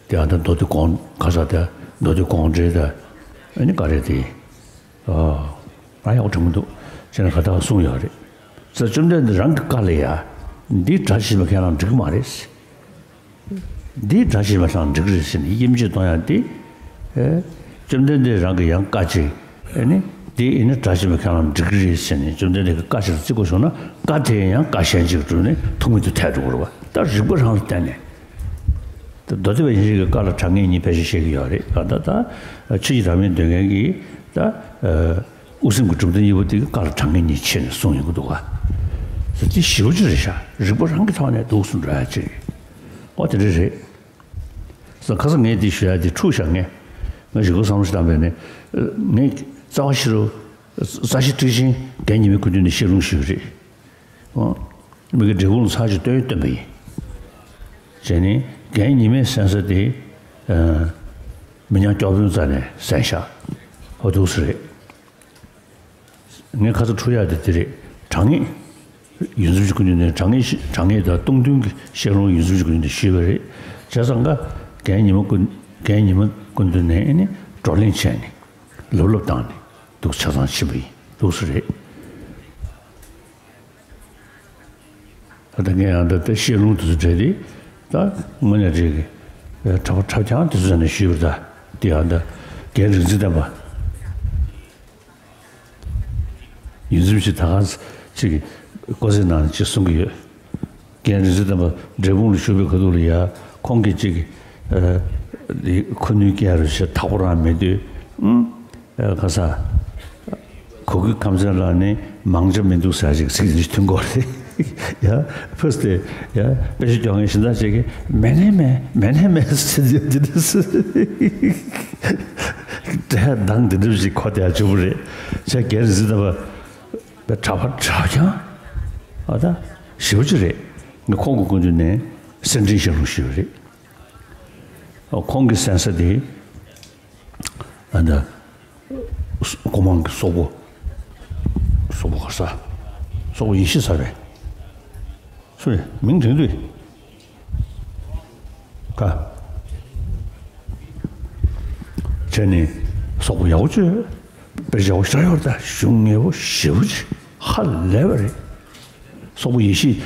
དེ་ཡང་ད་མདོ་སྡེ་དགོངས་ག་ས་དེ་མདོ་སྡེ་དགོངས་འགྲེལ་དང་། ཨ་ནི་ག་རེ་དེ། ཨ། ང་ཡག་པོ་དྲན་མི་འདུག་བྱས་ན་ག་ད་གསུངས་ཡོད་རེད། ས་བཅོམ་ལྡན་འདས་རང་གི་བཀའ་ལ་ཡ། འདི་སྒྲ་ཇི་བཞིན་པ་ཁས་བླངས་འགྲིག་གི་མ་རེད། འདི་སྒྲ་ཇི་བཞིན་པ་ཁས་བླངས་འགྲིག་གི་རེད་ཟེར་ནས་དབྱེ་འབྱེད་གཏོང་ཡག་འདི། ཨེ། བཅོམ་ལྡན་འདས་རང་གི་ཡང་བཀའ་ཅིག་ཨེ་ནི། འདི་ཨེ་ནི་སྒྲ་ཇི་བཞིན་པ་ཁས་བླངས་འགྲིག་གི་རེད་ཟེར་ནས་བཅོམ་ལྡན་འདས་ཀྱི་བཀའ་ཞིག་ལ་བརྩི་དགོས་བྱུང་ན་བཀའ་དེ་ཡང་བཀའ་གཞན་ཅིག་བསྒྲུབས་ནས་ཐུགས་མིན་དུ་ཐལ་འགྲོ་གི་རེད་བ། ད་རིགས་པ་རང་ལ་བརྟེན་ནས། ད་མདོ་སྡེ་པ་ཡིན་ཞིག་གིས་བཀའ་ལ་གྲངས་ངེས་གཉིས་ཕལ་ཆེར་བཤད་ཀྱི་ཡོད་རེད། ད་ད་ད་ཆོས་ཀྱི་བདག་མེད་འདོད་མཁན་གྱིས་ད། ཨ། དབུ་སེམས་ཀྱི་གྲུབ་མཐའ་གཉིས་པོ་དེ་གི་བཀའ་ལ་གྲངས་ངེས་གཉིས་ཕྱེ་ནས་གསུངས་ཡོང་གི་འདུག་ག་ཟེར་དེ་ཞེ་པོ་ཅིག་རེད་ཤག་རིགས་པ་རང་གི་ཐོག་ནས་འདུག་སེ་འགྲོ་ཡ་ཅིག་རེད། ཨོ་དེ་འདྲ་རེད། ས་ཁ་སང་ངས་འདི་ཞུ་ཡ་དེ་འཁྲུག་ཤག་ངས་ངས་ཞེ་པོ་བསམ་བློ་ཞིག་བཏང་པས་ནས། ངས་རྩ་བ་ཤེས་རབ། རྩ་ཤེ་ཊཱིཀ་ཆེན་རྒན་ཉི་མའི་སྐུ་མདུན་ནས་བཤད་ལུང་ཞུས་རེད། ཨོ། མི་གི་འབྲས་སྤུངས་ལ་ཚར་གཅིག་སྟོན་སྟོན་པ་ཡིན། བྱས་ནས་རྒན་ཉི་མའི་གསན་ས་དེ། ཨ། མི་ཉག་སྐྱོག་དཔོན་རྩ་ནས་གསན་ཤག་ཧོ་འདུག་སེ་རེད། ངས་ཁ་ཚ་འཁྲུག་ཡག་དེ་དེ་རེད། དྲང་ངེས། ཡོངས་འཛིན་གྱི་སྐུ་མདུན་ནས་དྲང་ངེས་ཤི་དྲང་ངེས་དང་སྟོང་ཐུན་གྱི་བཤད་ལུང་ཡོངས་འཛིན་གྱི་སྐུ་མདུན་ནས་ཞུས་པ་རེད། བྱས་ཙང་ཀ་རྒན་ཉི་མ་སྐུ་རྒན་ཉི་མ་སྐུ་མདུན་ནས་ཨེ་ནི་བགྲོ་གླེང་བྱས་ནས་ལབ་ལབ་བཏང་ནས་འདུག་ཆ་ཚང་ཕྱིན་པ་ཡིན་འདུག་སེ་རེད། ད་ལྟ་ངས་ཡང་ད་ལྟ་བཤད་ལུང་དེ་ཚོ་བྲལ་ཏེ། ད་དངོས་གནས་རེད་གི། གྲྭ་པ་གྲྭ་རྐྱང་དེ་ཚོ་ནས་ཞུས་པ་རེད་ད། དེ་ཡང་ད་རྒན་རིག་འཛིན་བསྟན་པ། ཡིན་ཙམ་ཞིག་ད་ག་ཅིག་ཀོ་ཟེ་ནང་ཅིག་གསུང་གི་ཡོད། རྒན་རིག་འཛིན་བསྟན་པ་འབྲས་སྤུངས་ལ་བཞུགས་པའི་ཁ་ཐུག་ལ་ཡ། ཁོང་གིས་ཅིག་ཨ་ཁུ་ནུས་སྐྱེ་རུ་ཞེས་དག་པོ་རང་མེད་དུས། ཨང་། ཨ་ཁ་ས། གུ་གེ་ཁམས་ཚན་ལགས་ནི་མང་ཆ་མི་འདུག་ཟེར་ཅིག་ཚིག་འདི་ཐོན་གོ་རེད། ཡ། ཕུས་ཏེ། ཡ། དཔེ་ཆ་སྐྱོར་མཁན་གཞན་དག་ཅིག་གིས་མེད་ནས་མེད། མེད་ནས་མེད་ཟེར་གྱི་འདི་འདྲ་ཟེར། འདྲ་གདངས་འདི་འདྲ་ཞིག་གོ་བསྡད་ཡ་བྱུང་བ་རེད། བྱས་རྒན་རིག་འཛིན་བསྟན་པ་གྲྭ་པ་གྲྭ་རྐྱང་ཨ་ད་ཞེ་པོ་ཅིག་རེད། ངས་ཁོང་གི་སྐུ་མདུན་ནས་གསེར་ཕྲེང་ཞལ་ལུང་ཞུས་པ་རེད། ཨ་ཁོང་གི་གསན་ས་དེ། ཨ་ད། སྒོ་མང་གི་སོག་པོ། སོག་པོ་ག་ས། སོག་པོ་ཡེ་ཤེས་ས་རེད། སུ་རེད། མིང་དྲན་དུས། ཀ་བྱས་ནས་སོག་པོ་ཡག་པོ་བྱོས། དཔེ་ཆ་ཡག་པོ་ཞིག་ཡོད་རེད་ད། གཞུང་ངེས་པོ་ཞེ་པོ་ཅིག་ཧ་ལས་པ་རེད། སོག་པོ་ཡེ་ཤེས།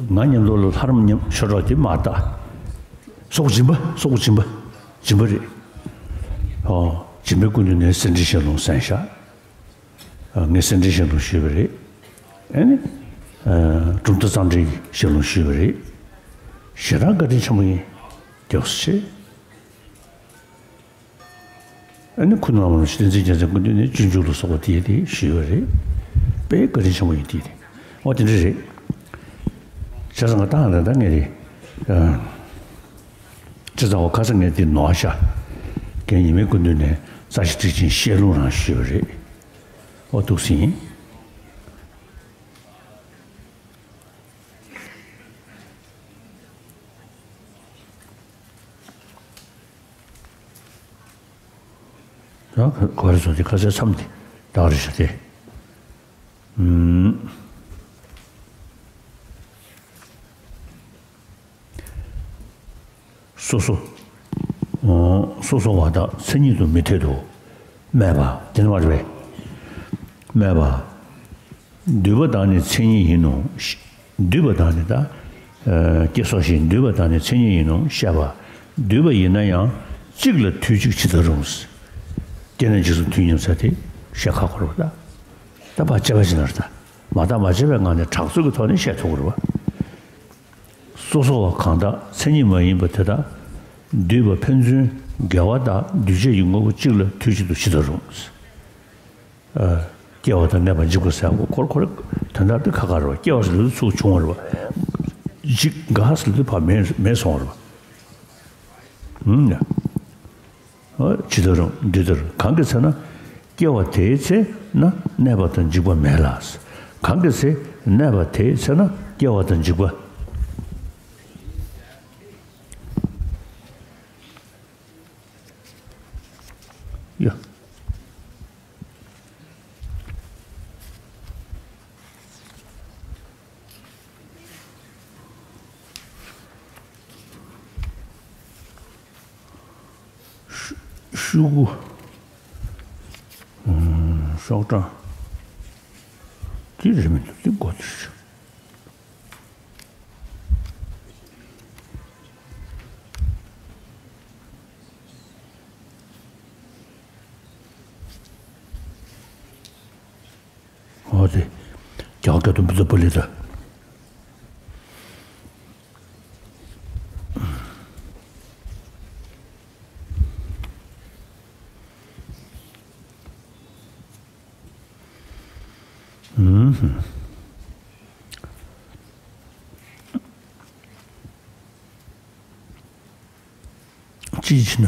ང་མཉམ་དུ་ལ་ལྷ་རམས་མཉམ་ཆོས་གྲོགས་དེ་མ་ལྟ། སོག་པོ་སྦྱིན་པ། སོག་པོ་སྦྱིན་པ། སྦྱིན་པ་རེད། ཨོ། སྦྱིན་པའི་སྐུ་མདུན་ནས་གསེར་ཕྲེང་ཞལ་ལུང་གསན་ཤག་ཨ་ངས་གསེར་ཕྲེང་ཞལ་ལུང་ཞུས་པ་རེད། ཨ་ནི། ཨ་གྲུབ་མཐའ་གཙང་སྦྲའི་ཞལ་ལུང་ཞུས་པ་རེད། ཞེ་དྲག་བཀའ་དྲིན་ཆེན་པོ་ཡིན། དེ་བ་སུ་ཆེ། ཨ་ནི་ཁུ་ནུ་ལྷ་མོ་བསྟན་འཛིན་རྒྱལ་མཚན་སྐུ་མདུན་ནས་སྤྱོད་འཇུག་ལ་སོགས་པ་དེའི་དེ་ཞུས་པ་རེད། དཔེ་བཀའ་དྲིན་ཆེན་པོ་ཡིན་དེའི་དེ། འོ་དེ་འདྲ་རེད། བྱས་ཙང་ང་ད་ང་ད་ད་ངས་དེ། ཨ། བྱས་ཙང་འོ་ཁ་སང་ངས་དེ་ནོར་བ་ཤ། རྒན་ཉི་མའི་སྐུ་མདུན་ནས་རྩ་ཤེ་ཊཱིཀ་ཆེན་བཤད་ལུང་རང་ཞུས་པ་རེད། འོ་འདུག་སེ་ཡིན། ཡང་ག་རེ་ཟེར་དེ་ཁ་སའི་མཚམས་དེ་ད་ག་རེ་ཟེར་དེ། ཨུམ། སོ་སོ། ཨོ། སོ་སོ་བ་དག་མཚན་ཉིད་དུ་མི་འཐད་དོ། སྨྲས་པ། དེ་ནི་མ་རེད་པས། སྨྲས་པ། འདུས་པ་དག་ནི་མཚན་ཉིད་ཡིན་ནོ། འདུས་པ་དག་ནི་ད། ཨ་སྐྱེ་སོགས་ཞེས་འདུས་པ་དག་ནི་མཚན་ཉིད་ཡིན་ནོ་བཤད་པ། འདུས་པ་ཡིན་ན་ཡང་གཅིག་ལ་དུས་གཅིག་ཇི་ལྟར་རུང་། སྐྱེ་ན་འཇིག་གསུམ་དུས་མཉམ་ས་དེ་བཤད་ཁག་པོ་རེད་པ་ད། ད་བར་ཆད་པ་ཅི་ནར་ད། མ་བརྟགས་མ་དཔྱད་པའི་ངང་ནས་གྲགས་ཚོད་ཀྱི་ཐོག་ནས་བཤད་ཐུབ་ཀྱི་རེད་པ། སོ་སོ་བ་གང་དག་མཚན་ཉིད་མ་ཡིན་པ་དེ་དག་འདུས་པ་ཕན་ཚུན་འགལ་བ་དག་འདུས་བྱས་ཀྱི་དངོས་པོ་གཅིག་ལ་དུས་གཅིག་ཏུ་ཇི་ལྟར་རུང་། ཨ། སྐྱེ་བ་དང་གནས་པ་འཇིག་པ་ཟེར་གོ་ཁོར་ཁོར་དོན་དག་འདི་ཁ་ཁ་རེད་པ། སྐྱེ་བ་ཟེར་དུས་ཚུར་བྱུང་བ་རེད་པ། འཇིག་འགག་ཟེར་དུས་ཕར་མེད་མེད་སོང་བ་རེད་པ། ཨུམ་ཡ། ཇི་ལྟར་རུང་འདི་ལྟར་གང་གི་ཚེ་ན། སྐྱེ་བ་དེའི་ཚེ་ན་གནས་པ་དང་འཇིག་པ་མེད་ལ། གང་གི་ཚེ་གནས་པ་དེའི་ཚེ་ན་སྐྱེ་བ་དང་འཇིག་པ། ཡ། ཤུ་གུ། ཤོག་གྲངས། དེ་རེད་མི་འདུག་དེ་མགོ་དེ་རེད། ཨོ་དེ། རྒྱ་གར་སྐད་དུ་བུདྡྷ་པཱ་ལི་ཏ། ཨུམ། ཅི་བྱེད་ན།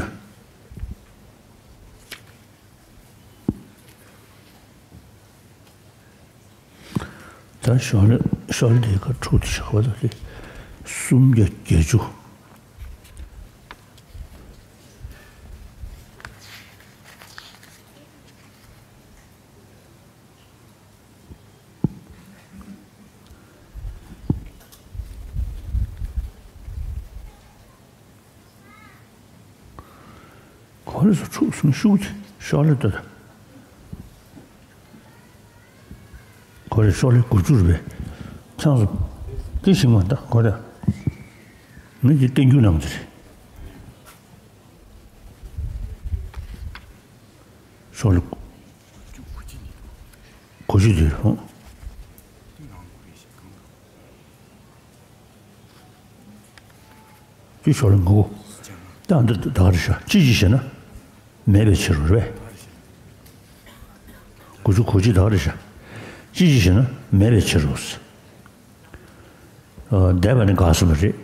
ད་ཤོག་ལེ་ཤོག་ལེ་དེ་ཁ་འཁྲུག་དེ་ཤོག་ལེ་སུམ་བརྒྱ་བརྒྱད་ཅུ། གོ་རེ་སོ་ཕྲུག་གསུམ་ཤུགས་ཆེ་ཤོག་ལེ་ལྟོས་དང་། གོ་རེ་ཤོག་ལེ་དགུ་བཅུ་རེད་པས། ཚང་སོ། དེ་ཞིག་མ་ད་གོ་ད། ངས་ཀྱི་བསྟན་འགྱུར་ནང་དུ་རེད། ཤོག་ལེ། གོ་ཆུ་དེ་རེད། དེ་ཤོག་ལེ་ངོ་། ད་འདི་ད་ག་རེ་བྱ། ཅི་ཅི་ཞེ་ན། མེད་པའི་ཕྱིར་རོ་རེད། གོ་ཆུ་གོ་ཆུ་ད་ག་རེ་བྱ། ཅི་ཅི་ཞེ་ན་མེད་པའི་ཕྱིར་རོ། འདས་པ་ནི་འགག་སོང་བ་རེད།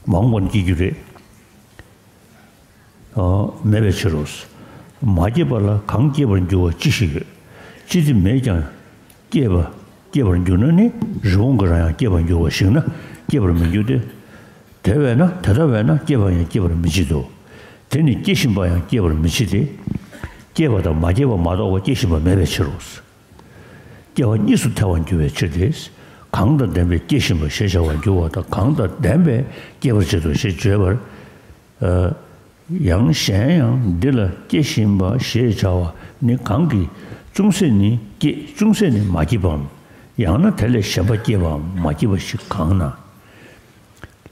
མ་འོངས་པ་ནི་སྐྱེ་རྒྱུ་རེད། མེད་པའི་ཕྱིར་རོ། མ་སྐྱེས་པ་ལ་གང་སྐྱེས་པར་འགྱུར་བ་ཅི་ཞིག་ཡོད། ཅི་སྟེ་མེད་ཀྱང་སྐྱེས་པ་སྐྱེས་པར་འགྱུར་ན་ནི་རི་བོང་གི་རྭ་ཡང་སྐྱེས་པར་འགྱུར་བ་ཞིག་ན་སྐྱེས་པར་མི་འགྱུར་ཏེ། དེ་བས་ན་དེ་ལྟ་བས་ན་སྐྱེས་པ་ཡང་སྐྱེས་པར་མི་བྱེད་དོ། དེ་ནི་སྐྱེ་བཞིན་པ་ཡང་སྐྱེས་པར་མི་བྱེད་དེ། སྐྱེས་པ་དང་མ་སྐྱེས་པ་མ་གཏོགས་པ་སྐྱེ་བཞིན་པ་མེད་པའི་ཕྱིར་རོ། སྐྱེ་བ་གཉིས་སུ་ཐལ་བར་འགྱུར་བའི་ཕྱིར་ཏེ། གང་དང་ལྡན་པའི་སྐྱེ་བཞིན་པ་ཞེས་བྱ་བར་འགྱུར་བ་དང་། གང་དང་ལྡན་པས་སྐྱེ་བར་བྱེད་དོ་ཞེས་བརྗོད་པར། ཡང་གཞན་ཡང་འདི་ལ་སྐྱེ་བཞིན་པ་ཞེས་བྱ་བ་ནི་གང་གིས་ཅུང་ཟད་ནི་སྐྱེ་ཅུང་ཟད་ནི་མ་སྐྱེས་པའམ། ཡང་ན་དེ་ལས་གཞན་པ་སྐྱེས་པའམ་མ་སྐྱེས་པ་ཞིག་གང་ན།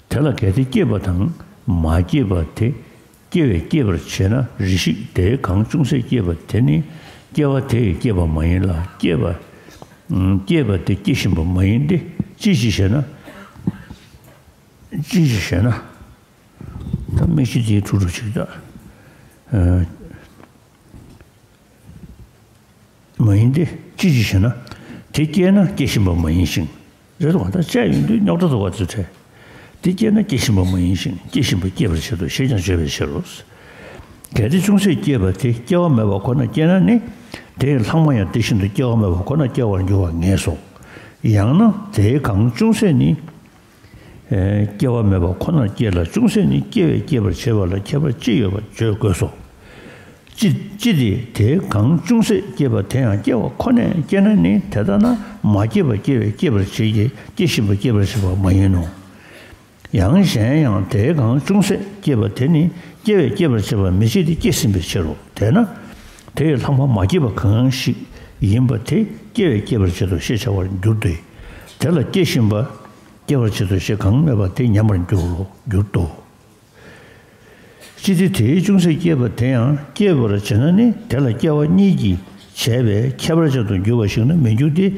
དེ་ལ་གལ་ཏེ་སྐྱེས་པ་དང་མ་སྐྱེས་པ་དེ་སྐྱེ་བས་སྐྱེད་པར་བྱེད་ན། རེ་ཞིག་དེའི་གང་ཅུང་ཟད་སྐྱེས་པ་དེ་ནི་སྐྱེ་བ་དེས་བསྐྱེད་པ་མ་ཡིན་ལ། སྐྱེས་པ། སྐྱེས་པ་དེ་སྐྱེ་བཞིན་པ་མ་ཡིན་ཏེ། ཅི་ཞིག་ཞེ་ན། ཅི་ཞིག་ཞེ་ན། ད་མིག་ཤེལ་དེའི་ཐུགས་སྒྲུབ་ཅིག་ད། མ་ཡིན་ཏེ། ཅི་ཞིག་ཞེ་ན། དེ་སྐྱེས་ན་སྐྱེ་བཞིན་པ་མ་ཡིན་ཞིང་། རེད་དོ། ད་དཔྱད་ཡོང་དུས་རྙོག་དྲ་འདུག་པ་ཚོད་ཐལ། དེ་སྐྱེས་ན་སྐྱེ་བཞིན་པ་མ་ཡིན་ཞིང་། སྐྱེ་བཞིན་པ་སྐྱེད་པར་བྱེད་དོ་ཞེས་ཀྱང་བརྗོད་པའི་ཕྱིར་རོ། གལ་ཏེ་ཅུང་ཟད་སྐྱེས་པ་དེ་སྐྱེ་བ་མེད་པ་ཁོ་ན་སྐྱེས་ན་ནི། དེའི་ལྷག་མ་ཡང་དེ་བཞིན་དུ་སྐྱེ་བ་མེད་པ་ཁོ་ན་སྐྱེ་བར་འགྱུར་བར་ངེས་སོ། ཡང་ན་དེའི་གང་ཅུང་ཟད་ནི། སྐྱེ་བ་མེད་པ་ཁོ་ནར་སྐྱེ་ལ། ཅུང་ཟད་ནི་སྐྱེ་བས་སྐྱེད་པར་བྱེད་པ་ལ་ཁྱད་པར་ཅི་ཡོད་པར་བརྗོད་དགོས་སོ། ཅི་ཅི་སྟེ་དེའི་གང་ཅུང་ཟད་སྐྱེས་པ་དེ་ཡང་སྐྱེ་བ་ཁོ་ནས་སྐྱེ་ན་ནི། དེ་ལྟ་ན་མ་སྐྱེས་པ་སྐྱེ་བས་སྐྱེད་པར་བྱེད་ཀྱི། སྐྱེ་བཞིན་པ་སྐྱེད་པར་བྱེད་པ་མ་ཡིན་ནོ། ཡང་གཞན་ཡང་དེའི་གང་ཅུང་ཟད་སྐྱེས་པ་དེ་ནི་སྐྱེ་བས་སྐྱེད་པར་བྱེད་པ་མི་བྱེད་དེ་སྐྱེས་ཟིན་པའི་ཕྱིར་རོ། དེས་ན་དེ་ཡི་ལྷག་མ་མ་སྐྱེས་པ་གང་ཞིག་ཡིན་པ་དེ་སྐྱེ་བས་སྐྱེད་པར་བྱེད་དོ་ཞེས་བྱ་བར་འགྱུར་ཏེ། དེ་ལ་སྐྱེ་བཞིན་པ་སྐྱེད་པར་བྱེད་དོ་ཞེས་གང་སྨྲས་པ་དེ་ཉམས་པར་འགྱུར་རོ། འགྱུར་ཏོ། ཅི་སྟེ་དེའི་ཅུང་ཟད་སྐྱེས་པ་དེ་ཡང་སྐྱེད་པར་བྱེད་ན་ནི། དེ་ལ་སྐྱེ་བ་གཉིས་ཀྱིས་བྱས་པས་ཁྱད་པར་ཅན་དུ་འགྱུར་བ་ཞིག་ན་མི་འགྱུར་ཏེ།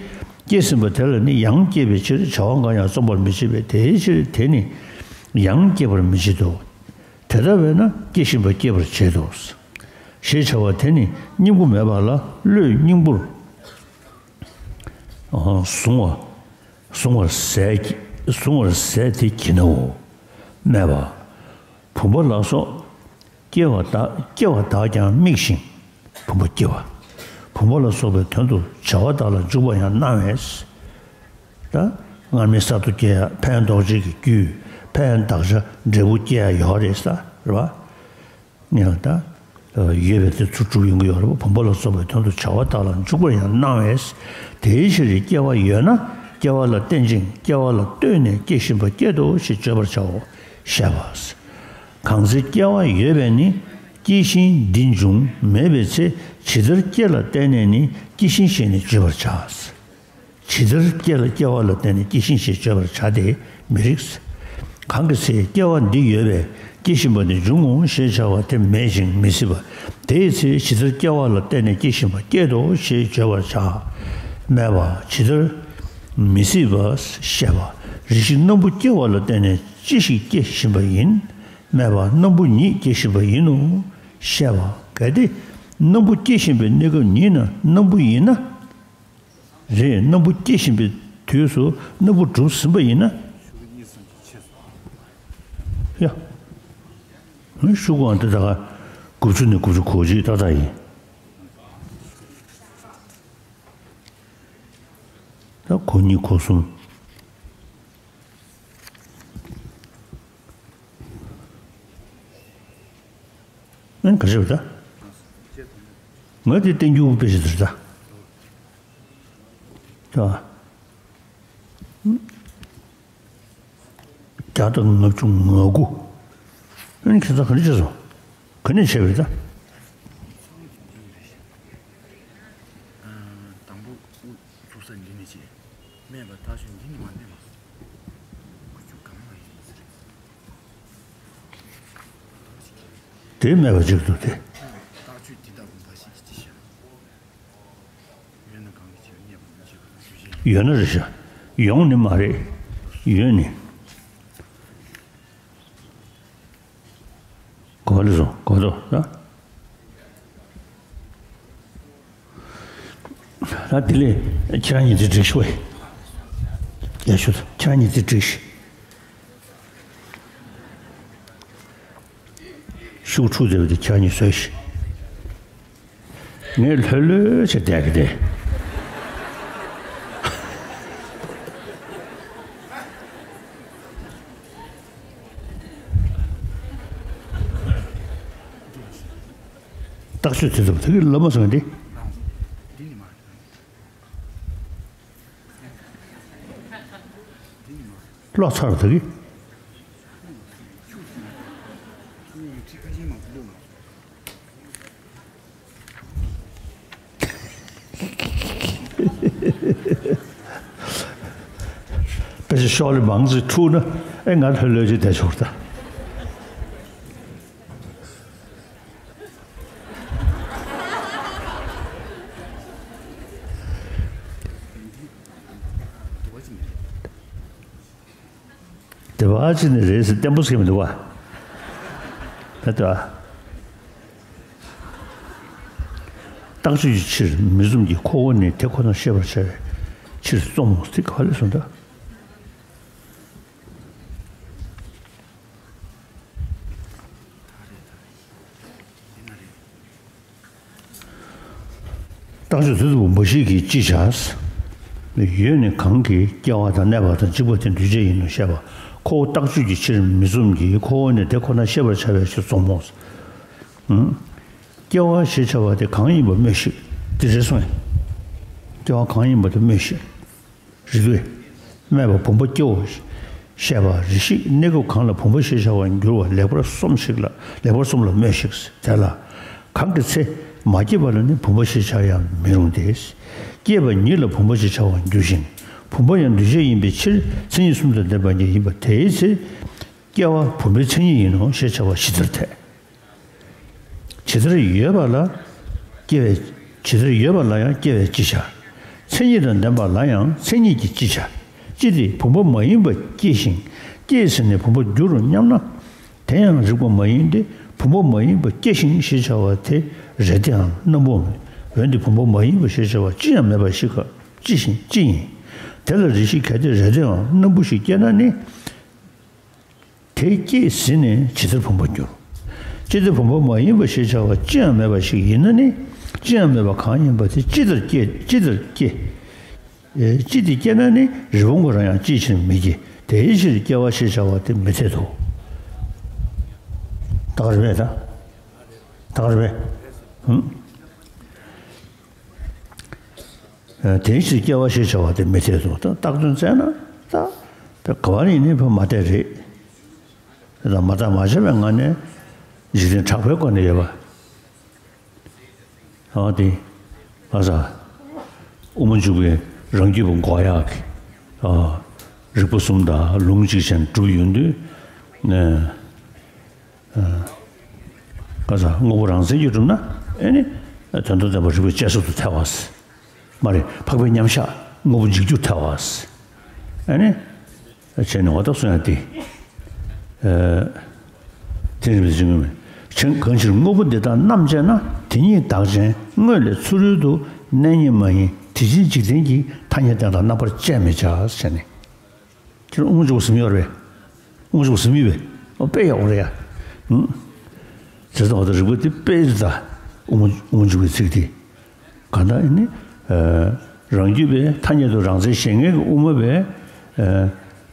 སྐྱེས་ཟིན་པ་དེ་ལ་ནི་ཡང་སྐྱེད་པའི་ཕྱིར་བྱ་བ་འགའ་ཡང་བརྩམ་པར་མི་བྱེད་པས། དེའི་ཕྱིར་དེ་ནི་ཡང་སྐྱེད་པར་མི་བྱེད་དོ། དེ་ལྟ་བས་ན་སྐྱེ་བཞིན་པ་སྐྱེད་པར་བྱེད་དོ། ཞེས་བྱ་བ་དེ་ནི་སྙིང་པོ་མེད་པ་ལ་བློས་སྙིང་པོར་གཟུང་བ། གཟུང་བར་ཟད་ཀྱི། གཟུང་བར་ཟད་དེ་བགྱིད་ནའོ། སྨྲས་པ། བུམ་པ་ལ་སོགས་སྐྱེ་བ་དག་སྐྱེ་བ་དག་ཀྱང་དམིགས་ཤིང་། བུམ་པ་སྐྱེ་བ། བུམ་པ་ལ་སོགས་པའི་དོན་དུ་བྱ་བ་དག་ལ་འཇུག་པར་ཡང་སྣང་བས། ད་སྔར་མེད་གསར་དུ་སྐྱེ་ཡ། ཕན་འདོགས་བྱེད་ཀྱི་རྒྱུ། ཕན་བདག་ཅག་འབྲས་བུ་སྐྱེ་ཡ་ཡོད་རེད་ས་རེད་པ། ངེས་ལ་ད། ཡོད་པའི་དེ་ཚུར་གྲུབ་ཡོང་གི་ཡོད་རེད་པ། བུམ་པ་ལ་སོགས་པའི་དོན་དུ་བྱ་བ་དག་ལ་འཇུག་པར་ཡང་སྣང་བས། དེའི་ཕྱིར་སྐྱེ་བ་ཡོད་ན་སྐྱེ་བ་ལ་བརྟེན་ཅིང་སྐྱེ་བ་ལ་ལྟོས་ནས་སྐྱེ་བཞིན་པ་སྐྱེད་དོ་ཞེས་བརྗོད་པར་བྱའོ། བཤད་པ། གང་ཚེ་སྐྱེ་བ་ཡོད་པས་ནི་སྐྱེ་གཞིའི་འདི་འབྱུང་མེད་པའི་ཚེ་ཇི་ལྟར་སྐྱེ་ལ་བརྟེན་ནས་ནི་སྐྱེ་གཞི་ཞེས་ནི་བརྗོད་པར་བྱ། ཇི་ལྟར་སྐྱེ་ལ་སྐྱེ་བ་ལ་བརྟེན་ནས་སྐྱེ་གཞི་ཞེས་བརྗོད་པར་བྱ་སྟེ་མི་རིགས། གང་གི་ཚེ་སྐྱེ་བ་འདི་ཡོད་པས་སྐྱེ་བཞིན་པ་ནི་འབྱུང་ངོ་ཞེས་བྱ་བ་དེ་མེད་ཅིང་མི་སྲིད་པ། དེའི་ཚེ་ཇི་ལྟར་སྐྱེ་བ་ལ་བརྟེན་ནས་སྐྱེ་བཞིན་པ་སྐྱེད་དོ་ཞེས་བརྗོད་པར་བྱ། སྨྲས་པ། ཇི་ལྟར་མི་སྲིད་པ་བཤད་པ། རེ་ཞིག་སྣམ་བུ་སྐྱེ་བ་ལ་བརྟེན་ནས་ཅི་ཞིག་སྐྱེ་བཞིན་པ་ཡིན། སྨྲས་པ། སྣམ་བུ་ཉིད་སྐྱེ་བཞིན་པ་ཡིན་ནོ། བཤད་པ། གལ་ཏེ་སྣམ་བུ་སྐྱེ་བཞིན་པའི་གནས་སྐབས་ཉིད་ན་སྣམ་བུ་ཡིན་ན། རེད། སྣམ་བུ་སྐྱེ་བཞིན་པའི་དུས་སུ་སྣམ་བུ་གྲུབ་ཟིན་པ་ཡིན་ན། ཡ། ཤུགས་གང་དེ་ད་ག་དགུ་བཅུ་ནས་དགུ་བཅུ་གོ་གཅིག་ཏག་ཏག་ཡིན། ད་གོ་གཉིས་གོ་གསུམ། ཨན་ག་རེ་བྱེད་པ་ད། ང་དེ་བསྟན་འགྱུར་དཔེ་ཞིག་ཟེར་ད། ད། བརྒྱ་དང་ལྔ་བཅུ་ང་དགུ། ཨན་ཁྱེད་ཚོ་ག་རེ་བྱས་སོང་། ག་ནས་བྱས་པ་རེད་ད། དང་པོ་དབུ་ཚུགས་ས་འདི་ནས་བྱས། སྨྲས་པ། ད་ཞོན་འདི་ནས་མ་སྨྲས་པ། དེ་མེད་པ་ཅིག་འདུག་སྟེ། ཡོད་ན་རེད་ཤག་ཡོང་ནི་མ་རེད། ཡོད་ནི། གོ་ལེ་སོང་གོ་ཐོ་ད། ད་དེ་ལས་ཁྱེད་རང་ཉིད་དེ་འགྲིག་ཤོག་ཡ་ཤོད་ཁྱེད་རང་ཉིད་དེ་འགྲིག་ཤི། ཤུགས་འཁྲུག་བསྡད་པ་དེ་ཁྱེད་རང་ཉིད་བཟོས་ཤི། ངས་ལྷོད་ལྷོད་བྱས་བསྡད་ཀྱི་རེད། རྟགས་ཆོས་དེ་ཚོ་དེ་གི་ལབ་མ་སོང་དེ། ལོག་ཚར་དེ་གི། དཔེ་ཆ་ཤོག་ལེ་མང་ཙི་འཁྲུགས་ན་ཨེ་ང་ལྷོད་ལྷོད་ཅིག་བསྡད་ཆོག་ད། དེ་བ་ཅི་ནས་རེད་ཟེར་བརྟན་པོ་ཟེར་མི་འདུག་བ། ད་ལྟ། རྟགས་ཆོས་ཀྱི་ཕྱིར་མི་རྩོམ་གྱི་ཁོ་བོ་ནི་དེ་ཁོ་ན་ཤེས་པར་བྱ་བའི་ཕྱིར་རྩོམ་མོ་ཟེར་ག་ལས་སོང་ད། རྟགས་ཆོས་དེ་ཚོ་མ་ཤེས་ཀྱི་ཅི་བྱ། ཡོད་ནི་གང་གིས་སྐྱེ་བ་དང་གནས་པ་དང་འཇིག་པ་དེ་འདུས་བྱས་ཡིན་ནོ་ཤེས་པ་ཁོ་བོ་རྟགས་ཆོས་ཀྱི་ཕྱིར་མི་རྩོམ་གྱི་ཁོ་བོ་ནི་དེ་ཁོ་ན་ཤེས་པར་བྱ་བའི་ཕྱིར་རྩོམ་མོ། སྐྱེ་བ་ཞེས་བྱ་བ་དེ་གང་ཡིན་པ་སྨྲོས་ཤིག་དེ་རེད་སོང་། སྐྱེ་བ་གང་ཡིན་པ་དེ་སྨྲོས་ཤིག་རིགས་པས་སྨྲས་པ་བུམ་པ་སྐྱེའོ་ཞེས་པ་རེ་ཞིག་གནས་སྐབས་གང་ལ་བུམ་པ་ཞེས་བྱ་བར་འགྱུར་བ་ལེགས་པར་སོམས་ཤིག་ལ་ལེགས་པར་སོམས་ལ་སྨྲོས་ཤིག་དེ་ལ་གང་གི་ཚེ་མ་སྐྱེས་པ་ལ་ནི་བུམ་པ་ཞེས་བྱ་ཡང་མི་རུང་སྟེ། སྐྱེས་པ་ཉིད་ལ་བུམ་པ་ཞེས་བྱ་བར་འགྱུར་ཞིང་བུམ་པ་ཡང་འདུས་བྱས་ཡིན་པའི་ཕྱིར་མཚན་ཉིད་གསུམ་དང་ལྡན་པ་ཉིད་ཡིན་པ་དེའི་ཚེ། སྐྱེ་བ་བུམ་པའི་མཚན་ཉིད་ཡིན་ནོ་ཞེས་བྱ་བ་ཇི་ལྟར་འཐད། ཇི་ལྟར་ཡོད་པ་ལ་སྐྱེ་བའི་ཇི་ལྟར་ཡོད་པ་ལ་ཡང་སྐྱེ་བའི་ཅི་བྱ། མཚན་ཉིད་དང་ལྡན་པ་ལ་ཡང་མཚན་ཉིད་ཀྱི་ཅི་བྱ། ཅི་སྟེ་བུམ་པ་མ་ཡིན་པ་སྐྱེ་ཞིང་སྐྱེས་ཟིན་ནས་བུམ་པར་འགྱུར་རོ་སྙམ་ན། དེ་ཡང་རིགས་པ་མ་ཡིན་ཏེ་བུམ་པ་མ་ཡིན་པ་སྐྱེ་ཞིང་ཞེས་བྱ་བ་དེ་རེད་དེའང་རྣམ་པ་འོན་ཏེ་བུམ་པ་མ་ཡིན་པ་ཞེས་བྱ་བ་ཅི་ཡང་མེད་པ་ཞིག་ག་ཅི་ཞིང་ཅི་ཡིན། དེ་ལ་རེ་ཞིག་གལ་ཏེ་རེད་དེའང་སྣམ་བུ་ཞིག་སྐྱེས་ན་ནི། དེ་སྐྱེས་ཟིན་ནས་ཇི་ལྟར་བུམ་པར་འགྱུར། ཅི་སྟེ་བུམ་པ་མ་ཡིན་པ་ཞེས་བྱ་བ་ཅི་ཡང་མེད་པ་ཞིག་ཡིན་ན་ནི། ཅི་ཡང་མེད་པ་གང་ཡིན་པ་དེ་ཅི་ལྟར་སྐྱེ་ཅི་ལྟར་སྐྱེ། ཨེ་ཅི་སྟེ་སྐྱེ་ན་ནི་རི་བོང་གི་རང་ཡང་ཅིའི་ཕྱིར་མི་སྐྱེ། དེའི་ཕྱིར་སྐྱེ་བ་ཞེས་བྱ་བ་དེ་མི་འཐད་དོ། ད་ག་རེད་པས་ད། ད་ག་རེད་པས། ཧུམ། དེའི་ཕྱིར་སྐྱེ་བ་ཞེས་བྱ་བ་དེ་མི་འཐད་དོ། ད་བཏགས་དོན་བཙལ་ན་ད་དེ་ག་བ་ནས་ནི་བུ་མ་འཐད་རེད། དེ་དང་མ་བརྟགས་མ་དཔྱད་པའི་ངང་ནས་འཇིག་རྟེན་གྲགས་པའི་སྒོ་ནས་ཡོད་པ། ཨ་དེ་ཨ་ས་དབུ་མ་འཇུག་པའི་རང་རྒྱུད་པ་འགོག་ཡག་གི་ཨ་རིགས་པ་གསུམ་དང་ལུང་གཅིག་ཅན་གྲུབ་ཡོང་དུས་ནས། ཀ་ས་དངོས་པོ་རང་མཚན་གྱིས་གྲུབ་ན་ཨེ་ནི་དོན་དམ་བདེན་པ་རིགས་པའི་དཔྱད་བཟོད་དུ་ཐལ་བ། མ་རེད་འཕགས་པའི་མཉམ་གཞག་དངོས་པོ་འཇིག་རྒྱུར་ཐལ་བ། ཨེ་ནི་བྱས་ནས་འོ་ད་གསུང་ཡག་དེ། དེ་རིང་ལ་བྱིང་ངོ་མེད་ཕྱིར་གང་ཕྱིར་དངོས་པོ་འདི་དག་རྣམ་དཔྱད་ན་དེ་ཉིད་བདག་ཅན་དངོས་ལས་ཚུ་རོལ་དུ་གནས་ཉིད་མ་ཡིན་དེ་ཕྱིར་འཇིག་རྟེན་གྱི་ཐ་སྙད་དེ་དག་རྣམ་པར་དཔྱད་མི་བྱ་ཟེར་ནས། ཁྱེད་རང་དབུ་མ་འཇུག་པ་ཟིན་ཡོད་རེད། དབུ་མ་འཇུག་པ་ཟིན་མི་བས། ཨོ་དཔེ་ཡག་པོ་རེད་ཡ། ཨུམ། བྱས་ཙང་འོ་ད་རིག་པ་འདི་དཔེ་རེད་ད། དབུ་མ་དབུ་མ་འཇུག་པའི་ཚིག་འདི། གང་ལྟར་ཨེ་ནི། རང་རྒྱུད་པའི་ཐ་སྙད་དུ་རང་མཚན་གཞན་ངེས་ཀྱི་དབུ་མ་བས།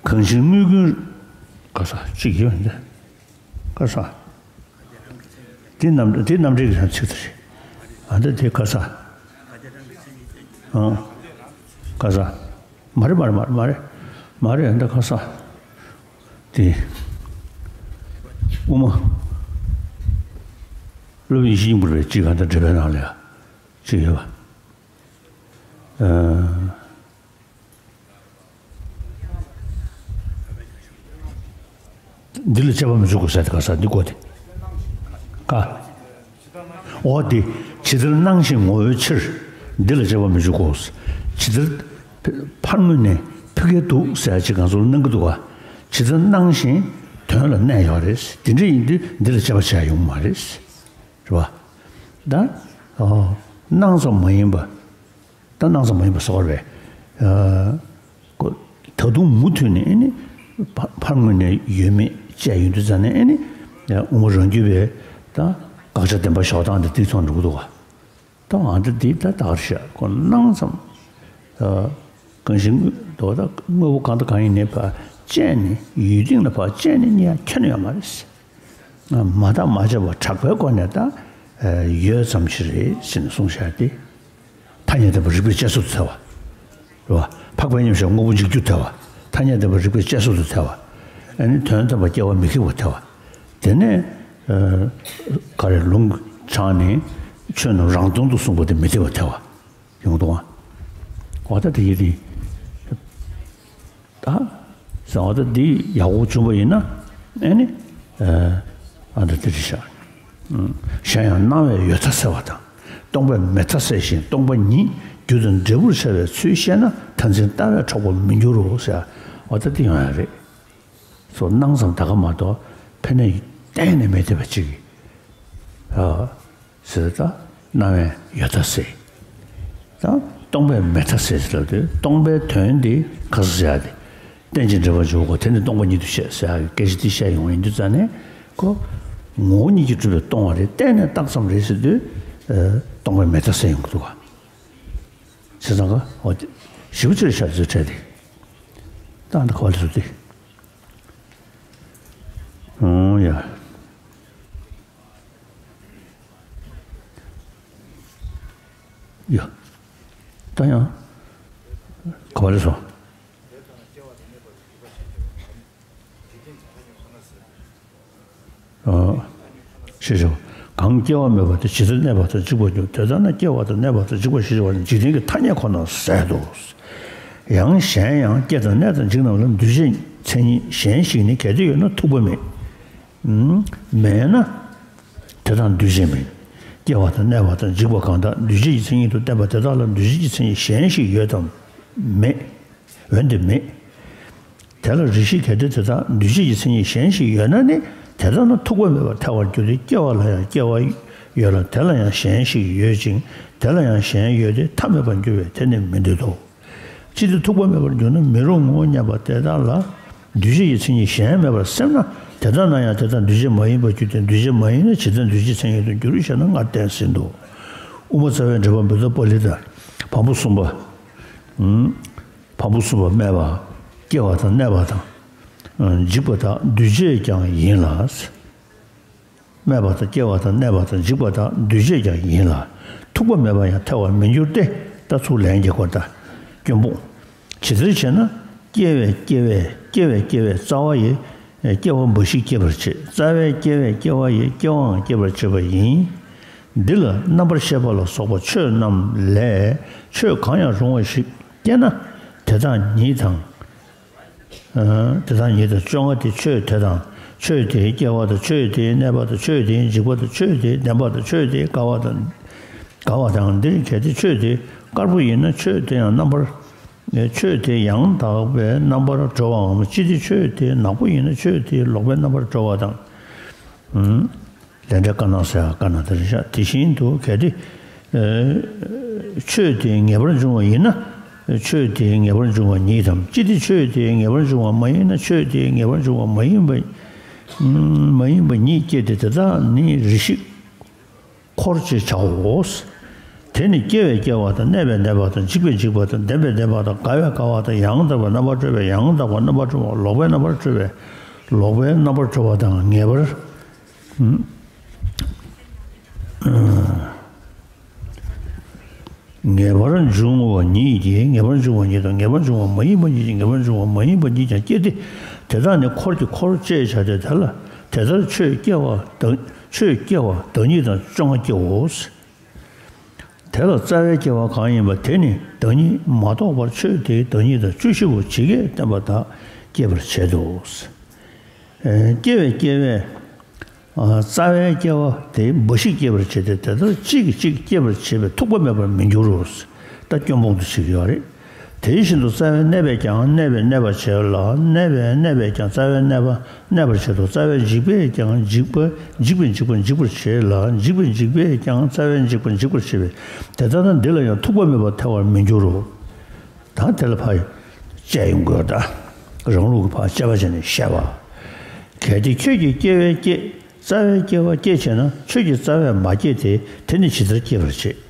གང་ཕྱིར་དངོས་ཀུན། ག་ས་གཅིག་ཡོད་འདི། ག་ས། དེ་རྣམ་དེ་རྣམ་འགྲེལ་གྱི་ཚིག་དེ་རེད། ཨ་འདི་དེ་ག་ས། ཨང་། ག་ས། མ་རེད་མ་རེད་མ་རེད་མ་རེད་མ་རེད་ཨ་འདི་ག་ས། དེ། དབུ་མ། སློབ་དཔོན་ཡེ་ཤེས་སྙིང་པོ་རེད་ཅིག་ག་འདི་འགྲེལ་པའི་ནང་ལ་ཡ། ཅིག་ཡོད་པ། ཨ། འདི་ལ་དཔྱད་པ་མི་འཇུག་དགོས་ཟེར་ཏེ་ག་ས་འདི་གོ་སྟེ། ཀ། འོ་དེ། ཇི་ལྟར་སྣང་བཞིན་ངོ་བོའི་ཕྱིར། འདི་ལ་དཔྱད་པ་མི་འཇུག་གོ། ཇི་ལྟར་ཕར་ངོས་ནས་ཕ་གིར་འདུག་ཟེར་ཡ་ཅིག་གང་ཟག་ལ་སྣང་གི་འདུག་ག། ཇི་ལྟར་སྣང་བཞིན་དོན་ལ་གནས་ཡོད་རེད། དེ་འདྲ་ཡིན་དུས་འདི་ལ་དཔྱད་པ་བྱ་ཡ་ཡོང་གི་མ་རེད། རེད་པ། ད། ཨོ། སྣང་ཙམ་མ་ཡིན་པ། ད་སྣང་ཙམ་མ་ཡིན་པ་སོགས་རེད། ཨ། ཀོ། ད་དུང་མུ་མཐུད་ནས་ཨེ་ནི། ཕ་ཕར་ངོས་ནས་ཡོད་མེད་དཔྱད་ཡོང་དུས་ཙ་ནས་ཨེ་ནི། དབུ་མ་རང་རྒྱུད་པའི་ད་དགག་བྱ་བདེན་པ་བཞག་སྟངས་དེ་དེ་ཚོ་འགྲོ་གི་འདུག་ག། ད་ཨ་འདི་འདི་ད་དག་རེད་ཤག་ཁོ་སྣང་ཙམ། ཨ། གང་ཞིག་དངོས་དོ་ད་དངོས་པོ་གང་དང་གང་ཡིན་ནའི་ཕར་དཔྱད་ནས་ཡུལ་སྟེང་ལ་ཕར་དཔྱད་ནས་རྙེད་ཡ་ཁྱོན་ནས་ཡོད་མ་རེད། མ་བརྟགས་མ་དཔྱད་པར་གྲགས་པའི་སྒོ་ནས་ད་ཡོད་ཙམ་ཞིག་རེད་ཟེར་ནས་གསུངས་བཞག་སྟེ། ཐ་སྙད་བདེན་པ་རིགས་པས་དཔྱད་བཟོད་དུ་ཐལ་བ། རེད་བ། འཕགས་པའི་མཉམ་གཞག་དངོས་པོ་འཇིག་རྒྱུར་ཐལ་བ། ཐ་སྙད་བདེན་པ་རིགས་པས་དཔྱད་བཟོད་དུ་ཐལ་བ། ཨ་ནི་དོན་དམ་པར་སྐྱེ་བ་མི་ཁེགས་པར་ཐལ་བ། དེ་ནས། ཨ། ག་རེ་ལུང་དྲངས་ནས་ཆོས་རྣམས་རང་དོན་དུ་གསུངས་པ་དེ་མི་འཐད་པར་ཐལ་བ། ཡོང་དུས། འོ་ད་དེ་ཡིན་དེ། ད། ཟེར་བ་ད་འདི་ཡག་པོ་བྱུང་བ་ཡིན་ན། ཨེ་ནི། ཨ། ཨ་ད་དེ་རེད་ཤག། གཞན་ཡང་སྣང་བས་ཡོད་མཐའ་སེལ་བ་དང་། སྟོང་པས་མེད་མཐའ་སེལ་ཞིང་སྟོང་པ་ཉིད་རྒྱུ་དང་འབྲས་བུར་འཆར་བའི་ཚུལ་ཤེས་ན་མཐར་འཛིན་ལྟ་བས་འཕྲོག་པར་མི་འགྱུར་རོ་ཟེར། འོ་ད་དེ་ཡོང་ཡ་རེད། སོ་སྣང་ཙམ་ད་ག་མ་གཏོགས་ཕན་ནས་གཏན་ནས་མེད་བསྡད་པ་ཅིག། ཨ། ཟེར་ད་སྣང་བས་ཡོད་མཐའ་སེལ། ད་སྟོང་པས་མེད་མཐའ་སེལ་ཟེར་ལབ་དུས་སྟོང་པའི་དོན་དེ་ག་ཟེར་ཡ་དེ། རྟེན་ཅིང་འབྲེལ་བར་འཇོག་གོ། དེ་ནི་སྟོང་པ་ཉིད་དུ་བཤད་ཟེར་ཡ་གི་སྐད་ཆ་དེ་བཤད་ཡོང་བ་ཡིན་དུས་ཙ་ནས་ཁོ། ངོ་བོ་ཉིད་ཀྱིས་གྲུབ་པའི་སྟོང་པ་རེད། གཏན་ནས་རྟགས་ཙམ་རེད་ཟེར་དུས། ཨ། སྟོང་པས་མེད་མཐའ་སེལ་ཡོང་གི་འདུག་ག། བྱས་ཙང་ཀ་འོ་དེ་ཞིབ་ཆེར་བཤད་ཚུལ་འཕྲད་དེ། ད་འདི་ག་བ་ལ་སོ་དེ། འོ་ཡ། ཡ། ད་ཡང་། ག་བ་ལ་སོ། ཨ། ཞེས་བྱ་བ། གང་སྐྱེ་བ་མེད་པ་དེ་ཇི་ལྟར་གནས་པ་དང་འཇིག་པར་འགྱུར། དེ་ལྟར་ན་སྐྱེ་བ་དང་གནས་པ་དང་འཇིག་པ་ཞེས་བྱ་བ་ནི་འཇིག་རྟེན་གྱི་ཐ་སྙད་ཁོ་ནར་ཟད་དོ། ཡང་གཞན་ཡང་སྐྱེ་དང་གནས་དང་འཇིག་རྣམས་ལ་འདུས་བྱས་མཚན་ཉིད་གཞན་ཞིག་ནི་གལ་ཏེ་ཡོད་ན་ཐུག་པ་མེད། མེད་ན། དེ་དག་འདུས་བྱས་མིན། སྐྱེ་བ་དང་གནས་པ་དང་འཇིག་པ་གང་དག་འདུས་བྱས་ཀྱི་མཚན་ཉིད་དུ་བསྟན་པ་དེ་དག་ལ་འདུས་བྱས་ཀྱི་མཚན་ཉིད་གཞན་ཞིག་ཡོད་དམ་མེད། འོན་ཏེ་མེད། དེ་ལ་རེ་ཞིག་གལ་ཏེ་དེ་དག་འདུས་བྱས་ཀྱི་མཚན་ཉིད་གཞན་ཞིག་ཡོད་ན་ནི་དེ་དག་ནི་ཐུག་པ་མེད་པར་ཐལ་བར་འགྱུར་ཏེ། སྐྱེ་བ་ལ་ཡང་སྐྱེ་བ་ཡོད་ལ་དེ་ལ་ཡང་གཞན་ཞིག་ཡོད་ཅིང་དེ་ལ་ཡང་གཞན་ཡོད་དེ་ཐ་མལ་པར་འགྱུར་བས་དེ་ནི་མི་འདོད་དོ། ཅི་སྟེ་ཐུག་པ་མེད་པར་འགྱུར་ན་མི་རུང་ངོ་སྙམ་པ་དེ་དག་ལ་འདུས་བྱས་ཀྱི་མཚན་ཉིད་གཞན་མེད་པར་སེམས་ན་དེ་ལྟ་ན་ཡང་དེ་དག་འདུས་བྱས་མ་ཡིན་པར་འགྱུར་ཏེ། འདུས་བྱས་མ་ཡིན་ན་ཇི་ལྟར་འདུས་བྱས་མཚན་ཉིད་དུ་འགྱུར་ཞེ་ན་སྔར་བསྟན་ཟིན་ཏོ། དབུ་མ་རྩ་བའི་འགྲེལ་པ་བུདྡྷ་པཱ་ལི་ཏ། བམ་པོ་གསུམ་པ། ཨུམ། བམ་པོ་གསུམ་པ་སྨྲས་པ། སྐྱེ་བ་དང་གནས་པ་དང་། འཇིག་པ་དག་འདུས་བྱས་ཀྱང་ཡིན་ལ། སྨྲས་པ་དང་སྐྱེ་བ་དང་གནས་པ་དང་འཇིག་པ་དག་འདུས་བྱས་ཀྱང་ཡིན་ལ། ཐུག་པ་མེད་པར་ཡང་ཐལ་བར་མི་འགྱུར་ཏེ། ད་ཚུར་ལན་རྒྱག་གོ་ད། སྐྱོན་སྤོང་། ཇི་ལྟར་ཞེ་ན། སྐྱེ་བས་སྐྱེ་བས་སྐྱེ་བས་སྐྱེ་བས་རྩ་བ་ཡི། སྐྱེ་བ་འབའ་ཞིག་སྐྱེད་པར་བྱེད། རྩ་བས་སྐྱེ་བས་སྐྱེ་བ་ཡི་སྐྱེ་བའང་སྐྱེད་པར་བྱེད་པ་ཡིན། འདི་ལ་རྣམ་པར་ཤེས་པ་ལ་སོགས་པ་ཆོས་རྣམས་ལས་ཆོས་གང་ཡང་རུང་བ་ཞིག་སྐྱེ་ན་དེ་དག་ཉིད་དང་། ཨ། དེ་དག་ཉིད་དང་བཅོ་ལྔ་སྟེ། ཆོས་དེ་དང་། ཆོས་དེའི་སྐྱེ་བ་དང་། ཆོས་དེའི་གནས་པ་དང་། ཆོས་དེའི་འཇིག་པ་དང་། ཆོས་དེའི་བདེན་པ་དང་། ཆོས་དེའི་དགའ་བ་དང་། དགའ་བ་དང་། འདིར་གལ་ཏེ་ཆོས་དེ་དཀར་པོ་ཡིན་ན་ཆོས་དེ་ཡང་རྣམ་པར། ཆོས་དེ་ཡང་དག་པའི་རྣམ་པར་གྲོལ་བའམ། ཅི་སྟེ་ཆོས་དེ་ནག་པོ་ཡིན་ན་ཆོས་དེ་ལོག་པའི་རྣམ་པར་གྲོལ་བ་དང་། ཨུམ། ལས་འབྲས་དཀར་ནག་ཟེར་བ་དཀར་ནག་དེ་རེད་ཤག། དེ་བཞིན་དུ་གལ་ཏེ། ཨ། ཆོས་དེ་ངེས་པར་འབྱུང་བ་ཡིན་ན། ཆོས་དེ་ངེས་པར་འབྱུང་བ་ཉིད་དམ། ཅི་སྟེ་ཆོས་དེ་ངེས་པར་འབྱུང་བ་མ་ཡིན་ན་ཆོས་དེ་ངེས་པར་འབྱུང་བ་མ་ཡིན་པ། མ་ཡིན་པ་ཉིད་སྐྱེ་སྟེ། དེ་དག་ནི་རེ་ཞིག་འཁོར་ཞེས་བྱའོ། དེ་ནི་སྐྱེ་བས་སྐྱེ་བ་དང་། གནས་པས་གནས་པ་དང་། འཇིག་པས་འཇིག་པ་དང་། བདེན་པས་བདེན་པ་དང་། དགའ་བས་དགའ་བ་དང་། ཡང་དག་པའི་རྣམ་པར་གྲོལ་བས་ཡང་དག་པའི་རྣམ་པར་གྲོལ་བ། ལོག་པའི་རྣམ་པར་གྲོལ་བས་ལོག་པའི་རྣམ་པར་གྲོལ་བ་དང་། ངེས་པར། ངེས་པར་འབྱུང་བ་ཉིད་ཀྱིས་ངེས་པར་འབྱུང་བ་ཉིད་དང་། ངེས་པར་འབྱུང་བ་མ་ཡིན་པ་ཉིད་ཀྱིས་ངེས་པར་འབྱུང་བ་མ་ཡིན་པ་ཉིད་ཀྱང་སྐྱེ་སྟེ། དེ་དག་ནི་འཁོར་གྱི་འཁོར་ཅེས་བྱ་སྟེ། དེ་ལ་དེ་ལྟར་ཆོས་སྐྱེ་བ་བདག་ཆོས་སྐྱེ་བ་བདག་ཉིད་དང་བཅོ་ལྔ་སྐྱེའོ། དེ་ལ་རྩ་བའི་སྐྱེ་བ་གང་ཡིན་པ་དེ་ནི་བདག་ཉིད་མ་རྟོགས་པར་ཆོས་དེའི་བདག་ཉིད་དང་བཅུ་བཞི་པོ་ཇི་སྐད་བསྟན་པ་དག་སྐྱེད་པར་བྱེད་དོ། ཨེ། སྐྱེ་བས་སྐྱེ་བས། རྩ་བའི་སྐྱེ་བ་དེ་འབའ་ཞིག་སྐྱེད་པར་བྱེད་དེ། དེ་ལྟར་གཅིག་གིས་གཅིག་སྐྱེད་པར་བྱེད་པས་ཐུག་པ་མེད་པར་མི་འགྱུར་རོ། ད་སྐྱོན་སྤོང་དུ་བྱེད་ཀྱི་ཡོད་རེད། དེ་བཞིན་དུ་རྩ་བའི་གནས་པས་ཀྱང་གནས་པས་གནས་པར་བྱེད་ལ། གནས་པས་གནས་པས་ཀྱང་རྩ་བའི་གནས་པ་གནས་པར་བྱེད་དོ། རྩ་བའི་འཇིག་པས་ཀྱང་འཇིག་པ་འཇིག་པས་འཇིག་པ་འཇིག་པར་བྱེད་ལ། འཇིག་པས་འཇིག་པས་ཀྱང་རྩ་བའི་འཇིག་པ་འཇིག་པར་བྱེད་པས། དེ་ལྟ་ན་འདི་ལ་ཡང་ཐུག་པ་མེད་པར་ཐལ་བར་མི་འགྱུར་རོ། ད་དེ་ལ་ཕར་དཔྱད་ཡོང་དགོས། ད་རང་ལུགས་ཀྱི་ཕར་དཔྱད་པ་བྱས་ནས་བཤད་པ། གལ་ཏེ་ཁྱོད་ཀྱིས་སྐྱེ་བའི་སྐྱེ། རྩ་བའི་སྐྱེ་བ་སྐྱེད་བྱས་ན། ཁྱོད་ཀྱིས་རྩ་བས་མ་བསྐྱེད་དེ། དེ་ནི་ཇི་ལྟར་སྐྱེད་པར་བྱེད།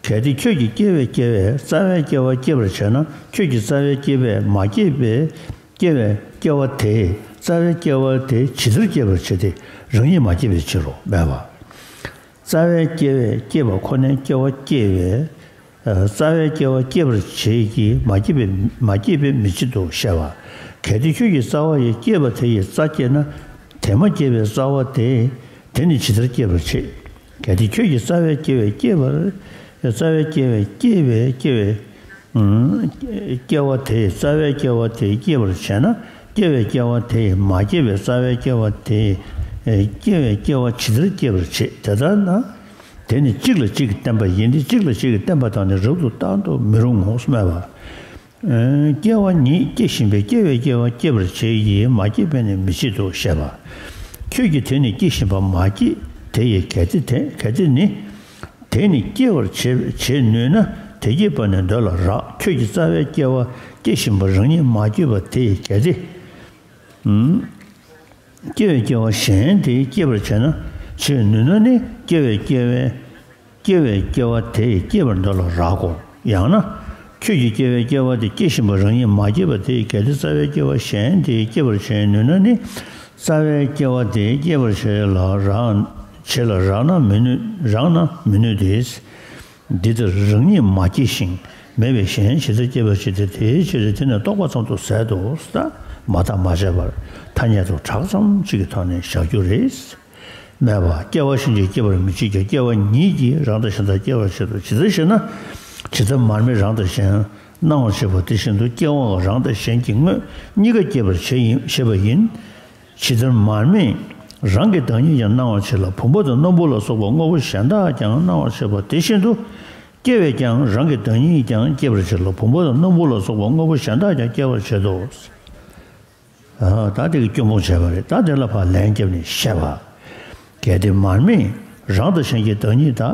གལ་ཏེ་ཁྱོད་ཀྱིས་སྐྱེ་བའི་སྐྱེ་བས་རྩ་བའི་སྐྱེ་བ་སྐྱེད་པར་བྱས་ན། ཁྱོད་ཀྱིས་རྩ་བའི་སྐྱེ་བས་མ་བསྐྱེད་པའི་སྐྱེ་བའི་སྐྱེ་བ་དེས་རྩ་བའི་སྐྱེ་བ་དེ་ཇི་ལྟར་སྐྱེད་པར་བྱེད་དེ། རང་ཉིད་མ་བསྐྱེད་པའི་ཕྱིར་རོ། སྨྲས་པ། རྩ་བའི་སྐྱེ་བས་བསྐྱེད་པ་ཁོ་ནའི་སྐྱེ་བ་སྐྱེད་པས། རྩ་བའི་སྐྱེ་བ་སྐྱེད་པར་བྱེད་ཀྱི། མ་བསྐྱེད་པའི་མ་བསྐྱེད་པའི་མི་བྱེད་དོ་ཞེས་པ། གལ་ཏེ་ཁྱོད་ཀྱི་རྩ་བ་ཡིས་བསྐྱེད་པ་དེ་ཡི་རྩ་བསྐྱེད་ན། དེ་མ་བསྐྱེད་པའི་རྩ་བ་དེ་དེ་ནི་ཇི་ལྟར་སྐྱེད་པར་བྱེད། གལ་ཏེ་ཁྱོད་ཀྱིས་རྩ་བའི་སྐྱེ་བས་བསྐྱེད་པར། རྩ་བའི་སྐྱེ་བས་བསྐྱེད་པའི་སྐྱེ་བའི་སྐྱེ་བ་དེ། རྩ་བའི་སྐྱེ་བ་དེ་བསྐྱེད་པར་བྱས་ན། སྐྱེ་བའི་སྐྱེ་བ་དེ་མ་བསྐྱེད་པའི་རྩ་བའི་སྐྱེ་བ་དེ་སྐྱེ་བའི་སྐྱེ་བ་ཇི་ལྟར་སྐྱེད་པར་བྱེད། དེ་ལྟར་ན། དེ་ནི་གཅིག་ལ་གཅིག་གིས་བརྟེན་པ་ཡིན་ཏེ། གཅིག་ལ་གཅིག་གིས་བརྟེན་པ་དང་ནི་རབ་ཏུ་བརྟག་ཏུ་མི་རུང་ངོ་། སྨྲས་པ། སྐྱེ་བ་ཉིད་སྐྱེ་བཞིན་པས་སྐྱེ་བའི་སྐྱེ་བ་སྐྱེད་པར་བྱེད་ཀྱི། མ་བསྐྱེད་པས་ནི་མི་བྱེད་དོ་ཞེས་པ། ཁྱོད་ཀྱིས་དེ་ནི་སྐྱེ་བཞིན་པ་མ་སྐྱེས་དེ་ཡི་གལ་ཏེ་དེ། གལ་ཏེ་ནི། དེ་ནི་སྐྱེད་པར་བྱེད་བྱེད་ནུས་ན། དེ་སྐྱེད་པ་ནི་འདོད་ལ་རག་ཁྱོད་ཀྱིས་རྩ་བའི་སྐྱེ་བ་སྐྱེ་བཞིན་པ་རང་ཉིད་མ་སྐྱེས་པ་དེ་ཡི་གལ་ཏེ། སྐྱེ་བའི་སྐྱེ་བ་གཞན་དེ་སྐྱེད་པར་བྱེད་ན། བྱེད་ནུས་ན་ནི། སྐྱེ་བའི་སྐྱེ་བའི་སྐྱེ་བའི་སྐྱེ་བ་དེ་སྐྱེད་པར་འདོད་ལ་རག་གོ། ཡང་ན། ཁྱོད་ཀྱིས་སྐྱེ་བའི་སྐྱེ་བ་དེ་སྐྱེ་བཞིན་པ་རང་ཉིད་མ་སྐྱེས་པ་དེ་ཡི་གལ་ཏེ་རྩ་བའི་སྐྱེ་བ་གཞན་དེ་སྐྱེད་པར་བྱེད་ནུས་ན་ནི། རྩ་བའི་སྐྱེ་བ་དེ་སྐྱེད་པར་བྱེད་ལ་རག་བྱེད་ལ་རག་ན་མི་ནུས། རག་ན་མི་ནུས་ཏེ། འདི་ལྟར་རང་ཉིད་མ་སྐྱེས་ཤིང་མེད་པའི་གཞན་ཇི་ལྟར་སྐྱེད་པར་བྱེད་དེ། དེའི་ཕྱིར་དེ་ནི་རྟོགས་པ་ཙམ་དུ་ཟད་དོ། ད་མ་བརྟགས་མ་དཔྱད་པར་ཐ་སྙད་དུ་གྲགས་ཙམ་ཅིག་གི་ཐོག་ནས་བཞག་རྒྱུ་རེད། སྨྲས་པ། སྐྱེ་བ་གཞན་གྱིས་སྐྱེད་པར་མི་བྱེད་ཀྱང་། སྐྱེ་བ་ཉིད་ཀྱིས་རང་དང་གཞན་དག་སྐྱེད་པར་བྱེད་དོ། ཇི་ལྟར་ཞེ་ན། ཇི་ལྟར་མར་མེས་རང་དང་གཞན་སྣང་བར་བྱེད་པ་དེ་བཞིན་དུ་སྐྱེ་བོའང་རང་དང་གཞན་གྱི་དངོས་གཉིས་ཀ་སྐྱེད་པར་བྱེད་ཡིན་བྱེད་པ་ཡིན། ཇི་ལྟར་མར་མེས་རང་གི་བདག་ཉིད་ཀྱང་སྣང་བར་བྱེད་ལ། བུམ་པ་དང་སྣམ་བུ་ལ་སོགས་པ་དངོས་པོ་གཞན་དག་ཀྱང་སྣང་བར་བྱེད་པ་དེ་བཞིན་དུ། སྐྱེ་བས་ཀྱང་རང་གི་བདག་ཉིད་ཀྱང་སྐྱེད་པར་བྱེད་ལ། བུམ་པ་དང་སྣམ་བུ་ལ་སོགས་པ་དངོས་པོ་གཞན་དག་ཀྱང་སྐྱེད་པར་བྱེད་དོ། ཨ། ད་དེ་གི་སྐྱོན་སྤོང་བྱས་པ་རེད། ད་དེ་ལ་ཕར་ལན་བརྒྱབ་ནས་བཤད་པ། གལ་ཏེ་མར་མེས་རང་དང་གཞན་གྱི་བདག་ཉིད་དག་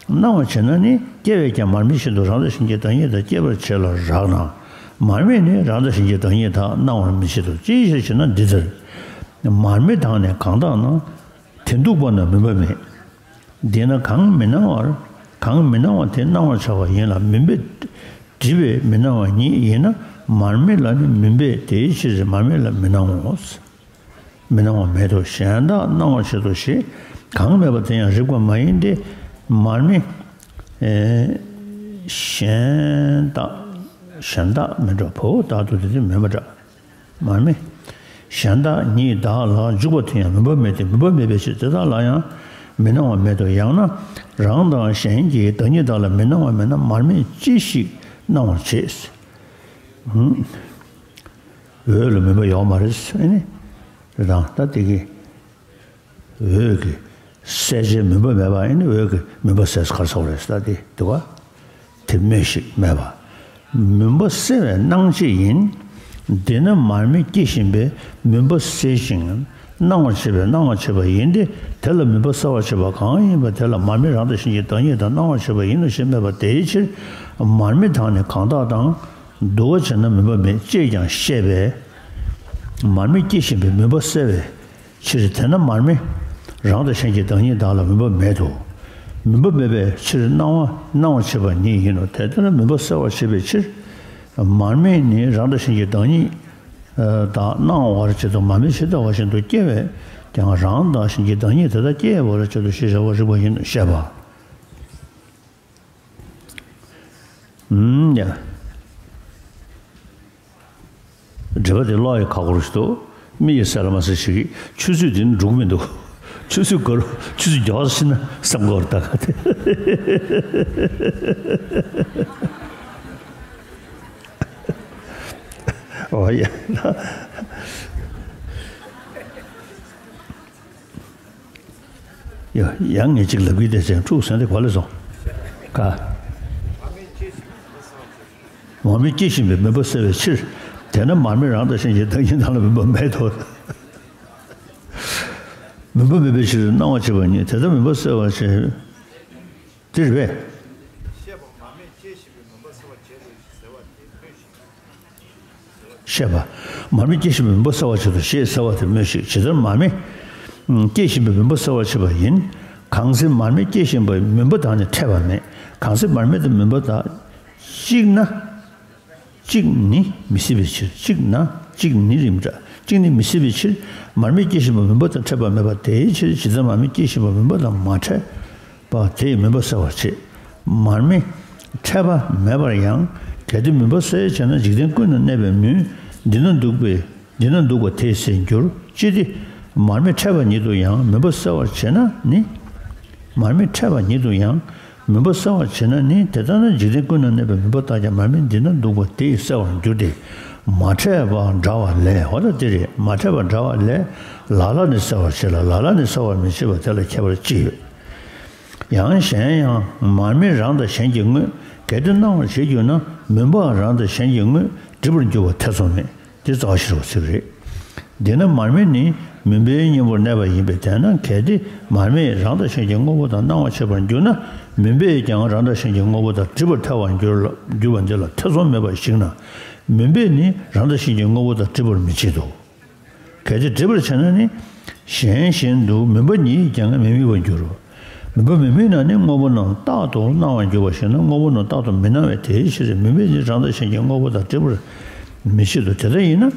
སྣང་བར་བྱེད་ན་ནི། སྐྱེ་བས་ཀྱང་མར་མེ་བཞིན་དུ་རང་དང་གཞན་གྱི་བདག་ཉིད་དག་སྐྱེད་པར་བྱེད་ལ་རག་ན། མར་མེས་ནི་རང་དང་གཞན་གྱི་བདག་ཉིད་དག་སྣང་བར་མི་བྱེད་དོ། ཅིའི་ཕྱིར་ཞེ་ན། འདི་ལྟར་མར་མེ་དག་ནི་གང་དག་ན། དེ་འདུག་པ་ན་མུན་པ་མེད། འདི་ན་གང་མི་སྣང་བར། གང་མི་སྣང་བ་དེ་སྣང་བར་བྱ་བ་ཡིན་ལ། མུན་པས་བསྒྲིབས་པས་མི་སྣང་བ་ཉིད་ཡིན་ན། མར་མེ་ལ་ནི་མུན་པས། དེའི་ཕྱིར་མར་མེ་ལ་མི་སྣང་ངོ་། མི་སྣང་བ་མེད་དོ། གཞན་དག་སྣང་བར་བྱེད་དོ་ཞེས་གང་སྨྲས་པ་དེ་ཡང་རིགས་པ་མ་ཡིན་ཏེ། མར་མེ། ཨེ། གཞན་དག་གཞན་དག་མི་འགྲོ། བའོ། བདག་ཏུ་དེ་དེ་མིན་པ་འདྲ། མར་མེ། གཞན་དག་ཉིད་བདག་ལ་འཇུག་པ་དེ་ཡང་མུན་པ་མེད་དེ། མུན་པ་མེད་པའི་ཕྱིར་དེ་དག་ལ་ཡང་མི་སྣང་བ་མེད་དོ། ཡང་ན་རང་དང་གཞན་གྱི་བདག་ཉིད་དག་ལ་མི་སྣང་བ་མེད་ན་མར་མེས་ཅི་ཞིག་སྣང་བར་བྱེད། འོད་ལ་མུན་པ་ཡོད་མ་རེད། ཨེ་ནི། དེ་དང་ད་དེ་གི། འོད་ཀྱི་གསལ་བྱེད་མུན་པ་མེད་པ་ཡིན་ན། འོད་ཀྱི་མུན་པ་སེལ་ག་རེ་ཟེར་བ་རེད་ཟེར། ད་དེ་འདུག་ག་དེ་སྨྲོས་ཤིག་སྨྲས་པ། མུན་པ་སེལ་བའི་སྣང་བྱེད་ཡིན། འདི་ནི་མར་མེ་སྐྱེ་བཞིན་པས་མུན་པ་སེལ་ཞིང་སྣང་བར་བྱེད་པས་སྣང་བར་བྱེད་པ་ཡིན་ཏེ། དེ་ལ་མུན་པ་སེལ་བར་བྱེད་པ་གང་ཡིན་པ་དེ་ལ་མར་མེ་རང་དང་གཞན་གྱི་བདག་ཉིད་དག་སྣང་བར་བྱེད་པ་ཡིན་ནོ་ཞེས་སྨྲས་པ། དེའི་ཕྱིར་མར་མེ་དག་ནི་གང་དག་དང་། འདུ་བ་བྱས་ན་མུན་པ་མེད་ཅེས་ཀྱང་བཤད་པས། མར་མེ་སྐྱེ་བཞིན་པས་མུན་པ་སེལ་བའི་ཕྱིར། དེས་ན་མར་མེ་རང་དང་གཞན་གྱི་བདག་ཉིད་དག་ལ་མུན་པ་མེད་དོ། མུན་པ་མེད་པའི་ཕྱིར་སྣང་བ་སྣང་བར་བྱེད་པ་ཉིད་ཡིན་ནོ། དེ་ལྟར་མུན་པ་སེལ་བར་བྱེད་པའི་ཕྱིར། མར་མེ་ནི་རང་དང་གཞན་གྱི་བདག་ཉིད་དག་སྣང་བར་བྱེད་དོ། མར་མེ་ཇི་ལྟ་བ་བཞིན་དུ་སྐྱེ་བས་ཀྱང་རང་དང་གཞན་གྱི་བདག་ཉིད་དེ་དག་སྐྱེ་བར་བྱེད་དོ་ཞེས་བྱ་བ་རིགས་པ་ཡིན་ནོ་ཞེས་པ། ཨུམ། ཡ། འགྲེལ་པ་དེ་ཀློག་ཡ་ཁག་པོ་ཞིག་འདུག་མིག་གིས་གསལ་ལ་མ་གསལ་ཞིག་གིས། ཆུ་ཚོད་དེ་ནི་འགྲོ་གི་མི་འདུག་ཆུ་ཚོད་འགོར། ཆུ་ཚོད་མགྱོགས་ཕྱིན་ན་བསམ་གི་ཡོད་རེད་ད་ག་དེ། ཨོ་ཡ། ཡ། ཡང་ངས་གཅིག་ལབ་ཀྱི་དེ་ཚེ་འཁྲུག་ཟེར་དེ་ག་ལ་སོང་། ག་མར་མེ་སྐྱེ་བཞིན་པའི་མུན་པ་བསལ་བའི་ཕྱིར། དེས་ན་མར་མེ་རང་དང་གཞན་གྱི་བདག་ཉིད་རྣམས་ལ་མུན་པ་མེད་དོ། མུན་པ་མེད་པའི་ཕྱིར་སྣང་བར་བྱེད་པ་ཉིད་དེ་ལྟར་མུན་པ་བསལ་བར་བྱེད། དེ་རེད་པས། བཤད་པ། མར་མེ་སྐྱེ་བཞིན་པའི་མུན་པ་བསལ་བར་བྱེད་དོ་ཞེས་ཟེར་བ་དེ་སྨྲོས་ཤིག་ཇི་ལྟར་མར་མེ་སྐྱེ་བཞིན་པའི་མུན་པ་བསལ་བར་བྱེད་པ་ཡིན། གང་ཚེ་མར་མེ་སྐྱེ་བཞིན་པའི་མུན་པ་དག་ནི་ཕྲད་པ་མེད། གང་ཚེ་མར་མེ་དང་མུན་པ་དག་གཅིག་ན། གཅིག་ནི་མི་སྲིད་པའི་ཕྱིར། གཅིག་ན་གཅིག་ནི་རིམ་འདྲ། གཅིག་ནི་མི་སྲིད་པའི་ཕྱིར། མར་མེ་སྐྱེ་བཞིན་པའི་མུན་པ་དང་ཕྲད་པ་མེད་པ་དེའི་ཕྱིར་ཇི་ལྟར་མར་མེ་སྐྱེ་བཞིན་པའི་མུན་པ་དང་མ་ཕྲད་པ་དེས་མུན་པ་བསལ་བར་བྱེད། མར་མེ་ཕྲད་པ་མེད་པར་ཡང་། གལ་ཏེ་མུན་པ་བསལ་བྱས་ན་འཇིག་རྟེན་ཀུན་ན་གནས་པའི་མུན་འདི་ན་འདུག་པས་འདི་ན་འདུག་པ་དེ་ཟད་འགྱུར། ཅི་སྟེ། མར་མེ་ཕྲད་པ་ཉིད་དུ་ཡང་མུན་པ་བསལ་བར་བྱེད་ན་ནི། མར་མེ་ཕྲད་པ་ཉིད་དུ་ཡང་མུན་པ་བསལ་བར་བྱེད་ན་ནི། དེ་ལྟར་ན་འཇིག་རྟེན་ཀུན་ན་གནས་པའི་མུན་པ་དག་ཀྱང་མར་མེ་འདི་ན་འདུག་པ་དེས་བསལ་བར་འགྱུར་ཏེ། མ་ཕྲད་པ་འདྲ་བ་ལས། འོ་ད་དེ་རེད། མ་ཕྲད་པ་འདྲ་བ་ལས་ལ་ལ་ནི་བསལ་བར་བྱེད་ལ་ལ་ལ་ནི་བསལ་བར་མི་བྱེད་པ་དེ་ལ་ཁྱད་པར་ཅི་ཡོད། ཡང་གཞན་ཡང་མར་མེ་རང་དང་གཞན་གྱི་དངོས་གལ་ཏེ་སྣང་བར་བྱེད་འགྱུར་ན། མུན་པའང་རང་དང་གཞན་གྱི་དངོས་འགྲིབ་པར་འགྱུར་བ་ཐེ་ཚོམ་མེད། འདི་རྩ་བ་ཤེས་རབ་ཚིག་རེད། དེས་ན་མར་མེ་ནི་མུན་པའི་གཉེན་པོར་གནས་པ་ཡིན་པས། དེས་ན་གལ་ཏེ་མར་མེས་རང་དང་གཞན་གྱི་དངོས་པོ་དག་སྣང་བར་བྱེད་པར་འགྱུར་ན། མུན་པས་ཀྱང་རང་དང་གཞན་གྱི་དངོས་པོ་དག་འགྲིབ་པར་ཐལ་བར་འགྱུར་ལ་འགྱུར་བ་འདི་ལ་ཐེ་ཚོམ་མེད་པར་གཞིགས་ན། མུན་པས་ནི་རང་དང་གཞན་གྱི་དངོས་པོ་དག་འགྲིབ་པར་མི་བྱེད་དོ། གལ་ཏེ་འགྲིབ་པར་བྱེད་ན་ནི། གཞན་བཞིན་དུ་མུན་པ་ཉིད་ཀྱང་མི་དམིགས་པར་འགྱུར་རོ། མུན་པ་མི་དམིགས་ན་ནི་དངོས་པོ་རྣམས་རྟག་ཏུ་སྣང་བར་འགྱུར་བ་ཞིག་ན། དངོས་པོ་རྣམས་རྟག་ཏུ་མི་སྣང་བས་དེའི་ཕྱིར་མུན་པས་ནི་རང་དང་གཞན་གྱི་དངོས་པོ་དག་འགྲིབ་པར་མི་བྱེད་དོ། དེ་ལྟ་ཡིན་ན།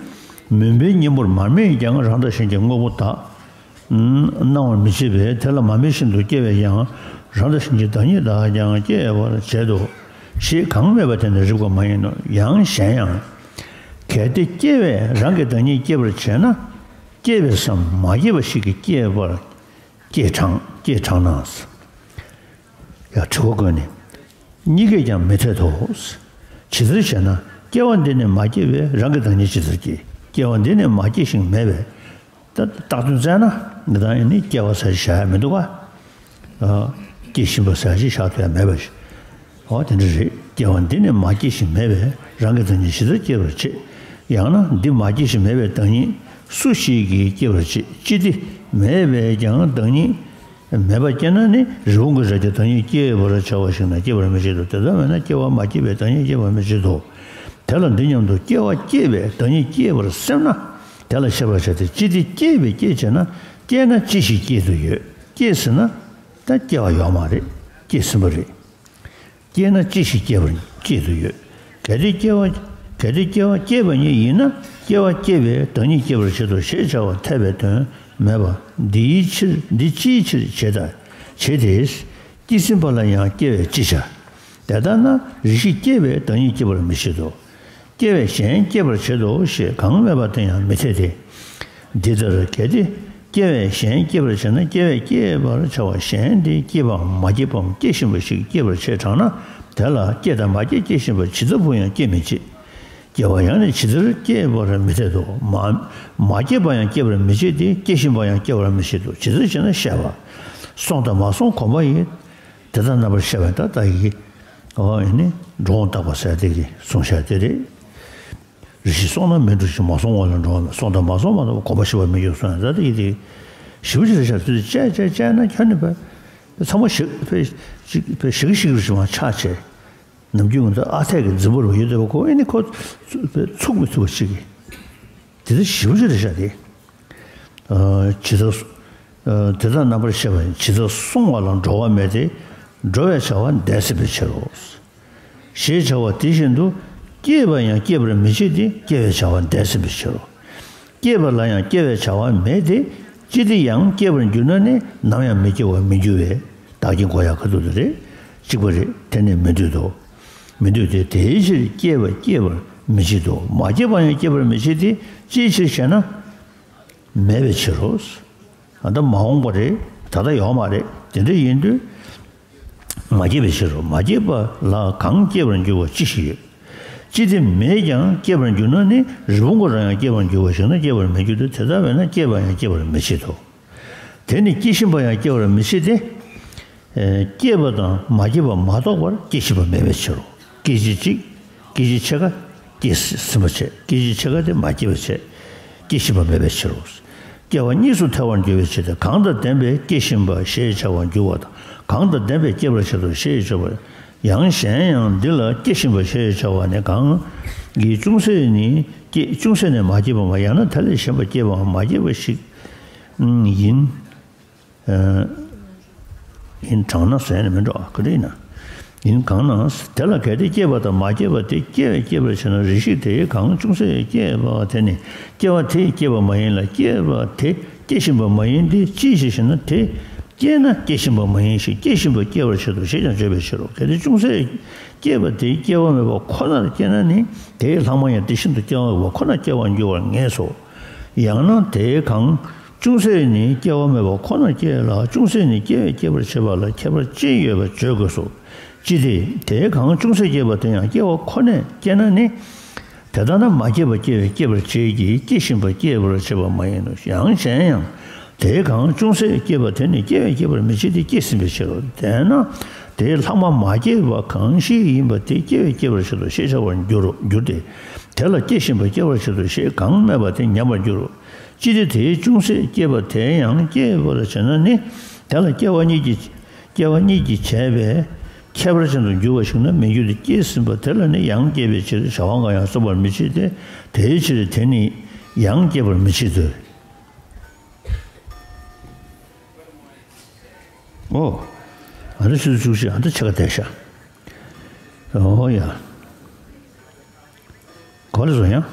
མུན་པའི་གཉེན་པོར་མར་མེས་ཀྱང་རང་དང་གཞན་གྱི་དངོས་པོ་དག་སྣང་བར་མི་བྱེད་པས། དེ་ལ་མར་མེ་བཞིན་དུ་སྐྱེ་བས་ཀྱང་རང་དང་གཞན་གྱི་བདག་ཉིད་དག་ཀྱང་སྐྱེ་བར་བྱེད་དོ། ཞེས་གང་སྨྲས་པ་དེ་ནི་རིགས་པ་མ་ཡིན་ནོ། ཡང་གཞན་ཡང་། གལ་ཏེ་སྐྱེ་བས་རང་གི་བདག་ཉིད་སྐྱེ་བར་བྱེད་ན། སྐྱེ་བས་སམ་མ་སྐྱེས་པ་ཞིག་གིས་སྐྱེ་བར་སྐྱེས་གྲང་སྐྱེས་གྲང་ན། ཡ། དྲི་བ་བཀོད་ནས། གཉིས་ཀས་ཀྱང་མི་འཐད་དོ། ཇི་ལྟར་ཞེ་ན། སྐྱེ་བ་འདི་ནི་མ་སྐྱེས་པས་རང་གི་བདག་ཉིད་ཇི་ལྟར་སྐྱེ། སྐྱེ་བ་འདི་ནི་མ་སྐྱེས་ཤིང་མེད་པས། ད་བཏགས་དོན་བཙལ་ན་འདི་དང་ཡང་ནི་སྐྱེ་བ་ཟེར་བཞག་ཡ་མི་འདུག་ག་ཨ། སྐྱེ་བཞིན་པ་ཟེར་ཞིག་བཞག་ཐུབ་ཡ་མེད་པ་ཞིག་འོ་དེ་འདྲ་རེད། སྐྱེ་བ་འདི་ནི་མ་སྐྱེས་ཤིང་མེད་པས་རང་གི་བདག་ཉིད་ཇི་ལྟར་སྐྱེ་བར་བྱེད། ཡང་ན་འདི་མ་སྐྱེས་ཤིང་མེད་པའི་བདག་ཉིད་སུ་ཞིག་གིས་སྐྱེ་བར་བྱེད། ཅི་སྟེ་མེད་པས་ཀྱང་བདག་ཉིད་མེད་པ་སྐྱེ་ན་ནི་རི་བོང་གི་རྭ་གྱི་བདག་ཉིད་སྐྱེ་བར་བྱ་བ་ཞིག་ན་སྐྱེ་བར་མི་བྱེད་དོ། དེ་ལྟར་མེད་ན་སྐྱེ་བ་མ་སྐྱེས་པའི་བདག་ཉིད་སྐྱེ་བར་མི་བྱེད་དོ། དེ་ལ་འདི་སྙམ་དུ་སྐྱེ་བ་སྐྱེས་པའི་བདག་ཉིད་སྐྱེ་བར་སེམས་ན། དེ་ལ་ཤེས་པར་བྱ་སྟེ། ཅི་སྟེ་སྐྱེས་པའི་སྐྱེས་བྱས་ན། སྐྱེས་ན་ཅི་ཞིག་སྐྱེས་སུ་ཡོད། སྐྱེས་ཟིན་ན་ད་སྐྱེ་བ་ཡོད་མ་རེད། སྐྱེས་ཟིན་པ་རེད། སྐྱེས་ན་ཅི་ཞིག་སྐྱེས་པར་སྐྱེས་སུ་ཡོད། གལ་ཏེ་སྐྱེ་བ་གལ་ཏེ་སྐྱེ་བ་སྐྱེས་པ་ཉིད་ཡིན་ན། སྐྱེ་བ་སྐྱེས་པའི་བདག་ཉིད་སྐྱེ་བར་བྱེད་དོ་ཞེས་བྱ་བ་འཐད་པའི་དོན་མེད་པ་འདིའི་ཕྱིར། འདི་ཅིའི་ཕྱིར་བྱེད་དང་། བྱེད་དེ། སྐྱེས་ཟིན་པ་ལ་ཡང་སྐྱེ་བས་ཅི་བྱ། དེ་ལྟར་ན་རེ་ཞིག་སྐྱེས་པའི་བདག་ཉིད་སྐྱེ་བར་མི་བྱེད་དོ། སྐྱེ་བས་གཞན་སྐྱེ་བར་བྱེད་དོ་ཞེས་གང་སྨྲས་པ་དེ་ཡང་མི་འཐད་དེ། འདི་ལྟར་གལ་ཏེ་སྐྱེ་བས་གཞན་སྐྱེ་བར་བྱེད་ན། སྐྱེ་བས་སྐྱེ་བར་བྱ་བ་གཞན་དེ་སྐྱེས་པའམ་མ་སྐྱེས་པའམ་སྐྱེ་བཞིན་པ་ཞིག་སྐྱེ་བར་བྱེད་གྲང་ན། དེ་ལ་སྐྱེས་དང་མ་སྐྱེས་སྐྱེ་བཞིན་པ་ཇི་ལྟ་བུ་ཡང་སྐྱེ་མི་བྱེད། སྐྱེ་བ་ཡང་ནི་ཇི་ལྟར་སྐྱེ་བར་མི་འཐད་དོ། མ་མ་སྐྱེས་པ་ཡང་སྐྱེ་བར་མི་བྱེད་དེ། སྐྱེ་བཞིན་པ་ཡང་སྐྱེ་བར་མི་བྱེད་དོ། ཇི་ལྟར་ཞེ་ན། བཤད་པ། སོང་དང་མ་སོང་གོམས་པ་ཡིས། དེ་དག་རྣམ་པར་ཤེས་པ་ད་ལྟ་ཡི། ཨོ་ཡ་ནི་འགྲོ་འོང་བརྟག་པ་ཟེར་དེ་གི་གསུང་བཤད་དེ་རེད། རེ་ཞིག་སོང་ན་མི་འགྲོ་ཞིང་། མ་སོང་བ་ལ་འགྲོ་བ་མེད། སོང་དང་མ་སོང་མ་གཏོགས་གོམས་པ་ཞིག་པ་མི་འགྱུར་གསུངས་ཡ་ད་ལྟ་ཡི་དེ། ཞིབ་ཅིག་རེད་ཤག་དེ་དཔྱད་དཔྱད་དཔྱད་ན་ཁྱོན་ནས་བས། ཚང་མ་ཞིག་བས་ཞིག་བས་ཞིག་ཞིག་རེ་ཞིག་མ་ཆགས་བྱས། ནམ་རྒྱུན་ང་ཚོ་ཨ་ཐད་ཀྱི་རྫུན་པོ་རུ་ཡོད་དེ་བ་ཁོ་ཨེ་ནི་ཁོ་ཚུགས་མི་ཐུབ་པ་ཞིག་གི། དེ་ཚོ་ཞིབ་ཅིག་རེད་ཤག་དེ། ཇི་ལྟར། དེ་དག་རྣམ་པར་ཤེས་པ་ཇི་ལྟར་སོང་བ་ལ་འགྲོ་བ་མེད་དེ། འགྲོ་བའི་བྱ་བ་འདས་ཟིན་པའི་ཕྱིར་རོ། ཞེས་བྱ་བ་དེ་བཞིན་དུ། སྐྱེས་པ་ཡང་སྐྱེད་པར་མི་བྱེད་དེ། སྐྱེ་བའི་བྱ་བ་འདས་ཟིན་པའི་ཕྱིར་རོ། སྐྱེས་པ་ལ་ཡང་སྐྱེ་བའི་བྱ་བ་མེད་དེ། ཅི་སྟེ་ཡང་སྐྱེ་བར་འགྱུར་ན་ནི་ནམ་ཡང་མི་སྐྱེ་བར་མི་འགྱུར་བས། བདག་གི་མགོ་ཡང་ཁ་ཐུག་ཏུ་རེད། གཅིག་པ་རེད། དེ་ནི་མི་འདོད་དོ། མི་འདོད་དེ། དེའི་ཕྱིར་སྐྱེས་པ་སྐྱེད་པར་མི་བྱེད་དོ། མ་སྐྱེས་པ་ཡང་སྐྱེད་པར་མི་བྱེད་དེ། ཅིའི་ཕྱིར་ཞེ་ན། མེད་པའི་ཕྱིར་རོ། ད་ལྟ་མ་འོངས་པ་རེད། ད་ལྟ་ཡོད་མ་རེད། དེ་འདྲ་ཡིན་དུས། མ་སྐྱེས་པའི་ཕྱིར་རོ། མ་སྐྱེས་པ་ལ་གང་སྐྱེད་པར་འགྱུར་བ་ཅི་ཞིག་ཡོད། ཅི་སྟེ་མེད་ཀྱང་སྐྱེད་པར་འགྱུར་ན་ནི་རི་བོང་གི་རྭ་ཡང་སྐྱེད་པར་འགྱུར་བ་ཞིག་ན་སྐྱེད་པར་མི་འགྱུར་ཏེ། དེ་ལྟ་བས་ན་སྐྱེས་པ་ཡང་སྐྱེད་པར་མི་བྱེད་དོ། དེ་ནི་སྐྱེ་བཞིན་པ་ཡང་སྐྱེ་བར་མི་བྱེད་དེ། ཨེ། སྐྱེས་པ་དང་མ་སྐྱེས་པ་མ་གཏོགས་པར་སྐྱེ་བཞིན་པ་མེད་པའི་ཕྱིར་རོ། སྐད་ཅིག་གཅིག་སྐད་ཅིག་ཕྱེད་ཀ་སྐྱེས་ཟིན་པ་བྱས། སྐད་ཅིག་ཕྱེད་ཀ་དེ་མ་སྐྱེས་པ་བྱས། སྐྱེ་བཞིན་པ་མེད་པའི་ཕྱིར་རོ། སྐྱེ་བ་གཉིས་སུ་ཐལ་བར་འགྱུར་བའི་ཕྱིར་ཏེ། གང་དང་ལྡན་པས་སྐྱེ་བཞིན་པ་ཞེས་བྱ་བར་འགྱུར་བ་དང་། གང་དང་ལྡན་པས་སྐྱེད་པར་བྱེད་དོ་ཞེས་བརྗོད་པ། ཡང་གཞན་ཡང་འདི་ལ་སྐྱེ་བཞིན་པ་ཞེས་བྱ་བ་ནི། གང་གི་ཅུང་ཟད་ནི་སྐྱེ། ཅུང་ཟད་ནི་མ་སྐྱེས་པའམ་ཡང་ན་དེ་ལས་གཞན་པ་སྐྱེས་པའམ་མ་སྐྱེས་པ་ཞིག་ཡིན། ཨ། ཡིན་གང་ན་ཟེར་ནས་མི་འགྲོ། ག་རེ་ཡིན་ན། ཡིན་གང་ན། དེ་ལ་གལ་ཏེ་སྐྱེས་པ་དང་མ་སྐྱེས་པ་དེ་སྐྱེ་བས་སྐྱེད་པར་བྱེད་ན། རེ་ཞིག་དེ་གང་ཅུང་ཟད་སྐྱེས་པ་དེ་ནི་སྐྱེ་བ་དེས་སྐྱེས་པ་མ་ཡིན་ལ། སྐྱེས་པ་དེ་སྐྱེ་བཞིན་པ་མ་ཡིན་ཏེ། ཅི་ཞིག་ཞེ་ན། དེ་སྐྱེས་ན་སྐྱེ་བཞིན་པ་མ་ཡིན་ཞིང་། སྐྱེ་བཞིན་པ་སྐྱེད་པར་བྱེད་དོ་ཞེས་ཀྱང་བརྗོད་པའི་ཕྱིར་རོ། གལ་ཏེ་ཅུང་ཟད་སྐྱེས་པ་དེ་སྐྱེ་བ་མེད་པ་ཁོ་ནར་སྐྱེས་ན་ནི། དེའི་ལྷག་མ་ཡང་དེ་བཞིན་དུ་སྐྱེ་བ་མེད་པ་ཁོ་ནར་སྐྱེ་བར་འགྱུར་བར་ངེས་སོ། ཡང་ན་དེའི་གང་ཅུང་ཟད་ནི་སྐྱེ་བ་མེད་པ་ཁོ་ནར་སྐྱེ་ལ། ཅུང་ཟད་ནི་སྐྱེ་བས་སྐྱེད་པར་བྱེད་པ་ལ་ཁྱད་པར་ཅི་ཡོད་པར་བརྗོད་དགོས་སོ། ཅི་སྟེ། དེའི་གང་ཅུང་ཟད་སྐྱེས་པ་དེ་ཡང་སྐྱེ་བ་ཁོ་ནས་སྐྱེས་ན་ནི། དེ་ལྟ་ན་མ་སྐྱེས་པ་སྐྱེ་བས་སྐྱེད་པར་བྱེད་ཀྱི། སྐྱེ་བཞིན་པ་སྐྱེད་པར་བྱེད་པ་མ་ཡིན་ནོ། ཡང་གཞན་ཡང་། དེའི་གང་ཅུང་ཟད་སྐྱེས་པ་དེ་ནི་སྐྱེ་བས་སྐྱེད་པར་མི་བྱེད་དེ། སྐྱེས་ཟིན་པའི་ཕྱིར་རོ། དེས་ན་དེའི་ལྷག་མ་མ་སྐྱེས་པ་གང་ཞིག་ཡིན་པ་དེ་སྐྱེ་བས་སྐྱེད་པར་བྱེད་དོ་ཞེས་བྱ་བར་འགྱུར་རོ། འགྱུར་ཏེ། དེ་ལ་སྐྱེ་བཞིན་པ་སྐྱེད་པར་བྱེད་དོ་ཞེས་གང་སྨྲས་པ་དེ་ཉམས་པར་འགྱུར་རོ། ཅི་སྟེ་དེའི་ཅུང་ཟད་སྐྱེས་པ་དེ་ཡང་སྐྱེད་པར་བྱེད་ན་ནི། དེ་ལ་སྐྱེ་བ་གཉིས་ཀྱིས། སྐྱེ་བ་གཉིས་ཀྱིས་བྱས་པས་ཁྱད་པར་ཅན་དུ་འགྱུར་བ་ཞིག་ན་མི་འགྱུར་ཏེ། སྐྱེས་ཟིན་པ་དེ་ལ་ནི་ཡང་སྐྱེད་པའི་ཕྱིར་བྱ་བ་འགའ་ཡང་བསགས་པར་མི་བྱེད་དེ། དེའི་ཕྱིར་དེ་ནི་ཡང་སྐྱེད་པར་མི་བྱེད་དོ། ཨོ། ཨ་ནི་ཆུ་ཚོད་བཅུ་གཅིག་ཨ་ནི་ཕྱེད་ཀ་བསྡད་ཤག་ཨོ་ཡ། ག་རེ་བཟོ་ཡང་།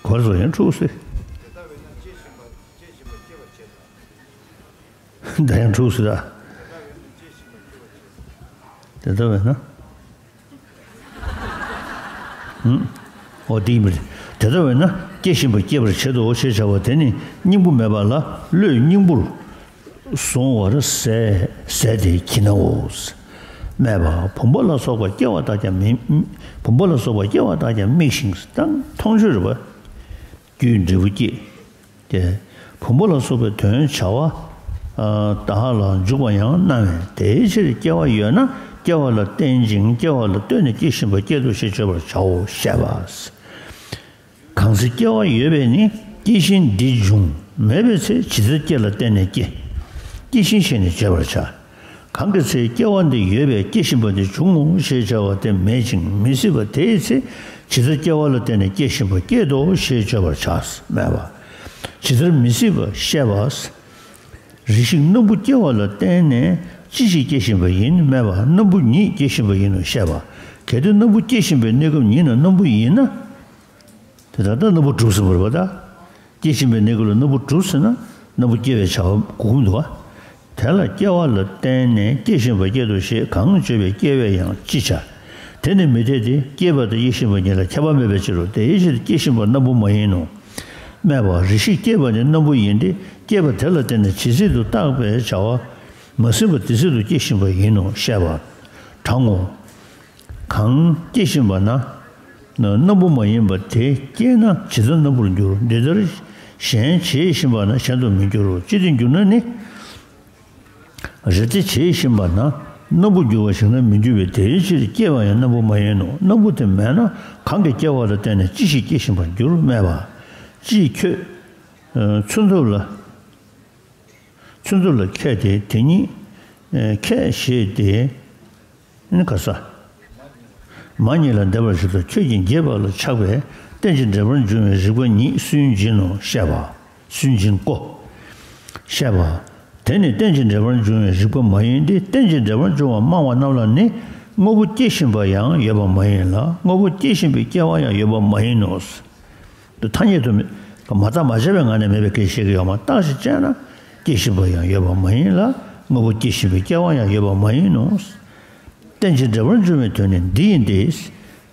ག་རེ་བཟོ་ཡང་འཁྲུག་སེ། ད་ཡང་འཁྲུག་སེ་ད། དེ་ལྟ་བས་ན། ཨོ་དེ་ཡིན་པ་རེད། དེ་ལྟ་བས་ན་སྐྱེ་བཞིན་པ་སྐྱེད་པར་བྱེད་དོ་ཞེས་བྱ་བ་དེ་ནི་སྙིང་པོ་མེད་པ་ལ་བློས་སྙིང་པོར་བཟུང་བར་ཟད་ཟད་དེ་བགྱིད་ནའོ། སྨྲས་པ། བུམ་པ་ལ་སོགས་པ་སྐྱེ་བ་དག་ཀྱང་མི། བུམ་པ་ལ་སོགས་པ་སྐྱེ་བ་དག་ཀྱང་དམིགས་ཤིང་དང་མཐོང་ཆོས་རེད་པ། རྒྱུའི་འབྲས་བུ་སྐྱེད། ཏེ། བུམ་པ་ལ་སོགས་པའི་དོན་བྱ་བ་དག་ལ་འཇུག་པ་ཡང་སྣང་བས། དེའི་ཕྱིར་སྐྱེ་བ་ཡོད་ན་སྐྱེ་བ་ལ་བརྟེན་ཅིང་སྐྱེ་བ་ལ་ལྟོས་ནས་སྐྱེ་བཞིན་པ་སྐྱེད་དོ་ཞེས་བརྗོད་པར་བྱའོ། བཤད་པ། གང་ཚེ་སྐྱེ་བ་ཡོད་པས་ནི་སྐྱེ་གཞི་འདི་འབྱུང་། མེད་པའི་ཚེ་ཇི་ལྟར་སྐྱེ་ལ་བརྟེན་ནས་སྐྱེ། སྐྱེ་གཞི་ཞེས་ནི་བརྗོད་པར་བྱ། གང་གི་ཚེ་སྐྱེ་བ་འདི་ཡོད་པས་སྐྱེ་བཞིན་པ་འདི་འབྱུང་ངོ་ཞེས་བྱ་བ་དེ་མེད་ཅིང་མི་སྲིད་པ། དེའི་ཚེ་ཇི་ལྟར་སྐྱེ་བ་ལ་བརྟེན་ནས་སྐྱེ་བཞིན་པ་སྐྱེད་དོ་ཞེས་བརྗོད་པར་བྱ། སྨྲས་པ། ཇི་ལྟར་མི་སྲིད་པ། བཤད་པ། རེ་ཞིག་སྣམ་བུ་སྐྱེ་བ་ལ་བརྟེན་ནས་ཅི་ཞིག་སྐྱེ་བཞིན་པ་ཡིན། སྨྲས་པ། སྣམ་བུ་ཉིད་སྐྱེ་བཞིན་པ་ཡིན་ནོ། བཤད་པ། གལ་ཏེ་སྣམ་བུ་སྐྱེ་བཞིན་པའི་གནས་སྐབས་ཉིད་ན་སྣམ་བུ་ཡིན་ན། དེ་ལྟར་ད་སྣམ་བུ་གྲུབ་ཟིན་པ་རེད་པ། ད་སྐྱེ་བཞིན་པའི་གནས་སྐབས་ལ་སྣམ་བུ་གྲུབ་ཟིན་ན་སྣམ་བུ་སྐྱེ་བའི་བྱ་བ་དགོས་ཀྱི་མི་འདུག་པ། དེ་ལ་སྐྱེ་བ་ལ་བརྟེན་ནས་སྐྱེ་བཞིན་པ་སྐྱེད་དོ་ཞེས་གང་བརྗོད་པའི་སྐྱེ་བས་ཡང་ཅི་བྱ། དེ་ནི་མི་འཐད་དེ། སྐྱེས་པ་དང་སྐྱེ་བཞིན་པ་གཉིས་ལ་ཁྱད་པར་མེད་པའི་ཕྱིར་རོ། དེའི་ཕྱིར་སྐྱེ་བཞིན་པ་སྣམ་བུ་མ་ཡིན་ནོ། སྨྲས་པ། རེ་ཞིག་སྐྱེས་པ་ནི་སྣམ་བུ་ཡིན་ཏེ། སྐྱེས་པ་དེ་ལ་བརྟེན་ནས་ཇི་སྲིད་དུ་བཏགས་པའི་བྱ་བ་མ་ཟིན་པ་དེ་སྲིད་དུ་སྐྱེ་བཞིན་པ་ཡིན་ནོ། བཤད་པ། དྲང་ངོ་། གང་སྐྱེ་བཞིན་པ་ན། སྣམ་བུ་མ་ཡིན་པ་དེ་སྐྱེས་ན་ཇི་ལྟར་སྣམ་བུར་འགྱུར། འདི་ལྟར་གཞན་བྱེད་བཞིན་པ་ན་གཞན་དུ་མི་འགྱུར་རོ། ཅི་སྟེ་འགྱུར་ན་ནི། རེ་ལྟོས་བྱེད་བཞིན་པ་ན་སྣམ་བུར་འགྱུར་བ་ཞིག་ན་མི་འགྱུར་བས། དེའི་ཕྱིར་སྐྱེས་པ་ཡང་སྣམ་བུ་མ་ཡིན་ནོ། སྣམ་བུ་དེ་མེད་ན་གང་གིས་སྐྱེ་བ་ལ་བརྟེན་ནས་ཅི་ཞིག་སྐྱེ་བཞིན་པར་འགྱུར། སྨྲས་པ། ཅིས་ཁྱོད། ཚུར་འདུག་ལ། ཚུར་འདུག་ལ་ཁྱད་དེ་དེ་ཉིད་ཁྱད་ཞེས་ཏེ། ནི་ག་ས། མ་ཉིད་ལ་འདེབས་པར་བྱེད་དོ། ཁྱོད་ཀྱིས་རྒྱས་པ་ལ་ཆགས་པས་རྟེན་ཅིང་འབྲེལ་པར་འབྱུང་བའི་རིགས་པ་ཉིད་སུན་འབྱིན་ནོ། བཤད་པ། སུན་འབྱིན་ཀོ། བཤད་པ། དེ་ནི་རྟེན་ཅིང་འབྲེལ་པར་འབྱུང་བའི་རིགས་པ་མ་ཡིན་ཏེ། རྟེན་ཅིང་འབྲེལ་པར་འབྱུང་བ་སྨྲ་བ་རྣམས་ལ་ནི་དངོས་པོ་སྐྱེ་བཞིན་པ་ཡང་ཡོད་པ་མ་ཡིན་ལ། དངོས་པོ་སྐྱེ་བཞིན་པའི་སྐྱེ་བ་ཡང་ཡོད་པ་མ་ཡིན་ནོ། ཐ་སྙད་དུ་མེད། མ་བརྟགས་མ་དཔྱད་པའི་ངང་ནས་མེད་པའི་སྐད་བཤད་ཀྱི་ཡོད་མ། བརྟགས་ཤིང་དཔྱད་ན་སྐྱེ་བཞིན་པ་ཡང་ཡོད་པ་མ་ཡིན་ལ། དངོས་པོ་སྐྱེ་བཞིན་པའི་སྐྱེ་བ་ཡང་ཡོད་པ་མ་ཡིན་ནོ། རྟེན་ཅིང་འབྲེལ་པར་འབྱུང་བའི་དོན་ནི་འདི་ཡིན་ཏེ།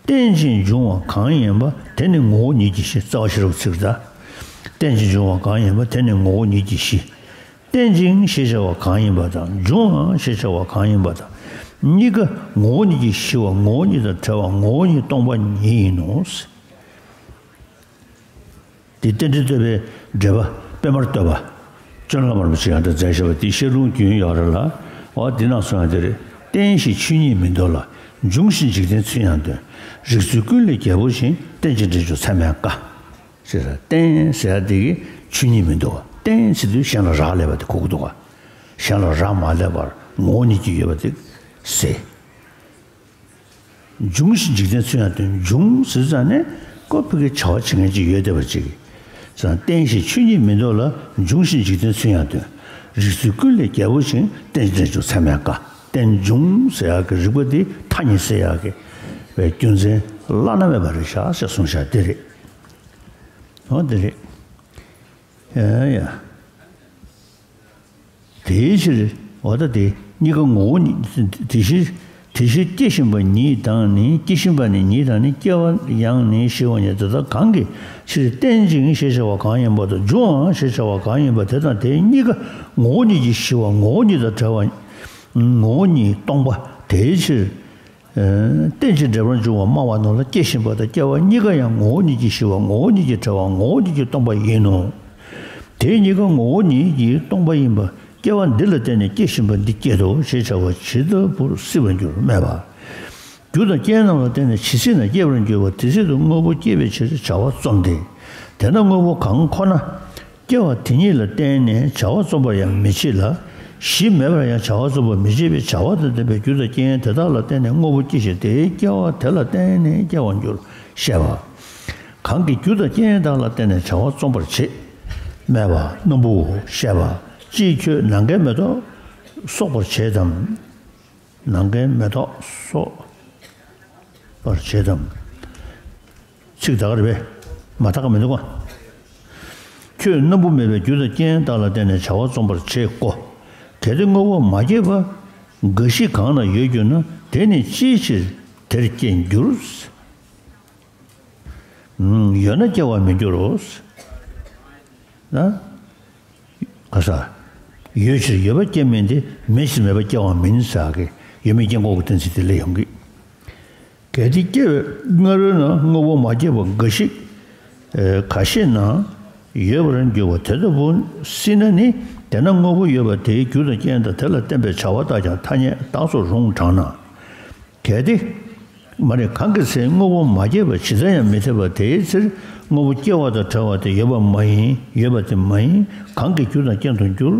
རྟེན་ཅིང་འབྱུང་བ་གང་ཡིན་པ་དེ་ནི་ངོ་བོ་ཉིད་ཀྱིས་ཤེས། རྩ་བ་ཤེས་རབ་ཚིག་རེད་ད། རྟེན་ཅིང་འབྱུང་བ་གང་ཡིན་པ་དེ་ནི་ངོ་བོ་ཉིད་ཀྱིས་ཤེས། རྟེན་ཅིང་ཞེས་བྱ་བ་གང་ཡིན་པ་དང་། འབྱུང་བའང་ཞེས་བྱ་བ་གང་ཡིན་པ་དང་ གཉིས་ཀ་ངོ་བོ་ཉིད་ཀྱིས་ཞི་བ་ངོ་བོ་ཉིད་དང་བྲལ་བ་ངོ་བོ་ཉིད་སྟོང་པ་ཉིད་ཡིན་ནོ། འདི་རྟེན་འབྲེལ་བསྟོད་པའི་འགྲེལ་པ་པད་མར་བསྟོད་པ། བཅོམ་ལྡན་འདས་རིན་པོ་ཆེས་ཡང་དེ་མཛད་བཞག་པ་འདི་བཤད་ལུང་རྒྱུན་ཡོད་རེད་ལ། འོ་འདི་ནང་གསུངས་ཡང་དེ་རེད། བརྟེན་ཞིང་ཆོས་ཉིད་མིན་འདོར་ལ། འབྱུང་ཞིང་འཇིག་རྟེན་ཚུལ་ཡང་སྟོན། རིགས་ཚུལ་ཀུན་ལས་རྒྱལ་པོ་ཞིང་། རྟེན་ཅིང་འབྲེལ་འབྱུང་ཚད་མེད་དཀའ། ཞེས་རྟེན་ཟེར་ཡ་དེ་གི་ཆོས་ཉིད་མི་འདུག་བ། རྟེན་ཟེར་དུས་གཞན་ལ་རག་ལས་པ་དེ་གོ་གི་འདུག་བ། གཞན་ལ་རག་མ་ལས་པར་ངོ་བོ་ཉིད་ཀྱིས་ཡོད་པ་དེ་ཟེར། འབྱུང་ཞིང་འཇིག་རྟེན་ཚུལ་ཡང་སྟོན། འབྱུང་ཟེར་ཙང་ནས་ཀོ་ཕི་ཀའི་བྱ་བ་བྱེད་མཁན་ཅིག་ཡོད་བསྡད་པ་ཅིག་གིས་ཙང་། རྟེན་ཞིང་ཆོས་ཉིད་མི་འདོར་ལ། འབྱུང་ཞིང་འཇིག་རྟེན་ཚུལ་ཡང་སྟོན། རིགས་ཚུལ་ཀུན་ལས་རྒྱལ་པོ་ཞིང་། རྟེན་ཅིང་འབྲེལ་འབྱུང་ཚད་མེད་དཀའ། རྟེན་འབྱུང་ཟེར་ཡག་གི་རིགས་པ་དེ་ཐ་སྙད་ཟེར་ཡག་གི་བའི་རྒྱུ་མཚན་བླ་ན་མེད་པ་རེད་ཤག་ཟེར་གསུངས་ཤག་དེ་རེད། འོ་དེ་རེད། ཡ་ཡ། དེའི་ཕྱིར་འོ་ད་དེ་གཉིས་ཀ་ངོ་བོ་ཉིད། དེ་ཕྱིར་དེ་ཕྱིར་སྐྱེ་བཞིན་པ་ཉིད་དང་ནི། སྐྱེ་བཞིན་པ་ནི་ཉིད་དང་ནི། སྐྱེ་བ་ཡང་ནི་ཞི་བ་ཉིད། དེ་དག་གང་གི་ཕྱིར་རྟེན་ཅིང་ཞེས་བྱ་བ་གང་ཡིན་པ་དང་། འབྱུང་བའང་ཞེས་བྱ་བ་གང་ཡིན་པ་དེ་དང་དེ་གཉིས་ཀ་ངོ་བོ་ཉིད་ཀྱིས་ཞི་བ་ངོ་བོ་ཉིད་དང་བྲལ་བ་ངོ་བོ་ཉིད་སྟོང་པ། དེའི་ཕྱིར། རྟེན་ཅིང་འབྲེལ་པར་འབྱུང་བ་སྨྲ་བ་རྣམས་ལ། སྐྱེ་བཞིན་པ་དང་སྐྱེ་བ་གཉིས་ཀ་ཡང་ངོ་བོ་ཉིད་ཀྱིས་ཞི་བ་ངོ་བོ་ཉིད་ཀྱིས་བྲལ་བ་ངོ་བོ་ཉིད་ཀྱིས་སྟོང་པ་ཡིན་ནོ། དེ་གཉིས་ཀ་ངོ་བོ་ཉིད་ཀྱིས་སྟོང་པ་ཡིན་པ་སྐྱེ་བ་འདི་ལ་བརྟེན་ནས་སྐྱེ་བཞིན་པ་འདི་སྐྱེད་དོ་ཞེས་བྱ་བ་ཇི་ལྟ་བུར་སྲིད་པར་འགྱུར་སྨྲས་པ། རྒྱུ་དང་རྐྱེན་རྣམས་ལ་བརྟེན་ནས་ཇི་སྲིད་ན་སྐྱེ་བར་འགྱུར་བ་དེ་སྲིད་དུ་དངོས་པོ་སྐྱེ་བའི་ཕྱིར་བྱ་བ་རྩོམ་སྟེ། དེས་ན་དངོས་པོ་གང་ཁོ་ན། སྐྱེ་བ་དེ་ཉིད་ལ་བརྟེན་ནས་བྱ་བ་རྩོམ་པར་ཡང་མི་བྱེད་ལ། གཞི་མེད་པར་ཡང་བྱ་བ་རྩོམ་པར་མི་བྱེད་པའི་བྱ་བ་དང་ལྡན་པའི་རྒྱུ་དང་རྐྱེན་དེ་དག་ལ་བརྟེན་ནས་དངོས་པོ་སྐྱེ་ཞིང་། དེའི་སྐྱེ་བ་དེ་ལ་བརྟེན་ནས་སྐྱེ་བར་འགྱུར་ཞེས་པ། གང་གིས་རྒྱུ་དང་རྐྱེན་དག་ལ་བརྟེན་ནས་བྱ་བ་རྩོམ་པར་བྱེད། སྨྲས་པ། སྣམ་བུ་བཤད་པ། ཅིས་ཁྱོད་ནམ་མཁའི་མེ་ཏོག་གསོག་པར་བྱེད་དམ། ནམ་མཁའི་མེ་ཏོག་གསོག་པར་བྱེད་དམ། ཚིག་དག་རེད་པས། མ་དག་མི་འདུག་ག་ཁྱོད་སྣམ་བུ་མེད་པའི་རྒྱུ་དང་རྐྱེན་དག་ལ་བརྟེན་ནས་བྱ་བ་རྩོམ་པར་བྱེད་ཀོ། གལ་ཏེ་དངོས་པོ་མ་སྐྱེས་པ་འགའ་ཞིག་གང་ན་ཡོད་གྱུར་ན། དེ་ནི་ཅིའི་ཕྱིར་དེར་སྐྱེ་འགྱུར། ཡོད་ན་སྐྱེ་བར་མི་འགྱུར་རོ། ན། ག་ས། ཡོད་ཕྱིར་ཡོད་པ་སྐྱེ་མིན་ཏེ། མེད་ཕྱིར་མེད་པ་སྐྱེ་བ་མིན་ཟེར་གི། ཡོད་མེད་སྐྱེ་འགོག་གི་གཏན་ཚིགས་དེ་སླེབས་ཡོང་གི། གལ་ཏེ་སྐྱེ་བའི་སྔ་རོལ་ན་དངོས་པོ་མ་སྐྱེས་པ་འགའ་ཞིག་ཁ་ཤས་ན་ཡོད་པར་འགྱུར་བ་དེ་ལྟ་བུ་སྲིད་ན་ནི། དེས་ན་དངོས་པོ་ཡོད་པ་དེའི་རྒྱུ་དང་རྐྱེན་དང་དེ་ལ་བརྟེན་པའི་བྱ་བ་དག་ཀྱང་ཐ་སྙད་རྟགས་སུ་རུང་དྲགས་ན། གལ་ཏེ། མ་རེད། གང་གི་ཚེ་དངོས་པོ་མ་སྐྱེས་པ་ཇི་ལྟར་ཡང་མི་འཐད་པ་དེའི་ཕྱིར་དངོས་པོ་སྐྱེ་བ་དང་བྲལ་བ་དེ་ཡོད་པ་མ་ཡིན། ཡོད་པ་དེ་མ་ཡིན། གང་གིས་རྒྱུ་དང་རྐྱེན་དུ་འགྱུར།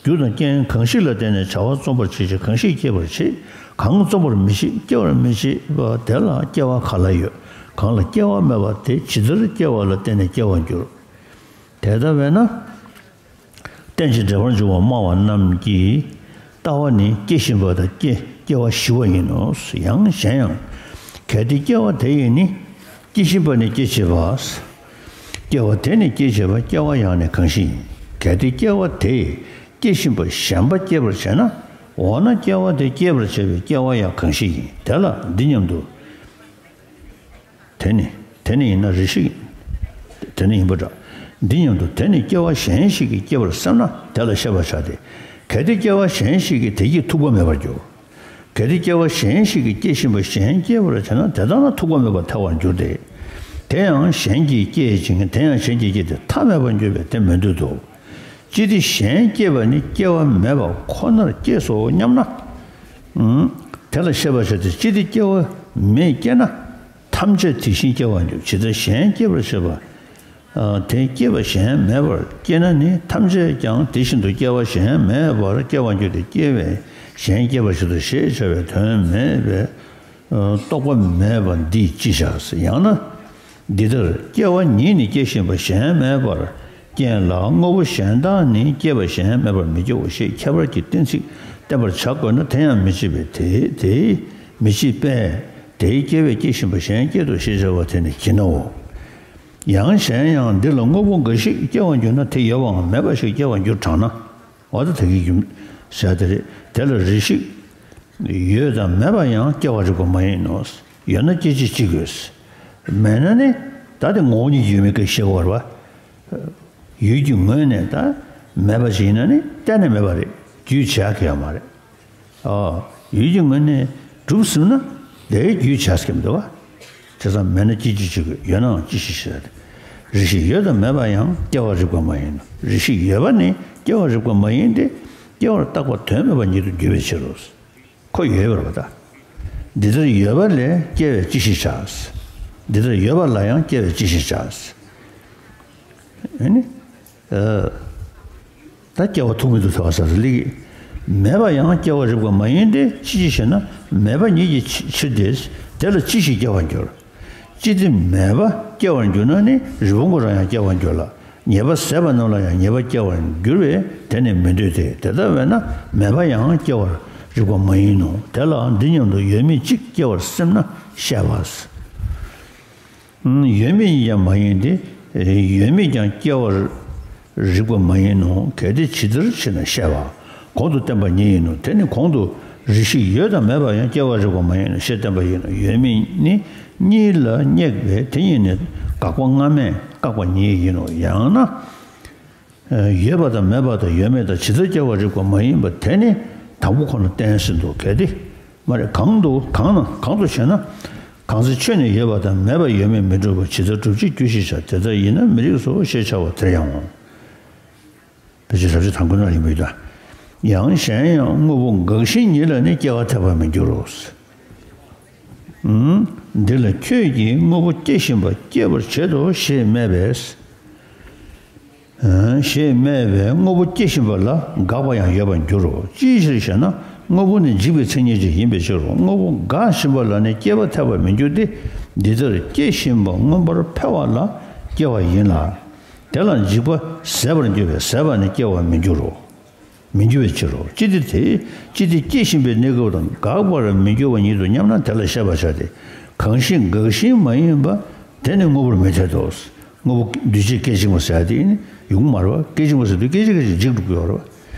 རྒྱུ་དང་རྐྱེན་གང་ཞིག་ལ་བརྟེན་ནས་བྱ་བ་རྩོམ་པར་བྱེད་ཅིང་གང་ཞིག་སྐྱེད་པར་བྱེད། གང་རྩོམ་པར་མི་བྱེད་སྐྱེ་བར་མི་བྱེད་པ་དེ་ལ་སྐྱེ་བ་ག་ལ་ཡོད། གང་ལ་སྐྱེ་བ་མེད་པ་དེ་ཇི་ལྟར་སྐྱེ་བ་ལ་བརྟེན་ནས་སྐྱེ་བར་འགྱུར། དེ་ལྟ་བས་ན། རྟེན་ཅིང་འབྲེལ་པར་འབྱུང་བ་སྨྲ་བ་རྣམས་ཀྱི་ལྟ་བ་ནི་སྐྱེ་བཞིན་པ་དང་སྐྱེ་སྐྱེ་བ་ཞི་བ་ཡིན་ནོ། ཡང་གཞན་ཡང་། གལ་ཏེ་སྐྱེ་བ་དེ་ཡིས་ནི། སྐྱེ་བཞིན་པ་ནི་སྐྱེད་བྱེད་པ། སྐྱེ་བ་དེ་ནི་སྐྱེད་བྱེད་པ་སྐྱེ་བ་ཡང་ནི་གང་ཞིག་ཡིན། གལ་ཏེ་སྐྱེ་བ་དེས་སྐྱེ་བཞིན་པ་གཞན་པ་སྐྱེད་པར་བྱེད་ན། འོ་ན་སྐྱེ་བ་དེ་སྐྱེད་པར་བྱེད་པའི་སྐྱེ་བ་ཡང་གང་ཞིག་ཡིན། དེ་ལ་འདི་སྙམ་དུ། དེ་ནི། དེ་ནི་ཡིན་ན་རེ་ཞིག་དེ་ནི་ཡིན་པ་འདྲ། འདི་སྙམ་དུ་དེ་ནི་སྐྱེ་བ་གཞན་ཞིག་གིས་སྐྱེ་བར་བསམ་ན་དེ་ལ་ཤེས་པར་བྱ་སྟེ། གལ་ཏེ་སྐྱེ་བ་གཞན་ཞིག་གིས་དེ་གྱིས་ཐུག་པ་མེད་པར་འགྱུར། གལ་ཏེ་སྐྱེ་བ་གཞན་ཞིག་གིས་སྐྱེ་བཞིན་པ་གཞན་སྐྱེད་པར་བྱེད་ན་དེ་ལྟ་ན་ཐུག་པ་མེད་པར་ཐལ་བར་འགྱུར་ཏེ། དེ་ཡང་གཞན་གྱིས་སྐྱེད་ཅིང་དེ་ཡང་གཞན་གྱིས་སྐྱེད་དེ་མཐའ་མེད་པར་འགྱུར་བས་དེ་མི་འདོད་དོ། ཅི་སྟེ་གཞན་སྐྱེད་པ་ནི་སྐྱེ་བ་མེད་པ་ཁོ་ནར་སྐྱེས་སོ་སྙམ་ན། དེ་ལ་ཤེས་པར་བྱ་སྟེ། ཅི་སྟེ་སྐྱེ་བ་མེད་སྐྱེ་ན། ཐམས་ཅད་དེ་བཞིན་སྐྱེ་བར་འགྱུར། ཇི་ལྟར་གཞན་སྐྱེད་པར་བྱེད་པ། དེ་སྐྱེད་པ་གཞན་མེད་པར་སྐྱེ་ན་ནི་ཐམས་ཅད་ཀྱང་དེ་བཞིན་དུ་སྐྱེ་བ་གཞན་མེད་པར་སྐྱེ་བར་འགྱུར་ཏེ། སྐྱེ་བས་གཞན་སྐྱེད་པར་བྱེད་དོ་ཞེས་བྱ་བའི་དོན་མེད་པས། རྟོག་པ་མེད་པ་འདིས་ཅི་བྱ། ཡང་ན། འདི་ལྟར་སྐྱེ་བ་ཉིད་ནི་སྐྱེ་བཞིན་པ་གཞན་མེད་པར་རྐྱེན་ལ། དངོས་པོ་གཞན་དག་ནི་སྐྱེད་པ་གཞན་མེད་པར་མི་སྐྱེའོ་ཞེས་ཁྱད་པར་གྱི་གཏན་ཚིགས་བསྟན་པར་བྱ་དགོས་ན། དེ་ཡང་མི་བྱེད་པས་དེ་དེའི་མི་བྱེད་པས། དེའི་སྐྱེ་བས་སྐྱེ་བཞིན་པ་གཞན་སྐྱེད་དོ་ཞེས་བྱ་བ་དེ་ནི་བྱིན་ནོ། ཡང་གཞན་ཡང་འདི་ལ་དངོས་པོ་འགའ་ཞིག་སྐྱེ་བར་འགྱུར་ན་དེ་ཡོད་པའང་མེད་པ་ཞིག་སྐྱེ་བར་འགྱུར་དྲགས་ན། འོ་ད་དེ་གི་རྒྱུ་ཟེར་དེ་རེད། དེ་ལ་རེ་ཞིག་ཡོད་དང་མེད་པ་ཡང་སྐྱེ་བ་རིགས་པ་མ་ཡིན་ནོ། ཡོད་ན་སྐྱེ་བྱེད་ཅི་དགོས། མེད་ན་ནི་ད་དེ་ངོ་བོ་ཉིད་ཀྱིས་ཡོད་མེད་སྐད་བཤད་དགོས་རེད་པ། ཡུལ་གྱི་ངོས་ནས་ད་མེད་པ་ཞིག་ཡིན་ན་ནི་གཏན་ནས་མེད་པ་རེད། རྒྱུས་བྱེད་ཡག་གི་ཡོད་མ་རེད། ཨོ། ཡུལ་གྱི་ངོས་ནས་གྲུབ་ཟིན་ན་དེའི་རྒྱུས་བྱས་ཀྱི་མི་འདུག་བ། དེ་ཙམ་མེད་ན་ཅི་ཅི་ཞིག་ཡོད་ནའང་ཅི་ཞིག་ཞེས། རེ་ཞིག་ཡོད་དང་མེད་པ་ཡང་སྐྱེ་བར་རིགས་པ་མ་ཡིན་ནོ། རེ་ཞིག་ཡོད་པ་ནི་སྐྱེ་བར་རིགས་པ་མ་ཡིན་ཏེ། སྐྱེ་བར་བཏགས་པ་དོན་མེད་པ་ཉིད་དུ་འགྱུར་བའི་ཕྱིར་རོ། ཁོ་ཡོད་པར་བ་ད། འདི་ལྟར་ཡོད་པ་ལས་སྐྱེ་བས་ཅི་ཞིག་བྱ། འདི་ལྟར་ཡོད་པ་ལ་ཡང་སྐྱེ་བས་ཅི་ཞིག་བྱ། ཨ་ནི། ཨ། ད་སྐྱེ་བ་ཐུག་མི་འདུག་ཟེར་བ་ཟེར་ལིག་མེད་པ་ཡང་སྐྱེ་བར་རིགས་པ་མ་ཡིན་ཏེ། ཅི་ཞིག་ཞེ་ན། མེད་པ་ཉིད་ཀྱི་ཕྱིར་ཏེ། དེ་ལ་ཅི་ཞིག་སྐྱེ་བར་འགྱུར། ཅི་སྟེ་མེད་པ་སྐྱེ་བར་འགྱུར་ན་ནི་རི་བོང་ཀུན་རང་ཡང་སྐྱེ་བར་འགྱུར་ལ། ཉེས་པ་ཟད་པ་རྣམས་ལ་ཡང་ཉེས་པ་སྐྱེ་བར་འགྱུར་བས་དེ་ནི་མི་འདོད་དེ། དེ་ལྟ་བས་ན་མེད་པ་ཡང་སྐྱེ་བར་རིགས་པ་མ་ཡིན་ནོ། དེ་ལ་འདི་སྙམ་དུ་ཡོད་མེད་གཅིག་སྐྱེ་བར་སེམས་ན་བཤད་པ། ཡོད་མེད་ཡིན་ཀྱང་མ་ཡིན་ཏེ། ཡོད་མེད་ཀྱང་སྐྱེ་བར་རིགས་པ་མ་ཡིན་ནོ། གལ་ཏེ་ཇི་ལྟར་ཕྱེ་ན་བཤད་པ། གོང་དུ་བསྟན་པ་ཉིད་ཡིན་ནོ། དེ་ནི་གོང་དུ་རེ་ཞིག་ཡོད་དང་མེད་པ་ཡང་སྐྱེ་བར་རིགས་པ་མ་ཡིན་ནོ་ཞེས་བསྟན་པ་ཡིན་ནོ། ཡོད་མེད་ནི་གཉིས་ལ་སྙེག་པས་དེ་གཉིས་ནི་དགག་པ་སྔ་མས་བཀག་པ་ཉིད་ཡིན་ནོ། ཡང་ན། ཡོད་པ་དང་མེད་པ་དང་ཡོད་མེད་དང་ཇི་ལྟར་སྐྱེ་བར་རིགས་པ་མ་ཡིན་པ་དེ་ནི་དང་པོ་ཁོ་ན་བསྟན་ཟིན་ཏོ། གལ་ཏེ། མ་རེད། གང་དུ་གང་ན་གང་དུ་ཞེ་ན། གང་ཚེ་ཆོས་ནི་ཡོད་པ་དང་མེད་པ་ཡོད་མེད་མི་འགྲུབ་པ་ཇི་ལྟར་སྒྲུབ་བྱེད་རྒྱུ་ཞེས་བྱ། དེ་ལྟར་ཡིན་ན་མི་རིགས་སོ་ཞེས་བྱ་བ་དེར་ཡང་ངོ་། བེད་སྤྱོད་རབ་བྱེད་དང་པོ་ན་ཡིན་པའི་དོན། ཡང་གཞན་ཡང་དངོས་པོ་འགགས་ཤིང་ཉིད་ལ་ནི་སྐྱེ་བ་འཐད་པར་མི་འགྱུར་རོ། འདི་ལ་ཁྱོད་ཀྱིས་དངོས་པོ་སྐྱེ་བཞིན་པ་སྐྱེད་པར་བྱེད་དོ་ཞེས་སྨྲས་པས། ཞེས་སྨྲས་པས་དངོས་པོ་སྐྱེ་བཞིན་པ་ལ་འགག་པ་ཡང་ཡོད་པར་འགྱུར་རོ། ཅིའི་ཕྱིར་ཞེ་ན། དངོས་པོ་ནི་འཇིག་པའི་མཚན་ཉིད་ཅན་ཡིན་པའི་ཕྱིར་རོ། དངོས་པོ་འགག་བཞིན་པ་ལ་ནི་སྐྱེ་བ་འཐད་པར་མི་འགྱུར་ཏེ། འདི་ལྟར་སྐྱེ་བཞིན་པ་མངོན་པར་འཕེལ་བ་ལ་སྐྱེ་བ་ཡིན་ལ། དེ་ལ་འཇིག་པ་ཟད་པར་འགྱུར་བས་ཟད་པ་ནི་སྐྱེ་བར་མི་འགྱུར་རོ། མི་འགྱུར་བའི་ཕྱིར་རོ། ཅི་སྟེ་དེ། ཅི་སྟེ་སྐྱེ་བཞིན་པའི་གནས་སྐབས་དང་འགག་པར་མི་འགྱུར་བ་ཉིད་དུ་སྙམ་ན་དེ་ལ་བཤད་པར་བྱ་སྟེ། གང་ཞིག་འགགས་ཤིང་མ་ཡིན་པ་དེ་ནི་དངོས་པོར་མི་འཐད་དོ། དངོས་པོ་འདུས་བྱས་སྐད་ཅིག་མ་ཟེར་ཡ་དེ་ནི་ཡོང་མ་རེད་བ། སྐད་ཅིག་མ་ཟེར་དུས་སྐད་ཅིག་སྐད་ཅིག་འཇིག་འགྲོ་གི་ཡོད་རེད་བ།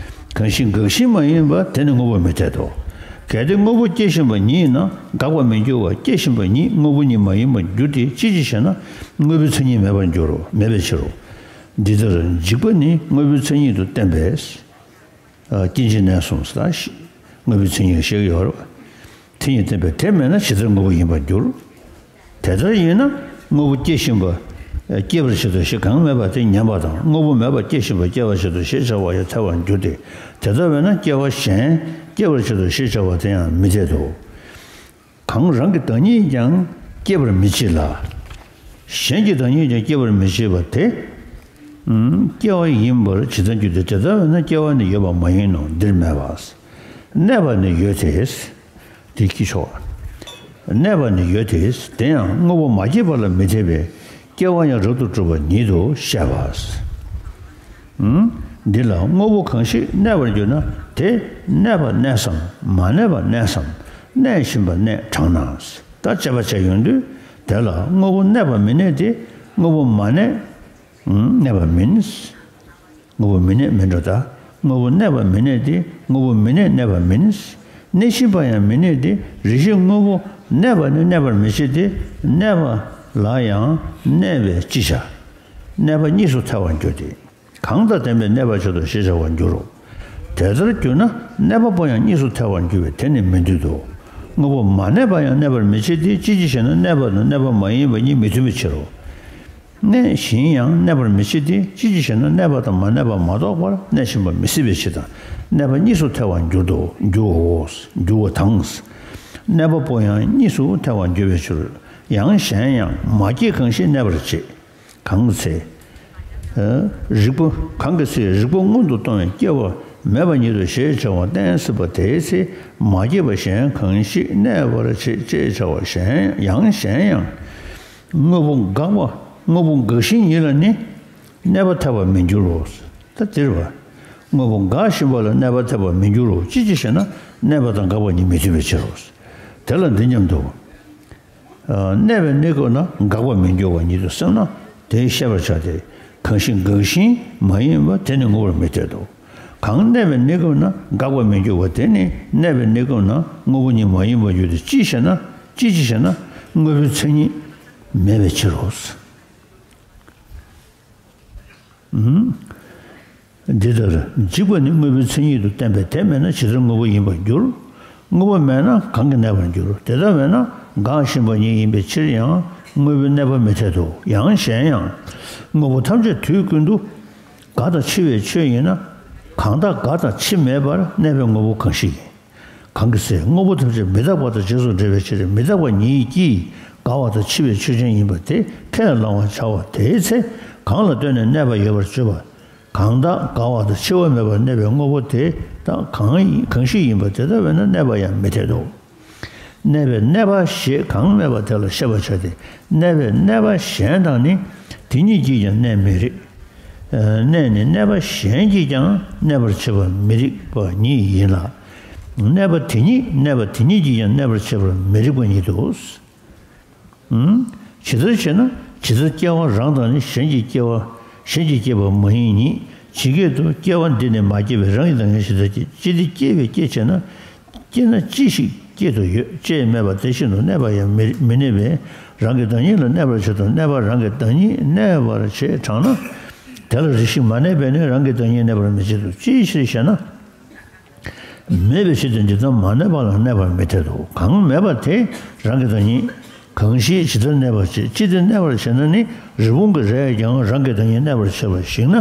གང་ཞིག་འགགས་ཤིང་མ་ཡིན་པ་དེ་ནི་དངོས་པོར་མི་འཐད་དོ། གལ་ཏེ་དངོས་པོ་སྐྱེ་བཞིན་པ་ཉིད་ཡིན་ན་འགག་པར་མི་འགྱུར་བར་སྐྱེ་བཞིན་པ་ཉིད་དངོས་པོ་ཉིད་མ་ཡིན་པར་འགྱུར་ཏེ། ཅི་ཕྱིར་ཞེ་ན། དངོས་པོའི་མཚན་ཉིད་མེད་པར་འགྱུར་རོ། མེད་པའི་ཕྱིར་རོ། འདི་ལྟར་འཇིག་པ་ནི་དངོས་པོའི་མཚན་ཉིད་དུ་བསྟན་པས། ཨ། སྐྱེ་འཇིག་གནས་གསུམ་ཟེར་ད་ཤི། དངོས་པོའི་མཚན་ཉིད་ཞེས་ཡོད་རེད་བ། མཚན་ཉིད་བསྟན་པས་དེ་མེད་ན་ཇི་ལྟར་དངོས་པོ་ཡིན་པར་འགྱུར། དེ་ལྟར་ཡིན་ན་དངོས་པོ་སྐྱེ་བཞིན་པ་སྐྱེད་པར་བྱེད་དོ་ཞེས་གང་སྨྲས་པ་དེ་ཉན་པ་དང་། དངོས་པོ་མེད་པ་སྐྱེ་བཞིན་པ་སྐྱེ་བར་བྱེད་དོ་ཞེས་བྱ་བ་ཡང་འཐད་པར་འགྱུར་ཏེ། དེ་ལྟ་བས་ན་སྐྱེ་བ་གཞན་སྐྱེ་བར་བྱེད་དོ་ཞེས་བྱ་བ་དེ་ཡང་མི་འཐད་དོ། གང་རང་གི་བདག་ཉིད་ཀྱང་སྐྱེད་པར་མི་བྱེད་ལ། གཞན་གྱི་བདག་ཉིད་ཀྱང་སྐྱེད་པར་མི་བྱེད་པ་དེ། ཨུམ། སྐྱེ་བ་ཡིན་པར་ཇི་ལྟར་འགྱུར་ཏེ། དེ་ལྟ་བས་ན་སྐྱེ་བ་ནི་ཡོད་པ་མ་ཡིན་ནོ། འདིར་སྨྲས་པ། གནས་པ་ནི་ཡོད་དེ། དེ་ཀྱི་ཕྱོགས། གནས་པ་ནི་ཡོད་དེ། དེ་ཡང་དངོས་པོ་མ་སྐྱེས་པ་ལ་མི་འཐད་པས་སྐྱེ་བ་ཡང་རབ་ཏུ་གྲུབ་པ་ཉིད་དུ་བཤད་པ། འདི་ལ་དངོས་པོ་གང་ཞིག་གནས་པར་འགྱུར་ན་དེ་གནས་པ་གནས་སམ་མ་གནས་པ་གནས་སམ་གནས་བཞིན་པ་གནས་དྲང་ན། ད་དཔྱད་པ་བྱས་ཡོང་དུས་དེ་ལ་དངོས་པོ་གནས་པ་མི་གནས་ཏེ། དངོས་པོ་མ་གནས་གནས་པ་མིན། དངོས་པོ་མི་གནས་མིན་འགྲོ་ད། དངོས་པོ་གནས་པ་མི་གནས་ཏེ། དངོས་པོ་མི་གནས་གནས་པ་མིན། གནས་བཞིན་པ་ཡང་མི་གནས་ཏེ། རེ་ཞིག་དངོས་པོ་གནས་པ་ནི་གནས་པར་མི་བྱེད་དེ། གནས་པ་ལ་ཡང་གནས་པས་ཅི་བྱ། གནས་པ་གཉིས་སུ་ཐལ་བར་འགྱུར་ཏེ། གང་དང་ལྡན་པའི་གནས་པར་བྱེད་དོ་ཞེས་བྱ་བར་འགྱུར་རོ། དེ་ལྟར་གྱུར་ན་གནས་པ་པོ་ཡང་གཉིས་སུ་ཐལ་བར་འགྱུར་བས་དེ་ནི་མི་འཐད་དོ། དངོས་པོ་མ་གནས་པ་ཡང་གནས་པར་མི་བྱེད་དེ། ཅི་ཕྱིར་ཞེ་ན། གནས་པ་དང་གནས་པ་མ་ཡིན་པ་གཉིས་མི་མཐུན་པའི་ཕྱིར་རོ། གནས་བཞིན་ཡང་གནས་པར་མི་བྱེད་དེ། ཅི་ཕྱིར་ཞེ་ན། གནས་པ་དང་མ་གནས་པ་མ་གཏོགས་པར་གནས་བཞིན་པ་མི་སྲིད་པའི་ཕྱིར་དང་། གནས་པ་གཉིས་སུ་ཐལ་བར་འགྱུར་དོ། འགྱུར་བའོ། འགྱུར་བ་དང་། གནས་པ་པོ་ཡང་གཉིས་སུ་ཐལ་བར་འགྱུར་བའི་ཕྱིར། ཡང་གཞན་ཡང་མ་སྐྱེས་གང་ཞིག་གནས་པར་བྱེད། གང་གི་ཚེ། ཨ། རིགས་པ། གང་གི་ཚེ་རིགས་པ་སྔོན་དུ་གཏོང་བའི་སྐྱེ་བ་མེད་པ་ཉིད་དོ་ཞེས་བྱ་བ་བསྟན་སྲིད་པ་དེའི་ཚེ་མ་སྐྱེས་པ་གཞན་གང་ཞིག་གནས་པར་བྱེད་ཅེས་བྱ་བ་གཞན་ཡང་གཞན་ཡང་། དངོས་པོ་འགག་པ། དངོས་པོ་འགགས་ཤིང་ཉིད་ལ་ནི་གནས་པ་འཐད་པར་མི་འགྱུར་རོ། ད་དེར་བ། དངོས་པོ་འགག་བཞིན་པ་ལ་གནས་པ་འཐད་པར་མི་འགྱུར་རོ། ཅི་ཕྱིར་ཞེ་ན། གནས་པ་དང་འགག་པ་གཉིས་མི་མཐུན་པའི་ཕྱིར་རོ། དེ་ལ་འདི་སྙམ་དུ། གནས་པའི་གནས་སྐབས་ན་འགག་པར་མི་འགྱུར་བ་ཉིད་དུ་སེམས་ན་དེ་ཤེས་པར་བྱ་སྟེ། གང་ཞིག་འགགས་ཤིང་མ་ཡིན་པ་དེ་ནི་དངོས་པོར་མི་འཐད་དོ། གང་གནས་པའི་གནས་སྐབས་ན་འགག་པར་མི་འགྱུར་བ་དེ་ནི་གནས་པའི་གནས་སྐབས་ན་དངོས་པོ་ཉིད་མ་ཡིན་པར་འགྱུར་ཏེ། ཅི་ཞེ་ན། ཅི་ཕྱིར་ཞེ་ན། དངོས་པོའི་མཚན་ཉིད་མེད་པའི་ཕྱིར་རོ། འདི་ལྟར་འཇིག་པ་ནི་དངོས་པོའི་མཚན་ཉིད་དུ་བསྟན་པས་དེ་མེད་ན་ཇི་ལྟར་དངོས་པོ་ཡིན་པར་འགྱུར། དངོས་པོ་མེད་ན་གང་གིས་གནས་པར་འགྱུར། དེ་ལྟ་བས་ན་འགགས་ཤིང་བ་ཉིད་ཡིན་པའི་ཕྱིར་ཡང་དངོས་པོའི་གནས་པ་མི་འཐད་དོ། ཡང་གཞན་ཡང་། དངོས་པོ་ཐམས་ཅད་དུས་ཀུན་ཏུ་འགག་དང་འཆི་བའི་ཆོས་ཡིན་ན། གང་དག་འགག་དང་འཆི་མེད་པར་གནས་པའི་དངོས་པོ་གང་ཞིག་ཡིན། གང་གི་ཚེ་དངོས་པོ་ཐམས་ཅད་མི་རྟག་པ་དང་རྗེས་སུ་འབྲེལ་བའི་ཕྱིར། མི་རྟག་པ་ཉིད་ཀྱིས་འགག་པ་དང་འཆི་བའི་ཆོས་ཅན་ཡིན་པ་དེ་ཁས་བླང་བར་བྱ་བ་དེའི་ཚེ། གང་ལ་ལྟོས་ནས་གནས་པ་ཡོད་པར་བརྗོད་པ། གང་དག་འགག་པ་དང་འཆི་བ་མེད་པར་གནས་པའི་དངོས་པོ་དེ་དག་གང་ཡིན། གང་ཞིག་ཡིན་པ་དེ་ལྟ་བས་ན་གནས་པ་ཡང་མི་འཐད་དོ། གནས་པའི་གནས་པ་ཞེས་གང་སྨྲས་པ་དེ་ལ་བཤད་པར་བྱ་སྟེ། གནས་པའི་གནས་པ་གཞན་དག་ནི་དེ་ཉིད་ཀྱིས་ཀྱང་གནས་མི་རིགས། གནས་ནི་གནས་པ་གཞན་གྱིས་ཀྱང་གནས་པར་བྱེད་པ་མི་རིགས་པ་ཉིད་ཡིན་ལ། གནས་པ་དེ་ཉིད་གནས་པ་དེ་ཉིད་ཀྱིས་ཀྱང་གནས་པར་བྱེད་པ་མི་རིགས་པ་ཉིད་དོ། ཇི་ལྟར་བྱས་ན་ཇི་ལྟར་སྐྱེ་བ་རང་དང་ནི་གཞན་གྱིས་སྐྱེ་བ་གཞན་གྱིས་སྐྱེས་པ་མ་ཡིན་ཉིད་ཇི་སྐད་དུ། སྐྱེ་བ་འདི་ནི་མ་སྐྱེས་པའི་རང་གི་བདག་ཉིད་ཇི་ལྟར་སྐྱེ། ཅི་སྟེ་སྐྱེས་པའི་སྐྱེ་བྱས་ན། སྐྱེས་ན་ཅི་ཞིག་སྐྱེད་དུ་ཡོད་ཅེས་སྨྲས་པ་དེ་བཞིན་དུ་གནས་པ་ཡང་མི་མི་གནས་པས་རང་གི་བདག་ཉིད་ལ་གནས་པར་བྱེད་དོ། གནས་པ་རང་གི་བདག་ཉིད་གནས་པར་བྱེད་དྲགས་ན། དེ་ལ་རེ་ཞིག་མ་གནས་པས་ནི་རང་གི་བདག་ཉིད་གནས་པར་མི་བྱེད་དོ། ཅིའི་ཕྱིར་ཞེ་ན། མེད་པའི་ཕྱིར་ཏེ་འདི་ལྟར་མ་གནས་པ་ལ་གནས་པར་མི་འཐད་དོ། གང་མེད་པ་དེ་རང་གི་བདག་ཉིད། གང་ཞིག་ཇི་ལྟར་གནས་པར་བྱེད། ཅི་སྟེ་གནས་པར་བྱེད་ན་ནི་རི་བོང་གི་རྭས་ཀྱང་རང་གི་བདག་ཉིད་གནས་པར་བྱེད་པར་ཞིག་ན་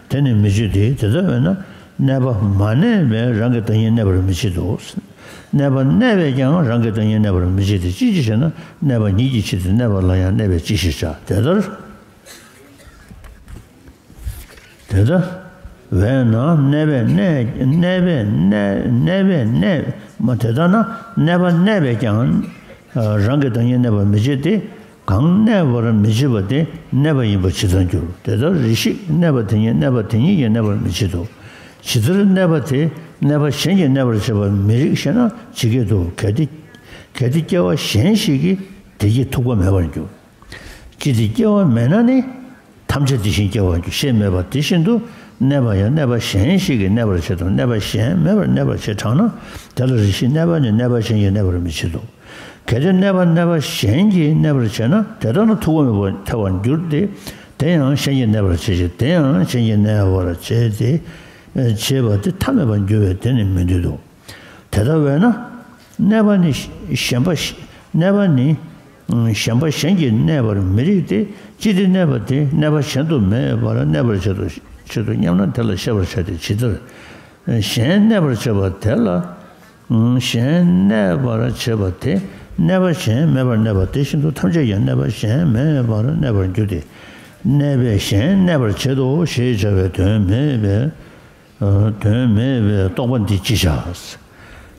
དེ་ནི་མི་བྱེད་དེ། དེ་ལྟ་བས་ན་གནས་པ་མ་གནས་པས་རང་གི་བདག་ཉིད་གནས་པར་མི་བྱེད་དོ། གནས་པ་གནས་པས་ཀྱང་རང་གི་བདག་ཉིད་གནས་པར་མི་བྱེད་དེ། ཅི་ཕྱིར་ཞེ་ན། གནས་པ་ཉིད་ཀྱི་ཕྱིར་ཏེ་གནས་པ་ལ་ཡང་གནས་པའི་ཕྱིར་ཞེས་བྱ། དེ་ལྟར། དེ་ལྟ་བས་ན་གནས་པས་གནས་གནས་པས་གནས་གནས་པས་གནས་མ་དེ་ལྟ་ན་གནས་པ་གནས་པས་ཀྱང་རང་གི་བདག་ཉིད་གནས་པར་མི་བྱེད་དེ། གང་གནས་པར་མི་བྱེད་པ་དེ་གནས་པ་ཡིན་པ་ཇི་ལྟར་འགྱུར། དེ་ལྟར་རེ་ཞིག་གནས་པ་དེ་ཉིད་གནས་པ་དེ་ཉིད་ཀྱིས་གནས་པར་མི་བྱེད་དོ། ཇི་ལྟར་གནས་པ་དེ་གནས་པ་གཞན་གྱིས་གནས་པར་བྱེད་པར་མི་རིགས་ཞེ་ན། ཇི་སྐད་དུ། གལ་ཏེ་གལ་ཏེ་སྐྱེ་བ་གཞན་ཞིག་གིས་དེ་སྐྱེ་ཐུབ་པ་མེད་པར་འགྱུར། ཅི་སྟེ་སྐྱེ་བ་མེད་ན་ནི། ཐམས་ཅད་དེ་བཞིན་སྐྱེ་བར་འགྱུར་ཞེས་སྨྲས་པ་དེ་བཞིན་དུ་གནས་པ་ཡང་གནས་པ་གཞན་ཞིག་གིས་གནས་པར་བྱེད་དོ། གནས་པ་གཞན་མེད་པར་གནས་པར་བྱེད་དྲགས་ན། དེ་ལ་རེ་ཞིག་གནས་པ་ནི་གནས་པ་གཞན་གྱིས་གནས་པར་མི་བྱེད་དོ། གལ་ཏེ་གནས་པ་གནས་པ་གཞན་གྱིས་གནས་པར་བྱེད་ན་དེ་ལྟར་ན་ཐུབ་པ་མེད་པར་ཐལ་བར་འགྱུར་ཏེ། དེ་ཡང་གཞན་གྱིས་གནས་པར་བྱེད་ཅིང་དེ་ཡང་གཞན་གྱིས་གནས་པར་བྱེད་དེ། བྱེད་པ་དེ་ཐ་མལ་པར་འགྱུར་བས་དེ་ནི་མི་འདོད་དོ། དེ་ལྟ་བས་ན། གནས་པ་ནི་གཞན་པ་གནས་པ་ནི་གཞན་པ་གཞན་གྱིས་གནས་པར་མི་རིགས་ཏེ། ཅི་སྟེ་གནས་པ་དེ་གནས་པ་གཞན་དུ་མེད་པར་གནས་པར་བྱེད་དོ། བྱེད་དོ་སྙམ་ན་དེ་ལ་ཤེས་པར་བྱ་སྟེ། ཇི་ལྟར་གཞན་གནས་པར་བྱེད་པ་དེ་ལ། གཞན་གནས་པར་བྱེད་པ་དེ་གནས་པ་གཞན་མེད་པར་གནས་པ་དེ་བཞིན་དུ་ཐམས་ཅད་ཀྱང་གནས་པ་གཞན་མེད་པར་གནས་པར་འགྱུར་ཏེ། གནས་པས་གཞན་གནས་པར་བྱེད་དོ་ཞེས་བྱ་བའི་དོན་མེད་པས། དོན་མེད་པའི་རྟོག་པ་འདི་ཅི་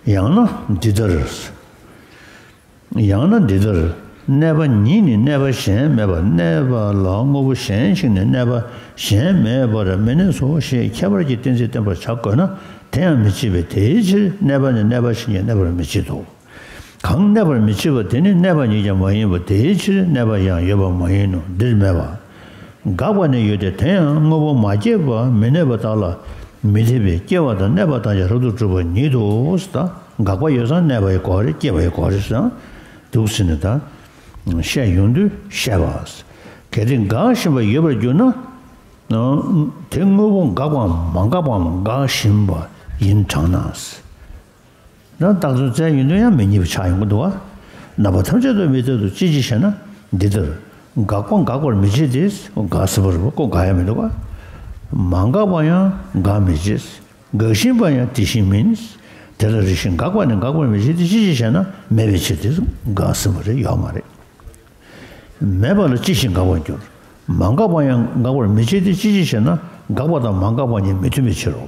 བྱ། ཡང་ན་འདི་ལྟར། ཡང་ན་འདི་ལྟར། གནས་པ་ཉིད་ནི་གནས་པ་གཞན་མེད་པར་གནས་པ་ལ་དངོས་པོ་གཞན་ཞིག་ནི་གནས་པ་གཞན་མེད་པར་མི་གནས་སོ་ཞེས་ཁྱད་པར་གྱི་གཏན་ཚིགས་བསྟན་པར་བྱ་དགོས་ན་དེ་ཡང་མི་བྱེད་པས་དེའི་ཕྱིར་གནས་པ་ནི་གནས་པ་གཞན་གྱིས་གནས་པར་མི་བྱེད་དོ། གང་གནས་པར་མི་བྱེད་པ་དེ་ནི་གནས་པ་ཉིད་ཀྱང་མ་ཡིན་པ་དེའི་ཕྱིར་གནས་པ་ཡང་ཡོད་པ་མ་ཡིན་ནོ། འདིར་སྨྲས་པ། འགག་པ་ནི་ཡོད་དེ་དེ་ཡང་དངོས་པོ་མ་སྐྱེས་པ་མི་གནས་པ་དག་ལ་མི་འཐད་པས་སྐྱེ་བ་དང་གནས་པ་དང་ཡང་རབ་ཏུ་གྲུབ་པ་ཉིད་དོ། ད་འགག་པ་ཡོད་ཙང་གནས་པ་ཡི་གོ་རེད། སྐྱེ་བ་ཡི་གོ་རེད་ཟེར་འདུག་ཟེར་ནས་ད་བཤད་ཡོང་དུས་བཤད་པ། གལ་ཏེ་འགག་བཞིན་པ་ཡོད་པར་གྱུར་ན། དེ་དངོས་པོ་འགག་པའམ་མ་འགག་པའམ་འགག་བཞིན་པ་ཡིན་དྲགས་ན། ན་རྟགས་ཚུལ་བཙལ་ཡོང་དུས་ཡང་མི་རྙེད་པ་ཆགས་ཡོང་གི་འདུག་བ། རྣམ་པ་ཐམས་ཅད་དུ་མི་ལྟོས་དོ། ཅི་ཅི་ཞེ་ན། འདི་ལྟར། འགག་པ་འགག་པར་མི་བྱེད་དེ། འགག་ཟིན་པ་རེད་པ། ཁོ་འགག་ཡ་མི་འདུག་བ། མ་འགག་པ་ཡང་འགག་མི་བྱེད། འགག་བཞིན་པ་ཡང་དེ་བཞིན་མིན། དེ་ལ་རེ་ཞིག་འགག་པ་ནི་འགག་པར་མི་བྱེད་དེ། ཅི་ཅི་ཞེ་ན། མེད་པའི་ཕྱིར་དེ། འགག་ཟིན་པ་རེད། ཡོད་མ་རེད། མེད་པ་ལ་ཅི་ཞིག་འགག་པར་འགྱུར། མ་འགག་པ་ཡང་འགག་པར་མི་བྱེད་དེ། ཅི་ཅི་ཞེ་ན། འགག་པ་དང་མ་འགག་པ་གཉིས་མི་མཐུན་པའི་ཕྱིར་རོ།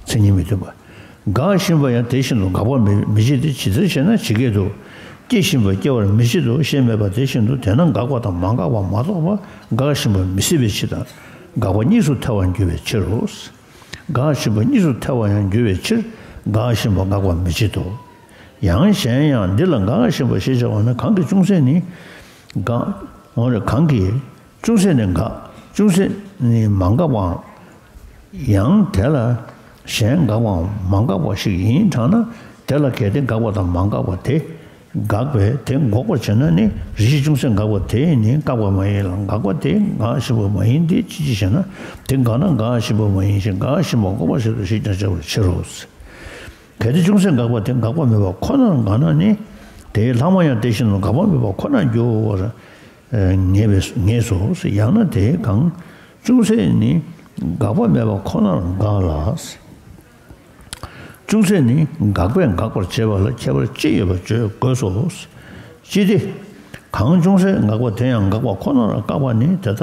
མཚན་ཉིད་མི་མཐུན་པ། འགག་བཞིན་པ་ཡང་དེ་བཞིན་དུ་འགག་པར་མི་མི་བྱེད་དེ། ཇི་ལྟར་ཞེ་ན། ཇི་སྐད་དུ། སྐྱེ་བཞིན་པ་སྐྱེ་བར་མི་བྱེད་དོ་ཞེས་སྨྲས་པ་དེ་བཞིན་དུ་དེས་ན་འགག་པ་དང་མ་འགག་པ་མ་གཏོགས་པ་འགག་བཞིན་པ་མི་སྲིད་པའི་ཕྱིར་དང་། འགག་པ་གཉིས་སུ་ཐལ་བར་འགྱུར་བའི་ཕྱིར་རོ། འགག་བཞིན་པ་གཉིས་སུ་ཐལ་བར་ཡང་འགྱུར་བའི་ཕྱིར་འགག་བཞིན་པ་འགག་པར་མི་བྱེད་དོ། ཡང་གཞན་ཡང་འདི་ལ་འགག་བཞིན་པ་ཞེས་བྱ་བ་ནི་གང་གི་ཅུང་ཟད་ནི་འགག་འོ་རེད། གང་གི་ཅུང་ཟད་ནི་འགག་ཅུང་ཟད་ནི་མ་འགག་པའང་ཡང་དེ་ལ་གཞན་འགག་པའང་མ་འགག་པ་ཞིག་ཡིན་དྲགས་ན། དེ་ལ་གལ་ཏེ་འགག་པ་དང་མ་འགག་པ་དེ་འགག་པས་དེ་འགོག་པར་བྱེད་ན་ནི་རེ་ཞིག་ཅུང་ཟད་འགག་པ་དེ་ནི་འགག་པ་མ་ཡིན་ལ། འགག་པ་དེ་འགག་བཞིན་པ་མ་ཡིན་ཏེ། ཅི་ཅི་ཞེ་ན། དེ་འགག་ན་འགག་བཞིན་པ་མ་ཡིན་ཞིང་འགག་བཞིན་པ་འགོག་པར་བྱེད་དོ་ཞེས་ཀྱང་བྱ་བའི་ཕྱིར་རོ། གལ་ཏེ་ཅུང་ཟད་འགགས་པ་དེ་འགགས་པ་མེད་པ་ཁོ་ནར་འགགས་ན་ནི། དེའི་ལྷག་མ་ཡང་དེ་བཞིན་དུ་འགགས་པ་མེད་པ་ཁོ་ནར་འགྱུར་བར་ངེས་པས་ངེས་སོ། ཡང་ན་དེའི་གང་ཅུང་ཟད་ནི་འགགས་པ་མེད་པ་ཁོ་ནར་འགགས་ལ། ཅུང་ཟད་ནི་འགགས་པས་འགག་པར་བྱེད་པ་ལ་ཁྱད་པར་ཅི་ཡོད་པ་བརྗོད་དགོས་སོ། ཅི་སྟེ། གང་ཅུང་ཟད་འགགས་པ་དེ་ཡང་འགགས་པ་ཁོ་ནར་བཀག་པ་ནི་དེ་ལྟ་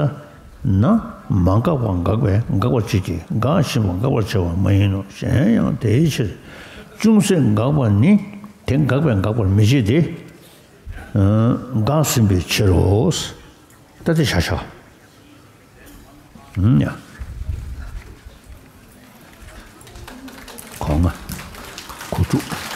ན། མ་འགགས་པ་འགགས་པས་འགག་པར་བྱེད་ཀྱི་འགགས་བཞིན་པ་འགག་པར་བྱ་བ་མ་ཡིན་ནོ། གཞན་ཡང་དེའི་ཕྱིར་ཅུང་ཟད་འགགས་པ་ནི་དེ་འགགས་པས་འགག་པར་མི་བྱེད་དེ། འགགས་ཟིན་པའི་ཕྱིར་རོ། ད་དེ་བྱ་བྱ། ཡ། གོ་ལྔ། གོ་དྲུག།